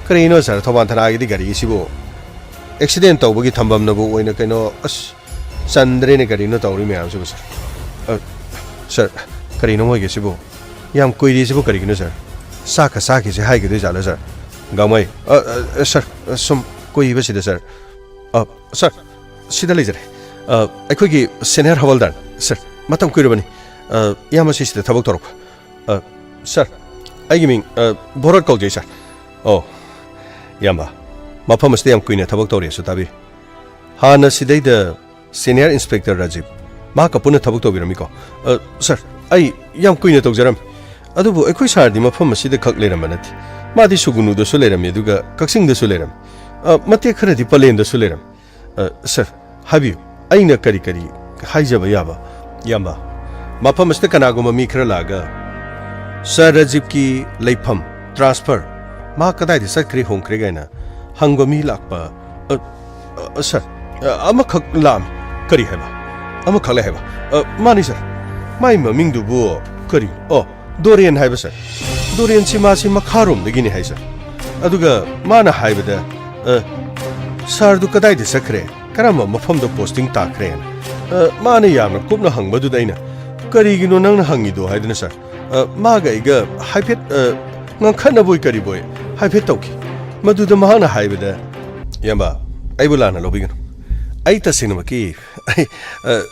ꯀꯔꯤꯅꯣ ꯁꯔ, ꯊꯧꯕꯥꯜ ꯊꯅꯥꯒꯤꯗꯤ ꯒꯥꯔꯤꯁꯤꯕꯨ ꯑꯦꯛꯁꯤꯗꯦꯟ ꯇꯧꯕꯒꯤ ꯊꯝꯐꯝꯅꯕꯨ ꯑꯣꯏꯅ ꯀꯩꯅꯣ, ꯑꯁ, ꯆꯟꯗ꯭ꯔꯦꯅꯦ ꯀꯔꯤꯅꯣ ꯇꯧꯔꯤ ꯃꯌꯥꯝꯁꯤꯕꯨ, ꯁꯔ? ꯑ, ꯁꯔ, ꯀꯔꯤꯅꯣ ꯃꯣꯏꯒꯤꯁꯤꯕꯨ? ꯌꯥꯝ ꯀꯨꯏꯔꯤꯁꯤꯕꯨ ꯀꯔꯤꯒꯤꯅꯣ, ꯁꯔ? ꯆꯥꯛꯀ ꯆꯥꯈꯤꯁꯦ ꯍꯥꯏꯈꯤꯗꯣꯏ ꯖꯥꯠꯂ, ꯁꯔ? ꯒꯥꯡꯃꯩ, ꯑ, ꯑ, ꯑ, ꯁꯔ, ꯑ, ꯁꯨꯝ ꯀꯨꯏꯕꯁꯤꯗ, ꯁꯔ꯫ ꯑ, ꯁꯔ, ꯁꯤꯗ ꯂꯩꯖꯔꯦ꯫ ꯑ, ꯑꯩꯈꯣꯏꯒꯤ ꯁꯦꯅꯤꯌꯔ ꯍꯋꯜꯗꯥꯔ, ꯁꯔ, ꯃꯇꯝ ꯀꯨꯏꯔꯕꯅꯤ꯫ ꯑ, ꯏꯌꯥꯝꯕꯁꯤ ꯁꯤꯗ ꯊꯕꯛ ꯇꯧꯔꯛꯄ꯫ ꯑ, ꯁꯔ, ꯑꯩꯒꯤ ꯃꯤꯡ, ꯑ, ꯚꯣꯔꯠ ꯀꯧꯖꯩ, ꯁꯔ꯫ ꯑꯣ, ꯏꯌꯥꯝꯕ, ꯃꯐꯝ ꯑꯁꯤꯗ ꯌꯥꯝ ꯀꯨꯏꯅ ꯊꯕꯛ ꯇꯧꯔꯦꯁꯨ ꯇꯥꯕꯤꯌꯨ꯫ ꯍꯥꯟꯅ ꯁꯤꯗꯩꯗ ꯁꯦꯅꯤꯌꯔ ꯏꯟꯁꯄꯦꯛꯇꯔ ꯔꯥꯖꯤꯕ, ꯃꯍꯥꯛꯀ ꯄꯨꯟꯅ ꯊꯕꯛ ꯇꯧꯕꯤꯔꯝꯃꯤꯀꯣ? ꯑ, ꯁꯔ, ꯑꯩ ꯌꯥꯝ ꯀꯨꯏꯅ ꯇꯧꯖꯔꯝꯃꯤ꯫ ꯑꯗꯨꯕꯨ ꯑꯩꯈꯣꯏ ꯁꯥꯔꯗꯤ ꯃꯐꯝ ꯑꯁꯤꯗ ꯈꯛ ꯂꯩꯔꯝꯕ ꯅꯠꯇꯦ꯫ ꯃꯥꯗꯤ ꯁꯨꯒꯨꯅꯨꯗꯁꯨ ꯂꯩꯔꯝꯃꯤ, ꯑꯗꯨꯒ ꯀꯛꯆꯤꯡꯗꯁꯨ ꯂꯩꯔꯝꯃꯤ꯫ ꯑ, ꯃꯇꯦꯛ ꯈꯔꯗꯤ ꯄꯂꯦꯟꯗꯁꯨ ꯂꯩꯔꯝꯃꯤ꯫ ꯑ, ꯁꯥꯔ, ꯍꯥꯏꯕꯤꯌꯨ, ꯑꯩꯅ ꯀꯔꯤ ꯀꯔꯤ ꯍꯥꯏꯖꯕ ꯌꯥꯕ? ꯏꯌꯥꯝꯕ, ꯃꯐꯝ ꯑꯁꯤꯗ ꯀꯅꯥꯒꯨꯝꯕ ꯃꯤ ꯈꯔ ꯂꯥꯛꯑꯒ ꯁꯥꯔ ꯔꯥꯖꯤꯕꯀꯤ ꯂꯩꯐꯝ, ꯇ꯭ꯔꯥꯟꯁꯐꯔ, ꯃꯍꯥꯛ ꯀꯗꯥꯏꯗ ꯆꯠꯈ꯭ꯔꯦ, ꯍꯣꯡꯈ꯭ꯔꯦ ꯀꯥꯏꯅ ꯍꯪꯕ ꯃꯤ ꯂꯥꯛꯄ? ꯑ, ꯑ, ꯁꯥꯔ, ꯑ, ꯑꯃꯈꯛ ꯂꯥꯛꯑꯝꯃꯤ꯫ ꯀꯔꯤ ꯍꯥꯏꯕ? ꯑꯃꯈꯛ ꯂꯩ ꯍꯥꯏꯕ? ꯑ, ꯃꯥꯅꯤ ꯁꯥꯔ꯫ ꯃꯥꯏ ꯃꯃꯤꯡꯗꯨꯕꯨ ꯀꯔꯤ? ꯑꯣ, ꯗꯣꯔꯦꯟ ꯍꯥꯏꯕ ꯁꯥꯔ꯫ ꯗꯣꯔꯦꯟꯁꯤ ꯃꯥꯁꯤ ꯃꯈꯥꯔꯣꯝꯗꯒꯤꯅꯤ ꯍꯥꯏ ꯁꯥꯔ꯫ ꯑꯗꯨꯒ ꯃꯥꯅ ꯍꯥꯏꯕꯗ, ꯑ, ꯁꯥꯔꯗꯨ ꯀꯗꯥꯏꯗ ꯆꯠꯈ꯭ꯔꯦ? ꯀꯔꯝꯕ ꯃꯐꯝꯗ ꯄꯣꯁꯇꯤꯡ ꯇꯥꯈ꯭ꯔꯦꯅ, ꯑ, ꯃꯥꯅ ꯌꯥꯝꯅ ꯀꯨꯞꯅ ꯍꯪꯕꯗꯨꯗ ꯑꯩꯅ, "ꯀꯔꯤꯒꯤꯅꯣ ꯅꯪꯅ ꯍꯪꯉꯤꯗꯣ?" ꯍꯥꯏꯗꯨꯅ ꯁꯥꯔ, ꯑ, ꯃꯥꯒ ꯑꯩꯒ ꯍꯥꯏꯐꯦꯠ, ꯑ, ꯉꯥꯡꯈꯠꯅꯕꯣꯏ ꯀꯔꯤꯕꯣꯏ ꯍꯥꯏꯐꯦꯠ ꯇꯧꯈꯤ꯫ ꯃꯗꯨꯗ ꯃꯍꯥꯛꯅ ꯍꯥꯏꯕꯗ, "ꯏꯌꯥꯝꯕ, ꯑꯩꯕꯨ ꯂꯥꯟꯅ ꯂꯧꯕꯤꯒꯅꯨ꯫ ꯑꯩ ꯇꯁꯦꯡꯅꯃꯛꯀꯤ ꯑꯩ, ꯑ,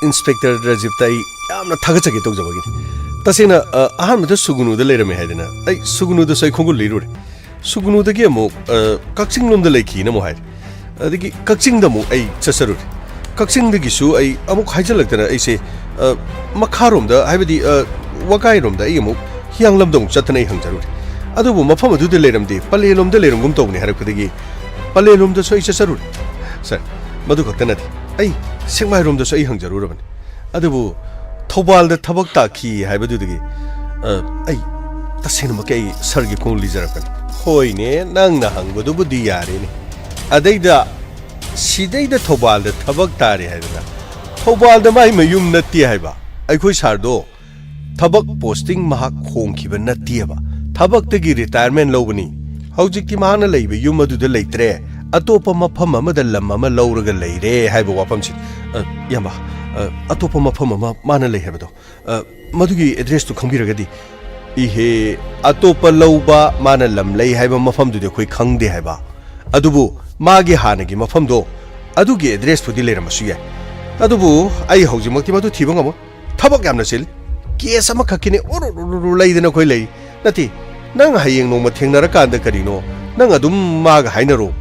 ꯏꯟꯁꯄꯦꯛꯇꯔ ꯔꯥꯖꯤꯕꯇ ꯑꯩ ꯌꯥꯝꯅ ꯊꯥꯒꯠꯆꯒꯦ ꯇꯧꯖꯕꯒꯤꯅꯤ꯫ ꯇꯁꯦꯡꯅ, ꯑ, ꯑꯍꯥꯟꯕꯗ ꯁꯨꯒꯨꯅꯨꯗ ꯂꯩꯔꯝꯃꯦ ꯍꯥꯏꯗꯅ ꯑꯩ ꯁꯨꯒꯨꯅꯨꯗꯁꯨ ꯑꯩ ꯈꯣꯡꯒꯨꯜ ꯂꯤꯔꯨꯔꯦ꯫ ꯁꯨꯒꯨꯅꯨꯗꯒꯤ ꯑꯃꯨꯛ, ꯑ, ꯀꯛꯆꯤꯡ ꯂꯣꯝꯗ ꯂꯩꯈꯤꯅ ꯑꯃꯨꯛ ꯍꯥꯏꯔꯦ꯫ ꯑꯗꯒꯤ ꯀꯛꯆꯤꯡꯗ ꯑꯃꯨꯛ ꯑꯩ ꯆꯠꯆꯔꯨꯔꯦ꯫ ꯀꯛꯆꯤꯡꯗꯒꯤꯁꯨ ꯑꯩ ꯑꯃꯨꯛ ꯍꯥꯏꯖꯤꯜꯂꯛꯇꯅ ꯑꯩꯁꯦ, ꯑ, ꯃꯈꯥꯔꯣꯝꯗ, ꯍꯥꯏꯕꯗꯤ, ꯑ, ꯋꯥꯒꯥꯏꯔꯣꯝꯗ ꯑꯩ ꯑꯃꯨꯛ ꯍꯤꯌꯥꯡꯂꯝꯗ ꯑꯃꯨꯛ ꯆꯠꯇꯅ ꯑꯩ ꯍꯪꯖꯔꯨꯔꯦ꯫ ꯑꯗꯨꯕꯨ ꯃꯐꯝ ꯑꯗꯨꯗ ꯂꯩꯔꯝꯗꯦ, ꯄꯂꯦꯜꯂꯣꯝꯗ ꯂꯩꯔꯝꯒꯨꯝ ꯇꯧꯕꯅꯤ ꯍꯥꯏꯔꯛꯄꯗꯒꯤ ꯄꯂꯦꯜꯂꯣꯝꯗꯁꯨ ꯑꯩ ꯆꯠꯆꯔꯨꯔꯦ꯫ ꯁꯥꯔ, ꯃꯗꯨ ꯈꯛꯇ ꯅꯠꯇꯦ, ꯑꯩ ꯁꯦꯛꯃꯥꯏꯔꯣꯝꯗꯁꯨ ꯑꯩ ꯍꯪꯖꯔꯨꯔꯕꯅꯤ꯫ ꯑꯗꯨꯕꯨ ꯊꯧꯕꯥꯜꯗ ꯊꯕꯛ ꯇꯥꯈꯤ ꯍꯥꯏꯕꯗꯨꯗꯒꯤ, ꯑ, ꯑꯩ ꯇꯁꯦꯡꯅꯃꯛꯀꯤ ꯑꯩ ꯁꯥꯔꯒꯤ ꯈꯣꯡ ꯂꯤꯖꯔꯛꯄꯅꯤ꯫ ꯍꯣꯏꯅꯦ, ꯅꯪꯅ ꯍꯪꯕꯗꯨꯕꯨꯗꯤ ꯌꯥꯔꯦꯅꯦ꯫ ꯑꯗꯩꯗ ꯁꯤꯗꯩꯗ ꯊꯧꯕꯥꯜꯗ ꯊꯕꯛ ꯇꯥꯔꯦ ꯍꯥꯏꯗꯅ ꯊꯧꯕꯥꯜꯗ ꯃꯥꯏ ꯃꯌꯨꯝ ꯅꯠꯇꯦ ꯍꯥꯏꯕ꯫ ꯑꯩꯈꯣꯏ ꯁꯥꯔꯗꯣ ꯊꯕꯛ ꯄꯣꯁꯇꯤꯡ ꯃꯍꯥꯛ ꯍꯣꯡꯈꯤꯕ ꯅꯠꯇꯦꯕ, ꯊꯕꯛꯇꯒꯤ ꯔꯤꯇꯥꯌꯔꯃꯦꯟ ꯂꯧꯕꯅꯤ꯫ ꯍꯧꯖꯤꯛꯇꯤ ꯃꯍꯥꯛꯅ ꯂꯩꯕ ꯌꯨꯝ ꯑꯗꯨꯗ ꯂꯩꯇ꯭ꯔꯦ, ꯑꯇꯣꯞꯄ ꯃꯐꯝ ꯑꯃꯗ ꯂꯝ ꯑꯃ ꯂꯧꯔꯒ ꯂꯩꯔꯦ ꯍꯥꯏꯕ ꯋꯥꯐꯝꯁꯤ꯫ ꯑ, ꯏꯌꯥꯝꯕ, ꯑ, ꯑꯇꯣꯞꯄ ꯃꯐꯝ ꯑꯃ ꯃꯥꯅ ꯂꯩ ꯍꯥꯏꯕꯗꯣ, ꯑ, ꯃꯗꯨꯒꯤ ꯑꯦꯗ꯭ꯔꯦꯁꯇꯨ ꯈꯪꯕꯤꯔꯒꯗꯤ? ꯏꯍꯦ, ꯑꯇꯣꯞꯄ ꯂꯧꯕ, ꯃꯥꯅ ꯂꯝ ꯂꯩ ꯍꯥꯏꯕ ꯃꯐꯝꯗꯨꯗꯤ ꯑꯩꯈꯣꯏ ꯈꯪꯗꯦ ꯍꯥꯏꯕ꯫ ꯑꯗꯨꯕꯨ ꯃꯥꯒꯤ ꯍꯥꯟꯅꯒꯤ ꯃꯐꯝꯗꯣ, ꯑꯗꯨꯒꯤ ꯑꯦꯗ꯭ꯔꯦꯁꯄꯨꯗꯤ ꯂꯩꯔꯝꯕꯁꯨ ꯌꯥꯏ꯫ ꯑꯗꯨꯕꯨ ꯑꯩ ꯍꯧꯖꯤꯛꯃꯛꯇꯤ ꯃꯗꯨ ꯊꯤꯕ ꯉꯝꯃꯣꯏ꯫ ꯊꯕꯛ ꯌꯥꯝꯅ ꯆꯤꯜꯂꯤ꯫ ꯀꯦꯁ ꯑꯃꯈꯛꯀꯤꯅꯦ ꯎꯔꯨ ꯎꯔꯨ ꯎꯔꯨ ꯂꯩꯗꯅ ꯑꯩꯈꯣꯏ ꯂꯩ꯫ ꯅꯠꯇꯦ, ꯅꯪ ꯍꯌꯦꯡ ꯅꯣꯡꯃ ꯊꯦꯡꯅꯔꯀꯥꯟꯗ ꯀꯔꯤꯅꯣ, ꯅꯪ ꯑꯗꯨꯝ ꯃꯥꯒ ꯍꯥꯏꯅꯔꯣ꯫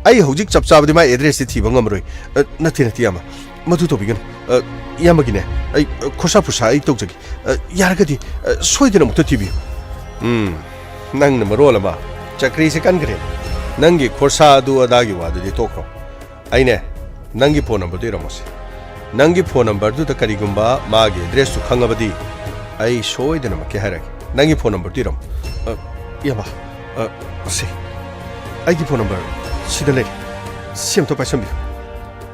ꯑꯩ ꯍꯧꯖꯤꯛ ꯆꯞ ꯆꯥꯕꯗꯤ ꯃꯥꯏ ꯑꯦꯗ꯭ꯔꯦꯁꯇꯤ ꯊꯤꯕ ꯉꯝꯃꯔꯣꯏ꯫ ꯑ, ꯅꯠꯇꯦ, ꯅꯠꯇꯦ, ꯏꯌꯥꯝꯕ꯫ ꯃꯗꯨ ꯇꯧꯕꯤꯒꯅꯨ꯫ ꯑ, ꯏꯌꯥꯝꯕꯒꯤꯅꯦ, ꯑꯩ, ꯑ, ꯈꯣꯔꯁꯥ ꯐꯨꯔꯁꯥ ꯑꯩ ꯇꯧꯖꯒꯦ꯫ ꯑ, ꯌꯥꯔꯒꯗꯤ, ꯑ, ꯁꯣꯏꯗꯅ ꯑꯃꯨꯛꯇ ꯊꯤꯕꯤꯌꯨ꯫ ꯎꯝ, ꯅꯪꯅ ꯃꯔꯣꯜ ꯑꯃ ꯆꯀ꯭ꯔꯤꯁꯦ ꯀꯟꯈ꯭ꯔꯦ꯫ ꯅꯪꯒꯤ ꯈꯣꯔꯁꯥ ꯑꯗꯨ ꯑꯗꯥꯒꯤ ꯋꯥꯗꯨꯗꯤ ꯇꯣꯛꯈ꯭ꯔꯣ꯫ ꯑꯩꯅꯦ, ꯅꯪꯒꯤ ꯐꯣꯟ ꯅꯝꯕꯔꯗꯨ ꯏꯔꯝꯃꯣꯁꯦ꯫ ꯅꯪꯒꯤ ꯐꯣꯟ ꯅꯝꯕꯔꯗꯨꯗ ꯀꯔꯤꯒꯨꯝꯕ ꯃꯥꯒꯤ ꯑꯦꯗ꯭ꯔꯦꯁꯇꯨ ꯈꯪꯉꯕꯗꯤ ꯑꯩ ꯁꯣꯏꯗꯅꯃꯛꯀꯤ ꯍꯥꯏꯔꯛꯑꯒꯦ꯫ ꯅꯪꯒꯤ ꯐꯣꯟ ꯅꯝꯕꯔꯗꯨ ꯏꯔꯝꯃꯣ꯫ ꯑ, ꯏꯌꯥꯝꯕ, ꯑ, ꯁꯦ, ꯑꯩꯒꯤ ꯐꯣꯟ ꯅꯝꯕꯔ ꯁꯤꯗ ꯂꯩꯔꯦ꯫ ꯁꯤ ꯑꯝꯇ ꯄꯥꯏꯁꯟꯕꯤꯌꯨ꯫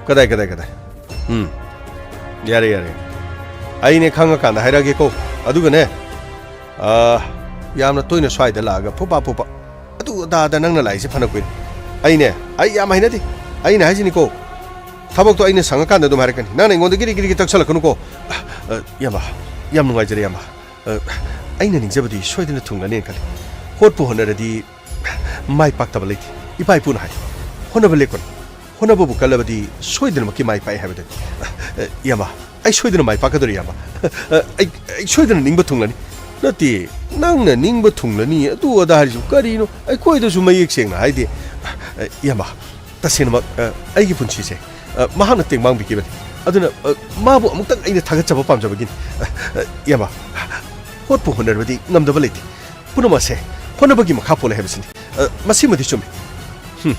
ꯀꯗꯥꯏ, ꯀꯗꯥꯏ, ꯀꯗꯥꯏ? ꯎꯝ, ꯌꯥꯔꯦ, ꯌꯥꯔꯦ꯫ ꯑꯩꯅꯦ ꯈꯪꯉꯀꯥꯟꯗ ꯍꯥꯏꯔꯛꯑꯒꯦꯀꯣ꯫ ꯑꯗꯨꯒꯅꯦ, ꯑ, ꯌꯥꯝꯅ ꯇꯣꯏꯅ ꯁ꯭ꯋꯥꯏꯗ ꯂꯥꯛꯑꯒ ꯐꯨꯄꯥ ꯐꯨꯄꯥ ꯑꯗꯨ ꯑꯗꯥꯗ ꯅꯪꯅ ꯂꯥꯛꯏꯁꯦ ꯐꯅ ꯀꯨꯏꯔꯦ꯫ ꯑꯩꯅꯦ, ꯑꯩ ꯌꯥꯝ ꯍꯩꯅꯗꯦ꯫ ꯑꯩꯅ ꯍꯥꯏꯁꯤꯅꯤꯀꯣ, ꯊꯕꯛꯇꯣ ꯑꯩꯅ ꯁꯪꯉꯀꯥꯟꯗ ꯑꯗꯨꯝ ꯍꯥꯏꯔꯛꯀꯅꯤ꯫ ꯅꯪꯅ ꯑꯩꯉꯣꯟꯗ ꯒꯤꯔꯤ ꯒꯤꯔꯤꯒꯤ ꯇꯛꯁꯜꯂꯛꯀꯅꯨꯀꯣ꯫ ꯑ, ꯏꯌꯥꯝꯕ, ꯌꯥꯝ ꯅꯨꯡꯉꯥꯏꯖꯔꯦ, ꯏꯌꯥꯝꯕ꯫ ꯑ, ꯑꯩꯅ ꯅꯤꯡꯖꯕꯗꯤ ꯁꯣꯏꯗꯅ ꯊꯨꯡꯂꯅꯤꯅ ꯈꯜꯂꯤ꯫ ꯍꯣꯠꯄꯨ ꯍꯣꯠꯅꯔꯗꯤ ꯃꯥꯏ ꯄꯥꯛꯇꯕ ꯂꯩꯇꯦ꯫ ꯏꯄꯥ ꯏꯄꯨꯅ ꯍꯥꯏ, "ꯍꯣꯠꯅꯕ ꯂꯦꯞꯀꯅꯨ꯫ ꯍꯣꯠꯅꯕꯕꯨ ꯀꯜꯂꯕꯗꯤ ꯁꯣꯏꯗꯅꯃꯛꯀꯤ ꯃꯥꯏ ꯄꯥꯛꯏ" ꯍꯥꯏꯕꯗꯨꯅꯤ꯫ ꯑ, ꯏꯌꯥꯝꯕ, ꯑꯩ ꯁꯣꯏꯗꯅ ꯃꯥꯏ ꯄꯥꯛꯀꯗꯧꯔꯤ, ꯏꯌꯥꯝꯕ꯫ ꯑ, ꯑꯩ, ꯑꯩ ꯁꯣꯏꯗꯅ ꯅꯤꯡꯕ ꯊꯨꯡꯂꯅꯤ꯫ ꯅꯠꯇꯦ, ꯅꯪꯅ ꯅꯤꯡꯕ ꯊꯨꯡꯂꯅꯤ, ꯑꯗꯨ ꯑꯗꯥ ꯍꯥꯏꯔꯤꯁꯤꯕꯨ ꯀꯔꯤꯅꯣ? ꯑꯩꯈꯣꯏꯗꯁꯨ ꯃꯌꯦꯛ ꯁꯦꯡꯅ ꯍꯥꯏꯗꯦ꯫ ꯑ, ꯏꯌꯥꯝꯕ, ꯇꯁꯦꯡꯅꯃꯛ, ꯑ, ꯑꯩꯒꯤ ꯄꯨꯟꯁꯤꯁꯦ, ꯑ, ꯃꯍꯥꯛꯅ ꯇꯦꯡꯕꯥꯡꯕꯤꯈꯤꯕꯅꯤ꯫ ꯑꯗꯨꯅ, ꯑ, ꯃꯥꯕꯨ ꯑꯃꯨꯛꯇꯪ ꯑꯩꯅ ꯊꯥꯒꯠꯆꯕ ꯄꯥꯝꯖꯕꯒꯤꯅꯤ꯫ ꯑ, ꯑ, ꯏꯌꯥꯝꯕ, ꯍꯣꯠꯄꯨ ꯍꯣꯠꯅꯔꯕꯗꯤ ꯉꯝꯗꯕ ꯂꯩꯇꯦ꯫ ꯄꯨꯝꯅꯃꯛꯁꯦ ꯍꯣꯠꯅꯕꯒꯤ ꯃꯈꯥ ꯄꯣꯜꯂꯦ ꯍꯥꯏꯕꯁꯤꯅꯤ꯫ ꯑ, ꯃꯁꯤꯃꯗꯤ ꯆꯨꯝꯃꯤ꯫ ꯍꯨꯝ,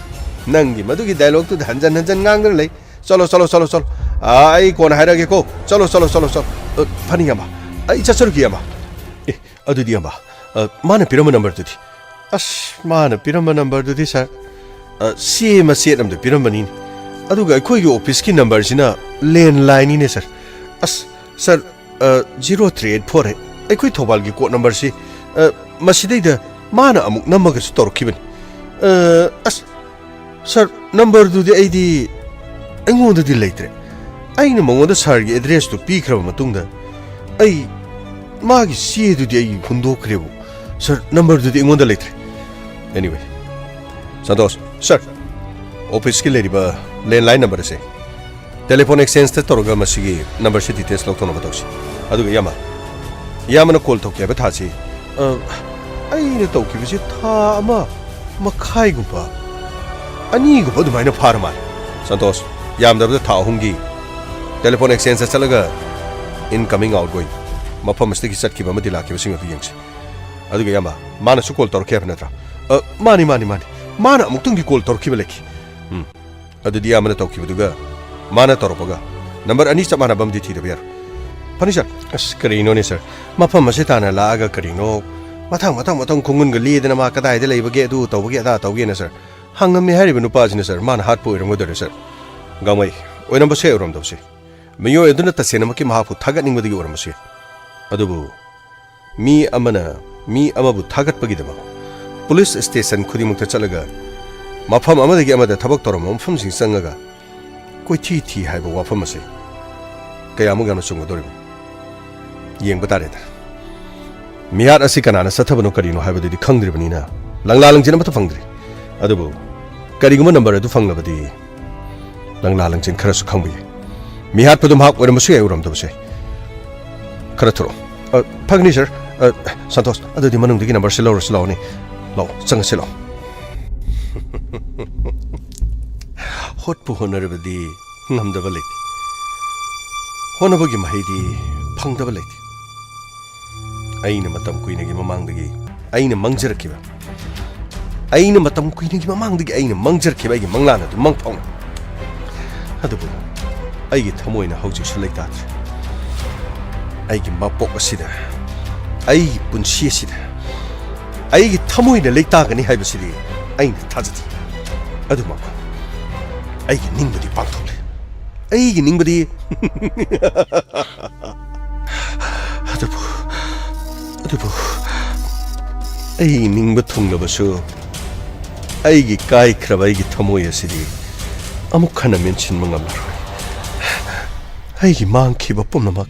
ꯅꯪꯒꯤ ꯃꯗꯨꯒꯤ ꯗꯥꯏꯂꯣꯛꯇꯨꯗ ꯍꯟꯖꯟ ꯍꯟꯖꯟ ꯉꯥꯡꯗꯨꯅ ꯂꯩ꯫ ꯆꯠꯂꯣ, ꯆꯠꯂꯣ, ꯆꯠꯂꯣ, ꯆꯠꯂꯣ꯫ ꯑ, ꯑꯩ ꯀꯣꯟꯅ ꯍꯥꯏꯔꯛꯑꯒꯦꯀꯣ꯫ ꯆꯠꯂꯣ, ꯆꯠꯂꯣ, ꯆꯠꯂꯣ, ꯆꯠꯂꯣ꯫ ꯑ, ꯐꯅꯤ, ꯏꯌꯥꯝꯕ꯫ ꯑꯩ ꯆꯠꯆꯔꯨꯒꯦ, ꯏꯌꯥꯝꯕ꯫ ꯑꯦ, ꯑꯗꯨꯗꯤ, ꯏꯌꯥꯝꯕ, ꯑ, ꯃꯥꯅ ꯄꯤꯔꯝꯕ ꯅꯝꯕꯔꯗꯨꯗꯤ? ꯑꯁ, ꯃꯥꯅ ꯄꯤꯔꯝꯕ ꯅꯝꯕꯔꯗꯨꯗꯤ, ꯁꯥꯔ, ꯑ, ꯆꯦ ꯃꯆꯦꯠ ꯑꯃꯗ ꯄꯤꯔꯝꯕꯅꯤꯅꯦ꯫ ꯑꯗꯨꯒ ꯑꯩꯈꯣꯏꯒꯤ ꯑꯣꯐꯤꯁꯀꯤ ꯅꯝꯕꯔꯁꯤꯅ ꯂꯦꯟꯂꯥꯏꯟꯅꯤꯅꯦ, ꯁꯥꯔ꯫ ꯑꯁ, ꯁꯥꯔ, ꯑ, zero three eight four eight, ꯑꯩꯈꯣꯏ ꯊꯧꯕꯥꯜꯒꯤ ꯀꯣꯗ ꯅꯝꯕꯔꯁꯤ, ꯑ, ꯃꯁꯤꯗꯩꯗ ꯃꯥꯅ ꯑꯃꯨꯛ ꯅꯝꯃꯒꯁꯨ ꯇꯧꯔꯛꯈꯤꯕꯅꯤ꯫ ꯑ, ꯑꯁ, ꯁꯥꯔ, ꯅꯝꯕꯔꯗꯨꯗꯤ ꯑꯩꯗꯤ, ꯑꯩꯉꯣꯟꯗꯗꯤ ꯂꯩꯇ꯭ꯔꯦ꯫ ꯑꯩꯅ ꯃꯉꯣꯟꯗ ꯁꯥꯔꯒꯤ ꯑꯦꯗ꯭ꯔꯦꯁꯇꯨ ꯄꯤꯈ꯭ꯔꯕ ꯃꯇꯨꯡꯗ, ꯑꯩ, ꯃꯥꯒꯤ ꯆꯦꯗꯨꯗꯤ ꯑꯩ ꯍꯨꯟꯗꯣꯛꯈ꯭ꯔꯦꯕꯨ꯫ ꯁꯥꯔ, ꯅꯝꯕꯔꯗꯨꯗꯤ ꯑꯩꯉꯣꯟꯗ ꯂꯩꯇ꯭ꯔꯦ꯫ Anyway, ꯁꯟꯇꯣꯁ, ꯁꯥꯔ, ꯑꯣꯐꯤꯁꯀꯤ ꯂꯩꯔꯤꯕ ꯂꯦꯟꯂꯥꯏꯟ ꯅꯝꯕꯔ ꯑꯁꯦ ꯇꯦꯂꯤꯐꯣꯟ ꯑꯦꯛꯁꯆꯦꯟꯖꯇ ꯇꯧꯔꯒ ꯃꯁꯤꯒꯤ ꯅꯝꯕꯔꯁꯤ ꯗꯤꯇꯦꯜꯁ ꯂꯧꯊꯣꯛꯅꯕ ꯇꯧꯁꯤ꯫ ꯑꯗꯨꯒ ꯏꯌꯥꯝꯕ, ꯏꯌꯥꯝꯕꯅ ꯀꯣꯜ ꯇꯧꯈꯤ ꯍꯥꯏꯕ ꯊꯥꯁꯤ, ꯑ, ꯑꯩꯅ ꯇꯧꯈꯤꯕꯁꯤ ꯊꯥ ꯑꯃ ꯃꯈꯥꯏꯒꯨꯝꯕ, ꯑꯅꯤꯒꯨꯝꯕ ꯑꯗꯨꯃꯥꯏꯅ ꯐꯥꯔ ꯃꯥꯜꯂꯦ꯫ ꯁꯟꯇꯣꯁ, ꯌꯥꯝꯗ꯭ꯔꯕꯗ ꯊꯥ ꯑꯍꯨꯝꯒꯤ ꯇꯦꯂꯤꯐꯣꯟ ꯑꯦꯛꯁꯆꯦꯟꯖꯇ ꯆꯠꯂꯒ incoming outgoing, ꯃꯐꯝ ꯑꯁꯤꯗꯒꯤ ꯆꯠꯈꯤꯕ ꯑꯃꯗꯤ ꯂꯥꯛꯈꯤꯕꯁꯤꯡ ꯑꯗꯨ ꯌꯦꯡꯁꯤ꯫ ꯑꯗꯨꯒ ꯏꯌꯥꯝꯕ, ꯃꯥꯅꯁꯨ ꯀꯣꯜ ꯇꯧꯔꯛꯈꯤ ꯍꯥꯏꯕ ꯅꯠꯇ꯭ꯔꯥ? ꯑ, ꯃꯥꯅꯤ, ꯃꯥꯅꯤ, ꯃꯥꯅꯤ꯫ ꯃꯥꯅ ꯑꯃꯨꯛꯇꯪꯗꯤ ꯀꯣꯜ ꯇꯧꯔꯛꯈꯤꯕ ꯂꯩꯈꯤ꯫ ꯎꯝ꯫ ꯑꯗꯨꯗꯤ ꯏꯌꯥꯝꯕꯅ ꯇꯧꯈꯤꯕꯗꯨꯒ ꯃꯥꯅ ꯇꯧꯔꯛꯄꯒ ꯅꯝꯕꯔ ꯑꯅꯤ ꯆꯞ ꯃꯥꯟꯅꯕ ꯑꯃꯗꯤ ꯊꯤꯗꯕ ꯌꯥꯔꯣꯏ꯫ ꯐꯅꯤ ꯁꯥꯔ꯫ ꯑꯁ, ꯀꯔꯤꯅꯣꯅꯦ ꯁꯥꯔ? ꯃꯐꯝ ꯑꯁꯤ ꯇꯥꯟꯅ ꯂꯥꯛꯑꯒ ꯀꯔꯤꯅꯣ ꯃꯊꯪ, ꯃꯊꯪ, ꯃꯊꯪ ꯈꯣꯡꯒꯨꯟꯒ ꯂꯦꯗꯅ ꯃꯥ ꯀꯗꯥꯏꯗ ꯂꯩꯕꯒꯦ, ꯑꯗꯨ ꯇꯧꯕꯒꯦ, ꯑꯗꯥ ꯇꯧꯒꯦꯅ ꯁꯥꯔ ꯍꯪꯉꯝꯃꯦ ꯍꯥꯏꯔꯤꯕ ꯅꯨꯄꯥꯁꯤꯅ ꯁꯥꯔ ꯃꯥꯅ ꯍꯥꯠꯄ ꯑꯣꯏꯔꯝꯒꯗꯣꯏꯔꯥ ꯁꯥꯔ? ꯒꯥꯡꯃꯩ, ꯑꯣꯏꯔꯝꯕꯁꯨ ꯌꯥꯏ, ꯑꯣꯏꯔꯝꯗꯕꯁꯨ ꯌꯥꯏ꯫ ꯃꯤꯑꯣꯏ ꯑꯗꯨꯅ ꯇꯁꯦꯡꯅꯃꯛꯀꯤ ꯃꯍꯥꯛꯄꯨ ꯊꯥꯒꯠꯅꯤꯡꯕꯗꯒꯤ ꯑꯣꯏꯔꯝꯕꯁꯨ ꯌꯥꯏ꯫ ꯑꯗꯨꯕꯨ ꯃꯤ ꯑꯃꯅ ꯃꯤ ꯑꯃꯕꯨ ꯊꯥꯒꯠꯄꯒꯤꯗꯃꯛ ꯄꯨꯂꯤꯁ ꯁ꯭ꯇꯦꯁꯟ ꯈꯨꯗꯤꯡꯃꯛꯇ ꯆꯠꯂꯒ ꯃꯐꯝ ꯑꯃꯗꯒꯤ ꯑꯃꯗ ꯊꯕꯛ ꯇꯧꯔꯝꯕ ꯃꯐꯝꯁꯤꯡ ꯆꯪꯉꯒ ꯀꯣꯏꯊꯤ ꯊꯤ ꯍꯥꯏꯕ ꯋꯥꯐꯝ ꯑꯁꯤ ꯀꯌꯥꯃꯨꯛ ꯌꯥꯝꯅ ꯆꯨꯝꯒꯗꯧꯔꯤꯕꯅꯣ? ꯌꯦꯡꯕ ꯇꯥꯔꯦꯗꯅ꯫ ꯃꯤꯍꯥꯠ ꯑꯁꯤ ꯀꯅꯥꯅ ꯆꯠꯊꯕꯅꯣ ꯀꯔꯤꯅꯣ ꯍꯥꯏꯕꯗꯨꯗꯤ ꯈꯪꯗ꯭ꯔꯤꯕꯅꯤꯅ ꯂꯪꯂꯥ ꯂꯪꯖꯤꯟ ꯑꯃꯠꯇ ꯐꯪꯗ꯭ꯔꯤ꯫ ꯑꯗꯨꯕꯨ ꯀꯔꯤꯒꯨꯝꯕ ꯅꯝꯕꯔ ꯑꯗꯨ ꯐꯪꯂꯕꯗꯤ ꯂꯪꯂꯥ ꯂꯪꯖꯤꯟ ꯈꯔꯁꯨ ꯈꯪꯕ ꯌꯥꯏ꯫ ꯃꯤꯍꯥꯠꯄꯗꯨ ꯃꯍꯥꯛ ꯑꯣꯏꯔꯝꯕꯁꯨ ꯌꯥꯏ, ꯑꯣꯏꯔꯝꯗꯕꯁꯨ ꯌꯥꯏ꯫ ꯈꯔ ꯊꯨꯔꯣ꯫ ꯑ, ꯐꯒꯅꯤ, ꯁꯥꯔ꯫ ꯑ, ꯁꯟꯇꯣꯁ, ꯑꯗꯨꯗꯤ ꯃꯅꯨꯡꯗꯒꯤ ꯅꯝꯕꯔꯁꯤ ꯂꯧꯔꯁꯤ ꯂꯥꯛꯑꯣꯅꯦ꯫ ꯂꯥꯛꯑꯣ, ꯆꯪꯉꯁꯤ ꯂꯥꯛꯑꯣ꯫ ꯍꯣꯠꯄꯨ ꯍꯣꯠꯅꯔꯕꯗꯤ ꯉꯝꯗꯕ ꯂꯩꯇꯦ꯫ ꯍꯣꯠꯅꯕꯒꯤ ꯃꯍꯩꯗꯤ ꯐꯪꯗꯕ ꯂꯩꯇꯦ꯫ ꯑꯩꯅ ꯃꯇꯝ ꯀꯨꯏꯅꯒꯤ ꯃꯃꯥꯡꯗꯒꯤ ꯑꯩꯅ ꯃꯪꯖꯔꯛꯈꯤꯕ, ꯑꯩꯅ ꯃꯇꯝ ꯀꯨꯏꯅꯒꯤ ꯃꯃꯥꯡꯗꯒꯤ ꯑꯩꯅ ꯃꯪꯖꯔꯛꯈꯤꯕ ꯑꯩꯒꯤ ꯃꯪꯂꯥꯟ ꯑꯗꯨ ꯃꯪ ꯐꯥꯎꯅ꯫ ꯑꯗꯨꯕꯨ ꯑꯩꯒꯤ ꯊꯃꯣꯏꯅ ꯍꯧꯖꯤꯛꯁꯨ ꯂꯩꯇꯥꯗ꯭ꯔꯦ꯫ ꯑꯩꯒꯤ ꯃꯄꯣꯛ ꯑꯁꯤꯗ, ꯑꯩꯒꯤ ꯄꯨꯟꯁꯤ ꯑꯁꯤꯗ ꯑꯩꯒꯤ ꯊꯃꯣꯏꯅ ꯂꯩꯇꯥꯒꯅꯤ ꯍꯥꯏꯕꯁꯤꯗꯤ ꯑꯩꯅ ꯊꯥꯖꯗꯦ꯫ ꯑꯗꯨꯃꯛ ꯑꯩꯒꯤ ꯅꯤꯡꯕꯗꯤ ꯄꯥꯡꯊꯣꯛꯂꯦ꯫ ꯑꯩꯒꯤ ꯅꯤꯡꯕꯗꯤ ꯑꯗꯨꯕꯨ, ꯑꯗꯨꯕꯨ ꯑꯩ ꯅꯤꯡꯕ ꯊꯨꯡꯂꯕꯁꯨ, ꯑꯩꯒꯤ ꯀꯥꯏꯈ꯭ꯔꯕ ꯑꯩꯒꯤ ꯊꯃꯣꯏ ꯑꯁꯤꯗꯤ ꯑꯃꯨꯛ ꯍꯟꯅ ꯃꯦꯟꯁꯤꯟꯕ ꯉꯝꯂꯔꯣꯏ꯫ ꯑꯩꯒꯤ ꯃꯥꯡꯈꯤꯕ ꯄꯨꯝꯅꯃꯛ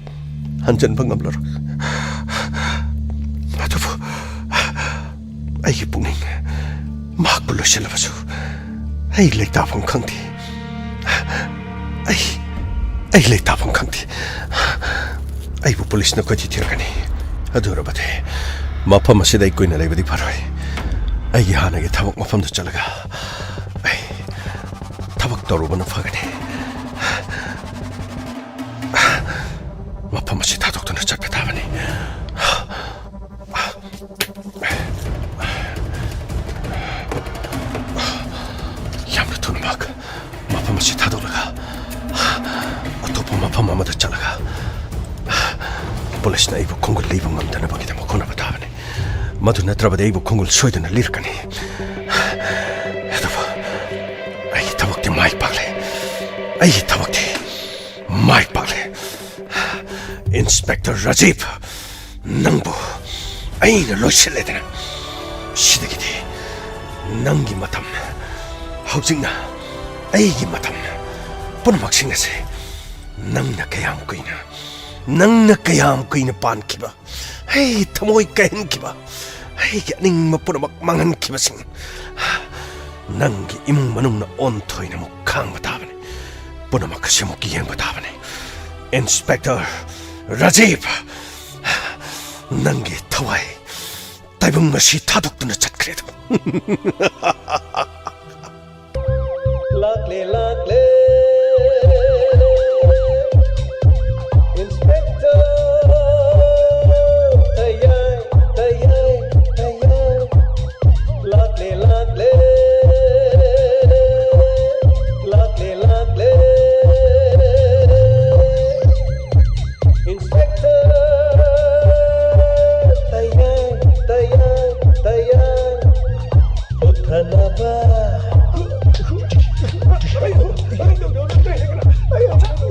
ꯍꯟꯖꯤꯟꯕ ꯉꯝꯂꯔꯣꯏ꯫ ꯑꯗꯨꯕꯨ ꯑꯩꯒꯤ ꯄꯨꯛꯅꯤꯡ ꯃꯍꯥꯛꯄꯨ ꯂꯣꯏꯁꯤꯜꯂꯕꯁꯨ ꯑꯩ ꯂꯩꯇꯥꯐꯝ ꯈꯪꯗꯦ꯫ ꯑꯩ, ꯑꯩ ꯂꯩꯇꯥꯐꯝ ꯈꯪꯗꯦ꯫ ꯑꯩꯕꯨ ꯄꯨꯂꯤꯁꯅ ꯀꯣꯏꯊꯤ ꯊꯤꯔꯛꯀꯅꯤ꯫ ꯑꯗꯨ ꯑꯣꯏꯔꯕꯗꯤ ꯃꯐꯝ ꯑꯁꯤꯗ ꯑꯩ ꯀꯨꯏꯅ ꯂꯩꯕꯗꯤ ꯐꯔꯣꯏ꯫ ꯑꯩꯒꯤ ꯍꯥꯟꯅꯒꯤ ꯊꯕꯛ ꯃꯐꯝꯗ ꯆꯠꯂꯒ ꯑꯩ ꯊꯕꯛ ꯇꯧꯔꯨꯕꯅ ꯐꯒꯅꯤ꯫ ꯃꯐꯝ ꯑꯁꯤ ꯊꯥꯗꯣꯛꯇꯨꯅ ꯆꯠꯄ ꯇꯥꯕꯅꯤ꯫ ꯌꯥꯝꯅ ꯊꯨꯅꯃꯛ ꯃꯐꯝ ꯑꯁꯤ ꯊꯥꯗꯣꯛꯂꯒ ꯑꯇꯣꯞꯄ ꯃꯐꯝ ꯑꯃꯗ ꯆꯠꯂꯒ ꯄꯨꯂꯤꯁꯅ ꯑꯩꯕꯨ ꯈꯣꯡꯒꯨꯜ ꯂꯩꯕ ꯉꯝꯗꯅꯕꯒꯤꯗꯃꯛ ꯍꯣꯠꯅꯕ ꯇꯥꯕꯅꯤ꯫ ꯃꯗꯨ ꯅꯠꯇ꯭ꯔꯕꯗꯤ ꯑꯩꯕꯨ ꯈꯣꯡꯒꯨꯜ ꯁꯣꯏꯗꯅ ꯂꯤꯔꯛꯀꯅꯤ꯫ ꯑꯗꯨꯕꯨ ꯑꯩꯒꯤ ꯊꯕꯛꯇꯤ ꯃꯥꯏ ꯄꯥꯛꯂꯦ꯫ ꯑꯩꯒꯤ ꯊꯕꯛꯇꯤ ꯃꯥꯏ ꯄꯥꯛꯂꯦ꯫ ꯏꯟꯁꯄꯦꯛꯇꯔ ꯔꯥꯖꯤꯕ, ꯅꯪꯕꯨ ꯑꯩꯅ ꯂꯣꯏꯁꯤꯜꯂꯦꯗꯅ꯫ ꯁꯤꯗꯒꯤꯗꯤ ꯅꯪꯒꯤ ꯃꯇꯝ, ꯍꯧꯖꯤꯛꯅ ꯑꯩꯒꯤ ꯃꯇꯝ, ꯄꯨꯝꯅꯃꯛꯁꯤꯡ ꯑꯁꯦ ꯅꯪꯅ ꯀꯌꯥꯝ ꯀꯨꯏꯅ, ꯅꯪꯅ ꯀꯌꯥꯝ ꯀꯨꯏꯅ ꯄꯥꯟꯈꯤꯕ, ꯑꯩ ꯊꯃꯣꯏ ꯀꯥꯏꯍꯟꯈꯤꯕ, ꯑꯩꯒꯤ ꯑꯅꯤꯡꯕ ꯄꯨꯝꯅꯃꯛ ꯃꯥꯡꯍꯟꯈꯤꯕꯁꯤꯡ, ꯅꯪꯒꯤ ꯏꯃꯨꯡ ꯃꯅꯨꯡꯅ ꯑꯣꯟꯊꯣꯏꯅ ꯑꯃꯨꯛ ꯈꯥꯡꯕ ꯇꯥꯕꯅꯤ꯫ ꯄꯨꯝꯅꯃꯛ ꯑꯁꯤ ꯑꯃꯨꯛ ꯌꯦꯡꯕ ꯇꯥꯕꯅꯤ꯫ ꯏꯟꯁꯄꯦꯛꯇꯔ ꯔꯥꯖꯤꯕ, ꯅꯪꯒꯤ ꯊꯋꯥꯏ ꯇꯥꯏꯕꯪ ꯑꯁꯤ ꯊꯥꯗꯣꯛꯇꯨꯅ ꯆꯠꯈ꯭ꯔꯦꯗꯣ꯫ ꯂꯥꯛꯂꯦ, ꯂꯥꯛꯂꯦ, ꯏꯟꯁꯄꯦꯛꯇꯔ ꯇꯌꯥꯏ, ꯇꯌꯥꯏ, ꯇꯌꯥꯏ꯫ ꯂꯥꯛꯂꯦ, ꯂꯥꯛꯂꯦ, ꯂꯥꯛꯂꯦ, ꯂꯥꯛꯂꯦ꯫ ꯏꯟꯁꯄꯦꯛꯇꯔ ꯇꯌꯥꯏ, ꯇꯌꯥꯏ, ꯇꯌꯥꯏ꯫ ꯄꯨꯊꯅꯕ꯫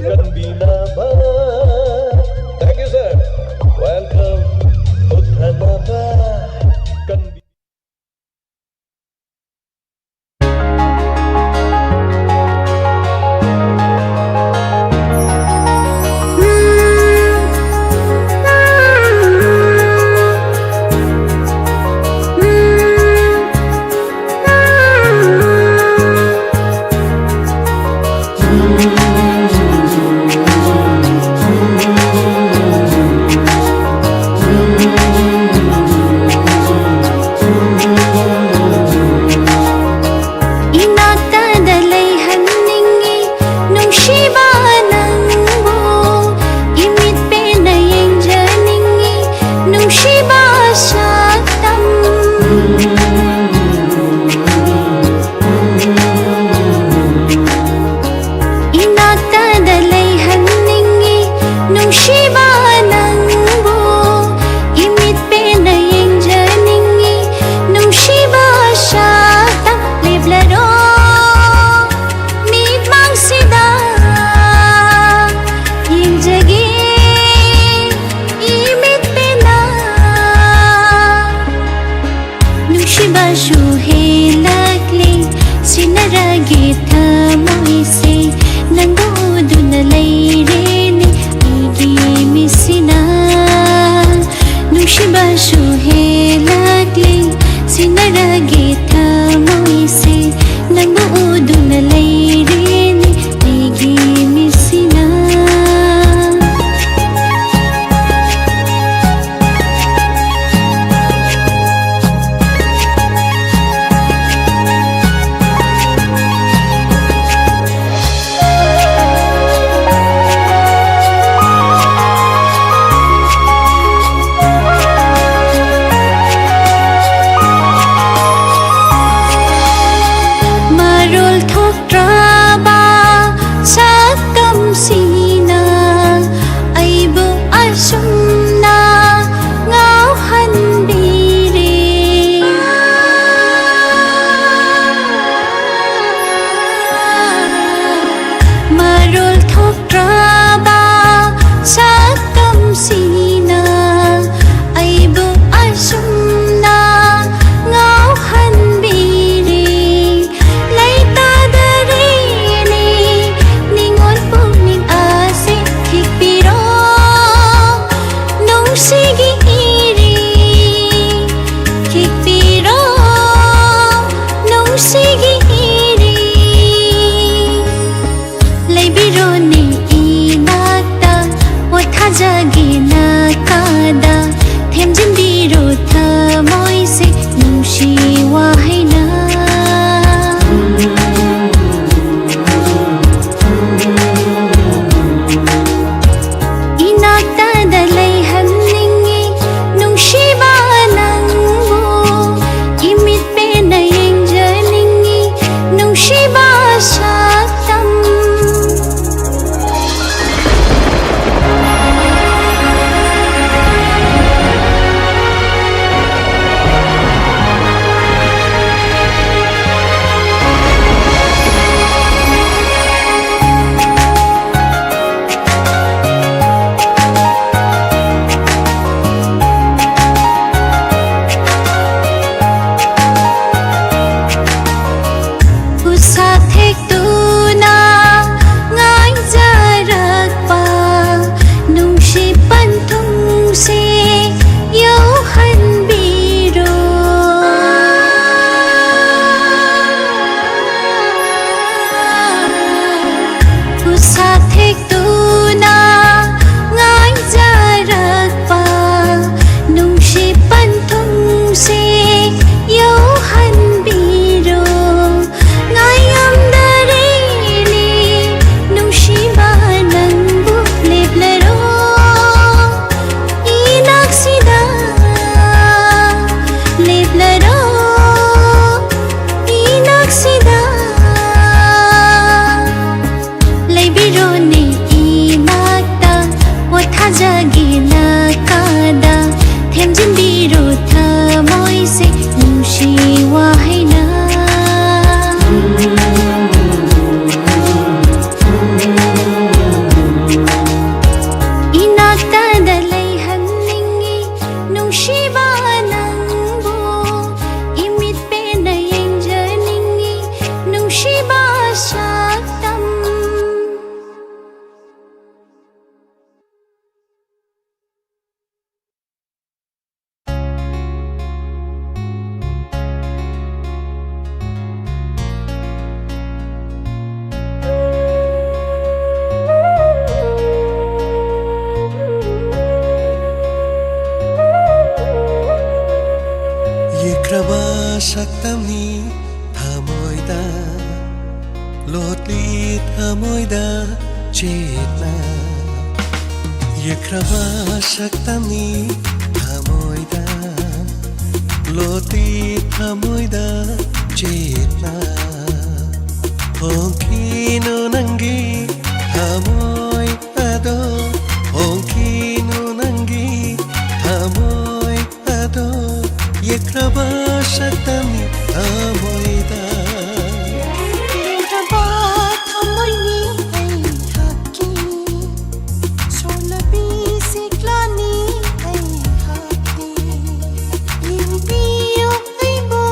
ꯀꯟꯕꯤꯅꯕ꯫ Thank you, sir. Welcome. ꯄꯨꯊꯅꯕ꯫ ꯀꯟꯕꯤ- ꯅꯨꯡꯁꯤꯒꯤ ꯏꯔꯤ ꯂꯩꯕꯤꯔꯣꯅꯦ ꯏꯅꯥꯛꯇ, ꯄꯣꯊꯥꯖꯒꯦ ꯅꯥꯀꯥꯗ, ꯊꯦꯝꯖꯤꯟꯕꯤꯔꯣ ꯊꯃꯣꯏꯁꯦ ꯅꯨꯡꯁꯤ ꯋꯥꯍꯩꯅ꯫ ꯏꯅꯥꯛꯇꯗ ꯂꯩꯍꯟꯅꯤꯡꯉꯤ ꯅꯨꯡꯁꯤꯕ ꯅꯪꯕꯨ, ꯏꯃꯤꯠ ꯄꯦꯟꯅ ꯌꯦꯡꯖꯅꯤꯡꯉꯤ ꯁꯛꯇꯝꯅꯤ ꯊꯃꯣꯏꯗ ꯂꯣꯠꯂꯤ ꯊꯃꯣꯏꯗ ꯆꯦꯠꯅ ꯌꯦꯛꯈ꯭ꯔꯕ ꯁꯛꯇꯝꯅꯤ ꯊꯃꯣꯏꯗ ꯂꯣꯠꯂꯤ ꯊꯃꯣꯏꯗ ꯆꯦꯠꯅ ꯍꯣꯡꯈꯤꯅꯨ ꯅꯪꯒꯤ ꯊꯃꯣꯏ ꯑꯗꯣ ꯍꯣꯡꯈꯤꯅꯨ ꯅꯪꯒꯤ ꯊꯃꯣꯏ ꯑꯗꯣ ꯌꯦꯛꯈ꯭ꯔꯕ ꯁꯛꯇꯝꯅꯤ ꯊꯃꯣꯏꯗ ꯄꯦꯟꯗ꯭ꯔꯕ ꯊꯃꯣꯏꯅꯤ ꯑꯩꯍꯥꯛꯀꯤ ꯁꯣꯜꯂꯕꯤ ꯁꯤꯛꯂꯥꯅꯤ ꯑꯩꯍꯥꯛꯀꯤ ꯌꯦꯡꯕꯤꯌꯨ ꯑꯩꯕꯨ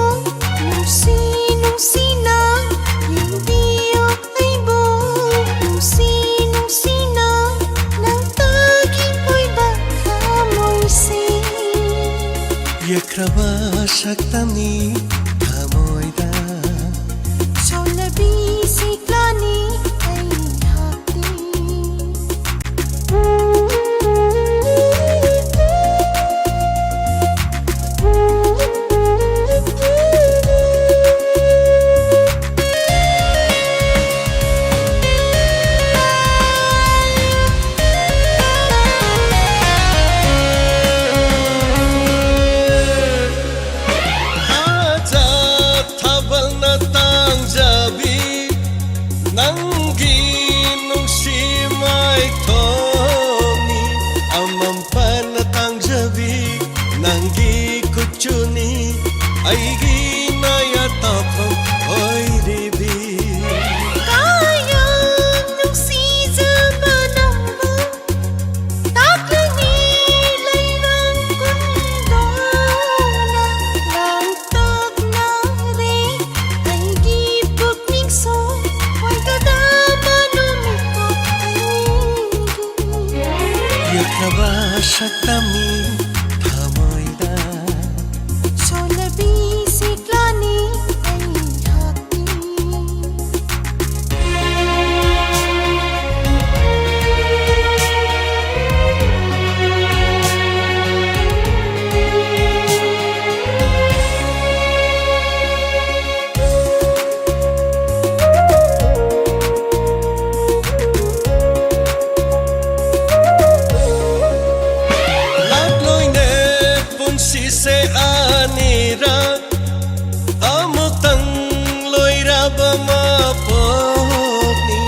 ꯅꯨꯡꯁꯤ ꯅꯨꯡꯁꯤꯅ ꯌꯦꯡꯕꯤꯌꯨ ꯑꯩꯕꯨ ꯅꯨꯡꯁꯤ ꯅꯨꯡꯁꯤꯅ ꯅꯪꯇꯒꯤ ꯑꯣꯏꯕ ꯊꯃꯣꯏꯁꯤ ꯌꯦꯛꯈ꯭ꯔꯕ ꯁꯛꯇꯝꯅꯤ ꯊꯃꯣꯏꯗ ꯁꯣꯜꯂꯕꯤ ꯁꯤꯛꯂꯥꯅꯤ ꯑꯩꯍꯥꯛꯀꯤ ꯊꯥꯖ ꯊꯥꯕꯜꯅ ꯇꯥꯡꯖꯕꯤ ꯅꯪꯒꯤ ꯅꯨꯡꯁꯤ ꯃꯥꯏꯊꯣꯡꯅꯤ ꯑꯃꯝꯄꯅ ꯇꯥꯡꯖꯕꯤ ꯅꯪꯒꯤ ꯀꯨꯆꯨꯅꯤ ꯑꯩꯒꯤ ꯅꯌꯥ ꯇꯥꯐꯝ ꯑꯣꯏꯔꯤꯕꯤ ꯀꯥꯌꯥ ꯅꯨꯡꯁꯤꯖꯕ ꯅꯪꯕꯨ ꯇꯥꯛꯂꯅꯤ ꯂꯩꯔꯥꯡ ꯀꯨꯟꯗꯣꯅ ꯂꯥꯡꯇꯛꯅꯔꯦ ꯑꯩꯒꯤ ꯄꯨꯛꯅꯤꯡꯁꯨ ꯑꯣꯏꯒꯗꯕ ꯅꯨꯃꯤꯠꯇꯣ ꯑꯩꯒꯤ ꯌꯦꯛꯈ꯭ꯔꯕ ꯁꯛꯇꯝꯅꯤ ꯊꯃꯣꯏꯗ ꯁꯣꯜꯂꯕꯤ ꯁꯤꯛꯂꯥꯅꯤ ꯑꯩꯍꯥꯛꯀꯤ ꯃꯄꯣꯛꯅꯤ꯫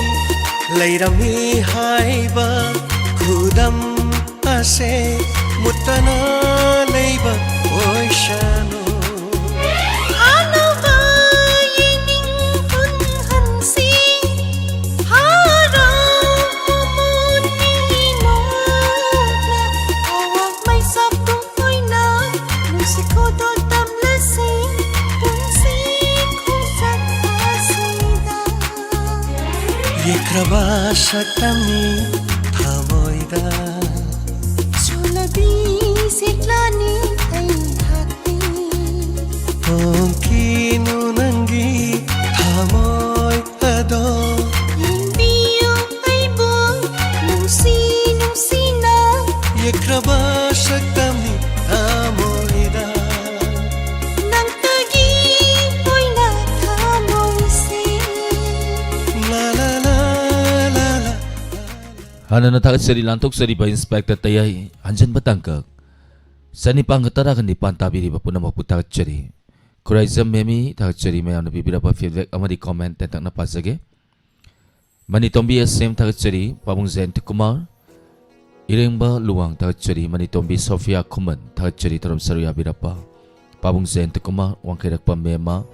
ꯂꯩꯔꯝꯃꯤ ꯍꯥꯏꯕ ꯈꯨꯗꯝ ꯑꯁꯦ ꯃꯨꯠꯇꯅ ꯂꯩꯕ ꯑꯣꯏꯁꯅꯨ꯫ ꯑꯅꯧꯕ ꯌꯦꯡꯅꯤꯡ ꯍꯨꯟꯍꯟꯁꯤ, ꯍꯔꯥꯎ ꯃꯃꯣꯟ ꯃꯤꯅꯣꯛꯅ, ꯑꯋꯥꯡ ꯃꯩꯁꯥ ꯄꯨꯡ ꯑꯣꯏꯅ ꯅꯨꯡꯁꯤ ꯈꯨꯗꯣꯜ ꯇꯝꯂꯁꯤ, ꯄꯨꯟꯁꯤ ꯈꯣꯡꯆꯠ ꯑꯁꯤꯗ꯫ ꯌꯦꯛꯈ꯭ꯔꯕ ꯁꯛꯇꯝꯅꯤ ꯊꯃꯣꯏꯗ꯫ ꯆꯣꯠꯂꯕꯤ ꯁꯤꯛꯂꯥꯅꯤ ꯑꯩꯍꯥꯛꯇꯤ꯫ ꯍꯣꯡꯈꯤꯅꯨ ꯅꯪꯒꯤ ꯊꯃꯣꯏ ꯑꯗꯣ꯫ ꯌꯦꯡꯕꯤꯌꯨ ꯑꯩꯕꯨ ꯅꯨꯡꯁꯤ ꯅꯨꯡꯁꯤꯅ꯫ ꯌꯦꯛꯈ꯭ꯔꯕ ꯁꯛꯇꯝꯅꯤ ꯊꯃꯣꯏꯗ꯫ ꯅꯪꯇꯒꯤ ꯑꯣꯏꯅ ꯊꯃꯣꯏꯁꯦ꯫ ꯂꯥ, ꯂꯥ, ꯂꯥ, ꯂꯥ, ꯂꯥ꯫ ꯍꯥꯟꯅꯅ ꯊꯥꯒꯠꯆꯔꯤ, ꯂꯥꯟꯊꯣꯛꯆꯔꯤꯕ ꯏꯟꯁꯄꯦꯛꯇꯔ ꯇꯌꯥꯏ ꯍꯟꯖꯤꯟꯕ ꯇꯥꯡꯀꯛ ꯆꯅꯤꯄꯥꯟꯒ ꯇꯔꯥꯒ ꯅꯤꯄꯥꯟ ꯇꯥꯕꯤꯔꯤꯕ ꯄꯨꯝꯅꯃꯛꯄꯨ ꯊꯥꯒꯠꯆꯔꯤ꯫ ꯈꯨꯔꯥꯏꯖꯝ ꯃꯦꯃꯤ ꯊꯥꯒꯠꯆꯔꯤ, ꯃꯌꯥꯝꯅ ꯄꯤꯕꯤꯔꯛꯄ feedback ꯑꯃꯗꯤ comment ꯇꯦꯟꯇꯛꯅ ꯄꯥꯖꯒꯦ꯫ ꯃꯅꯤꯇꯣꯝꯕꯤ ꯑꯦꯁ ꯑꯦꯝ ꯊꯥꯒꯠꯆꯔꯤ, ꯄꯥꯕꯨꯡ ꯖꯌꯟꯇ ꯀꯨꯃꯥꯔ, ꯏꯔꯦꯡꯕ ꯂꯨꯋꯥꯡ ꯊꯥꯒꯠꯆꯔꯤ, ꯃꯅꯤꯇꯣꯝꯕꯤ ꯁꯣꯐꯤꯌꯥ ꯈꯨꯃꯟ ꯊꯥꯒꯠꯆꯔꯤ, ꯊꯧꯔꯝ ꯁꯔꯨꯛ ꯌꯥꯕꯤꯔꯛꯄ ꯄꯥꯕꯨꯡ ꯖꯌꯟꯇ ꯀꯨꯃꯥꯔ, ꯋꯥꯡꯈꯩꯔꯛꯄ ꯃꯦꯝꯃ,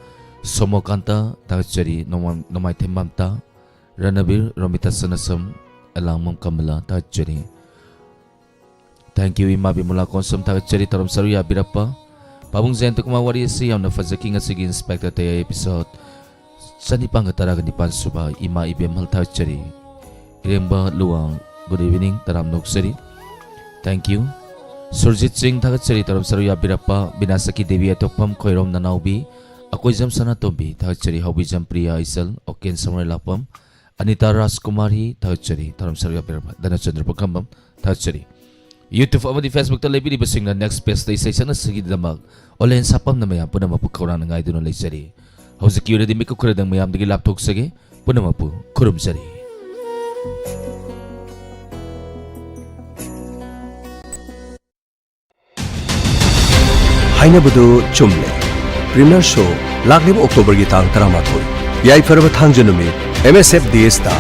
ꯁꯣꯃꯣꯀꯥꯟꯇ ꯊꯥꯒꯠꯆꯔꯤ, ꯅꯣꯡꯃ-, ꯅꯣꯡꯃꯥꯏꯊꯦꯝ ꯃꯝꯇꯥ, ꯔꯅꯕꯤꯔ, ꯔꯣꯃꯤꯇꯥ ꯁꯅꯥꯁꯝ, ꯑꯦꯂꯥꯡꯕꯝ ꯀꯃꯂꯥ ꯊꯥꯒꯠꯆꯔꯤ꯫ Thank you, ꯏꯃꯥ ꯕꯤꯃꯂꯥ ꯀꯣꯟꯁꯝ ꯊꯥꯒꯠꯆꯔꯤ, ꯊꯧꯔꯝ ꯁꯔꯨꯛ ꯌꯥꯕꯤꯔꯛꯄ꯫ ꯄꯥꯕꯨꯡ ꯖꯌꯟꯇ ꯀꯨꯃꯥꯔ, ꯋꯥꯔꯤ ꯑꯁꯤ ꯌꯥꯝꯅ ꯐꯖꯈꯤ꯫ ꯉꯁꯤꯒꯤ ꯏꯟꯁꯄꯦꯛꯇꯔ ꯇꯌꯥꯏ episode ꯆꯅꯤꯄꯥꯟꯒ ꯇꯔꯥꯒ ꯅꯤꯄꯥꯟ ꯁꯨꯕ, ꯏꯃꯥ ꯏꯕꯦꯝꯍꯜ ꯊꯥꯒꯠꯆꯔꯤ꯫ ꯏꯔꯦꯡꯕ Luwang, good evening, ꯇꯔꯥꯝ ꯅꯣꯛꯆꯔꯤ꯫ Thank you꯫ Surjit ꯁꯤꯡ ꯊꯥꯒꯠꯆꯔꯤ, ꯊꯧꯔꯝ ꯁꯔꯨꯛ ꯌꯥꯕꯤꯔꯛꯄ꯫ ꯕꯤꯅꯥꯁꯀꯤ ꯗꯦꯕꯤ ꯑꯇꯣꯞꯄꯝ, ꯈꯣꯏꯔꯣꯝ ꯅꯅꯥꯎꯕꯤ, ꯑꯀꯣꯏꯖꯝ ꯁꯅꯥꯇꯣꯝꯕꯤ ꯊꯥꯒꯠꯆꯔꯤ, ꯍꯥꯎꯕꯤꯖꯝ ꯄ꯭ꯔꯤꯌꯥ ꯏꯆꯜ, ꯑꯣꯀꯦꯟ ꯁꯃꯔ ꯂꯥꯛꯄꯝ, ꯑꯅꯤꯇꯥ ꯔꯥꯖꯀꯨꯃꯥꯔꯤ ꯊꯥꯒꯠꯆꯔꯤ, ꯊꯧꯔꯝ ꯁꯔꯨꯛ ꯌꯥꯕꯤꯔꯛꯄ꯫ ꯙꯅꯆꯟꯗ꯭ꯔ ꯄꯨꯈ꯭ꯔꯝꯕꯝ ꯊꯥꯒꯠꯆꯔꯤ꯫ YouTube ꯑꯃꯗꯤ Facebook ꯇ ꯂꯩꯕꯤꯔꯤꯕꯁꯤꯡꯅ next page ꯇ ꯏꯁꯩ ꯁꯛꯅ ꯁꯛꯅꯕꯒꯤꯗꯃꯛ ꯑꯣꯂꯦꯟ ꯁꯥꯄꯝꯅ ꯃꯌꯥꯝ ꯄꯨꯝꯅꯃꯛꯄꯨ ꯈꯧꯔꯥꯡꯅ ꯉꯥꯏꯗꯨꯅ ꯂꯩꯖꯔꯤ꯫ ꯍꯧꯖꯤꯛꯀꯤ ꯑꯣꯏꯅꯗꯤ ꯃꯤꯀꯨꯞ ꯈꯔꯗꯪ ꯃꯌꯥꯝꯗꯒꯤ ꯂꯥꯞꯊꯣꯛꯆꯒꯦ꯫ ꯄꯨꯝꯅꯃꯛꯄꯨ ꯈꯨꯔꯨꯝꯖꯔꯤ꯫ ꯍꯥꯏꯅꯕꯗꯨ ꯆꯨꯝꯂꯦ꯫ Premiere show ꯂꯥꯛꯂꯤꯕ October ꯒꯤ ꯇꯥꯡ ꯇꯔꯥꯃꯥꯊꯣꯏ, ꯌꯥꯏꯐꯔꯕ ꯊꯥꯡꯖ ꯅꯨꯃꯤꯠ ꯑꯦꯝ ꯑꯦꯁ ꯑꯦꯐ ꯗꯤ ꯑꯦꯁꯇ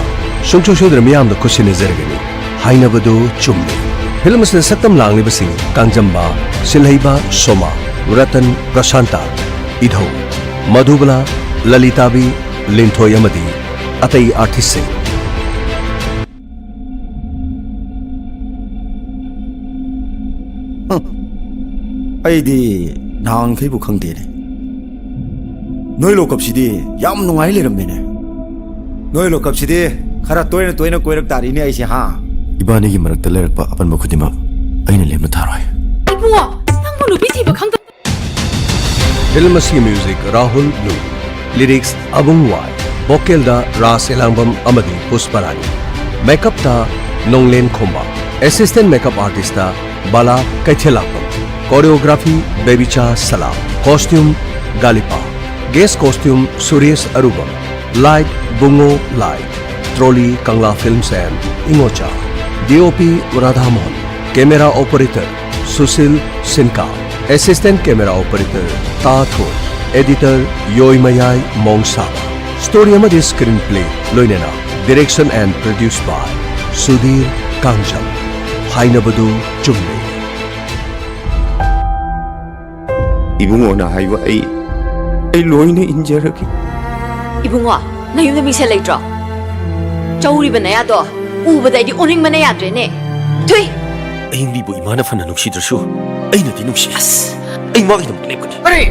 ꯁꯨꯡꯁꯣꯏ ꯁꯣꯏꯗꯅ ꯃꯤꯌꯥꯝꯗ ꯈꯨꯠꯁꯤꯟꯅꯖꯔꯒꯅꯤ ꯍꯥꯏꯅꯕꯗꯨ ꯆꯨꯝꯃꯤ꯫ ꯐꯤꯜꯝ ꯑꯁꯤꯗ ꯁꯛꯇꯝ ꯂꯥꯡꯂꯤꯕꯁꯤꯡ ꯀꯥꯡꯖꯝꯕ, ꯁꯤꯜꯍꯩꯕ ꯁꯣꯃꯥ, ꯔꯇꯟ, ꯄ꯭ꯔꯁꯥꯟꯇ, ꯏꯙꯧ, ꯃꯙꯨꯕꯂꯥ, ꯂꯂꯤꯇꯥꯕꯤ, ꯂꯤꯟꯊꯣꯏ ꯑꯃꯗꯤ ꯑꯇꯩ ꯑꯥꯔꯇꯤꯁꯁꯤꯡ꯫ ꯍꯝ꯫ ꯑꯩꯗꯤ ꯅꯍꯥꯟꯈꯩꯕꯨ ꯈꯪꯗꯦꯅꯦ꯫ ꯅꯣꯏ ꯂꯣꯀꯞꯁꯤꯗꯤ ꯌꯥꯝ ꯅꯨꯡꯉꯥꯏ ꯂꯩꯔꯝꯃꯦꯅꯦ꯫ ꯅꯣꯏ ꯂꯣꯀꯞꯁꯤꯗꯤ ꯈꯔ ꯇꯣꯏꯅ ꯇꯣꯏꯅ ꯀꯣꯏꯔꯛ ꯇꯥꯔꯤꯅꯦ ꯑꯩꯁꯦ, ꯍꯥ? ꯏꯕꯥꯅꯤꯒꯤ ꯃꯔꯛꯇ ꯂꯩꯔꯛꯄ ꯑꯄꯟꯕ ꯈꯨꯗꯤꯡꯃꯛ ꯑꯩꯅ ꯂꯦꯝꯅ ꯊꯥꯔꯣꯏ꯫ ꯏꯕꯨꯡꯉꯣ, ꯅꯪꯕꯨ ꯅꯨꯄꯤ ꯊꯤꯕ ꯈꯪꯗ- ꯐꯤꯜꯝ ꯑꯁꯤꯒꯤ ꯃ꯭ꯌꯨꯖꯤꯛ ꯔꯥꯍꯨꯜ ꯕ꯭ꯂꯨ, ꯂꯤꯔꯤꯛꯁ ꯑꯕꯨꯡ ꯋꯥꯏ, ꯚꯣꯀꯦꯜꯗ ꯔꯥꯖ ꯑꯦꯂꯥꯡꯕꯝ ꯑꯃꯗꯤ ꯄꯨꯁꯄꯔꯥꯅꯤ, ꯃꯦꯀꯞꯇ Nonglen Khomba, assistant makeup artist Bala Keithellakpam, choreography Bebicha Salam, costume ꯒꯥꯂꯤꯄꯥ, guest costume Suresh Arubam, light Bungo light, trolley Kangla films N Ingocha, D O P Radhamohan, camera operator Sushil ꯁꯤꯟꯀꯥ, ꯑꯦꯁꯤꯁꯇꯦꯟ ꯀꯦꯃꯦꯔꯥ ꯑꯣꯄꯔꯦꯇꯔ ꯇꯥ ꯊꯣꯏ, ꯑꯦꯗꯤꯇꯔ ꯌꯣꯏꯃꯌꯥꯏ ꯃꯣꯡꯁꯥꯕ, ꯁ꯭ꯇꯣꯔꯤ ꯑꯃꯗꯤ ꯁ꯭ꯀ꯭ꯔꯤꯟ ꯄ꯭ꯂꯦ ꯂꯣꯏꯅꯅ direction and produce by Sudhir Kangjam. ꯍꯥꯏꯅꯕꯗꯨ ꯆꯨꯝꯂꯦ꯫ ꯏꯕꯨꯡꯉꯣꯅ ꯍꯥꯏꯕ ꯑꯩ, ꯑꯩ ꯂꯣꯏꯅ ꯏꯟꯖꯔꯒꯦ꯫ ꯏꯕꯨꯡꯉꯣ, ꯅꯌꯨꯝꯗ ꯃꯤꯡꯁꯦꯜ ꯂꯩꯇ꯭ꯔꯣ? ꯆꯧꯔꯤꯕ ꯅꯌꯥꯗꯣ ꯎꯕꯗ ꯑꯩꯗꯤ ꯑꯣꯅꯤꯡꯕꯅ ꯌꯥꯗ꯭ꯔꯦꯅꯦ꯫ ꯊꯨꯏ! ꯑꯌꯤꯡꯕꯤꯕꯨ ꯏꯃꯥꯅ ꯐꯅ ꯅꯨꯡꯁꯤꯗ꯭ꯔꯁꯨ ꯑꯩꯅꯗꯤ ꯅꯨꯡꯁꯤ꯫ ꯑꯁ! ꯑꯩ ꯃꯥꯒꯤꯗꯃꯛ ꯂꯦꯞꯀꯅꯤ꯫ ꯑꯔꯦ!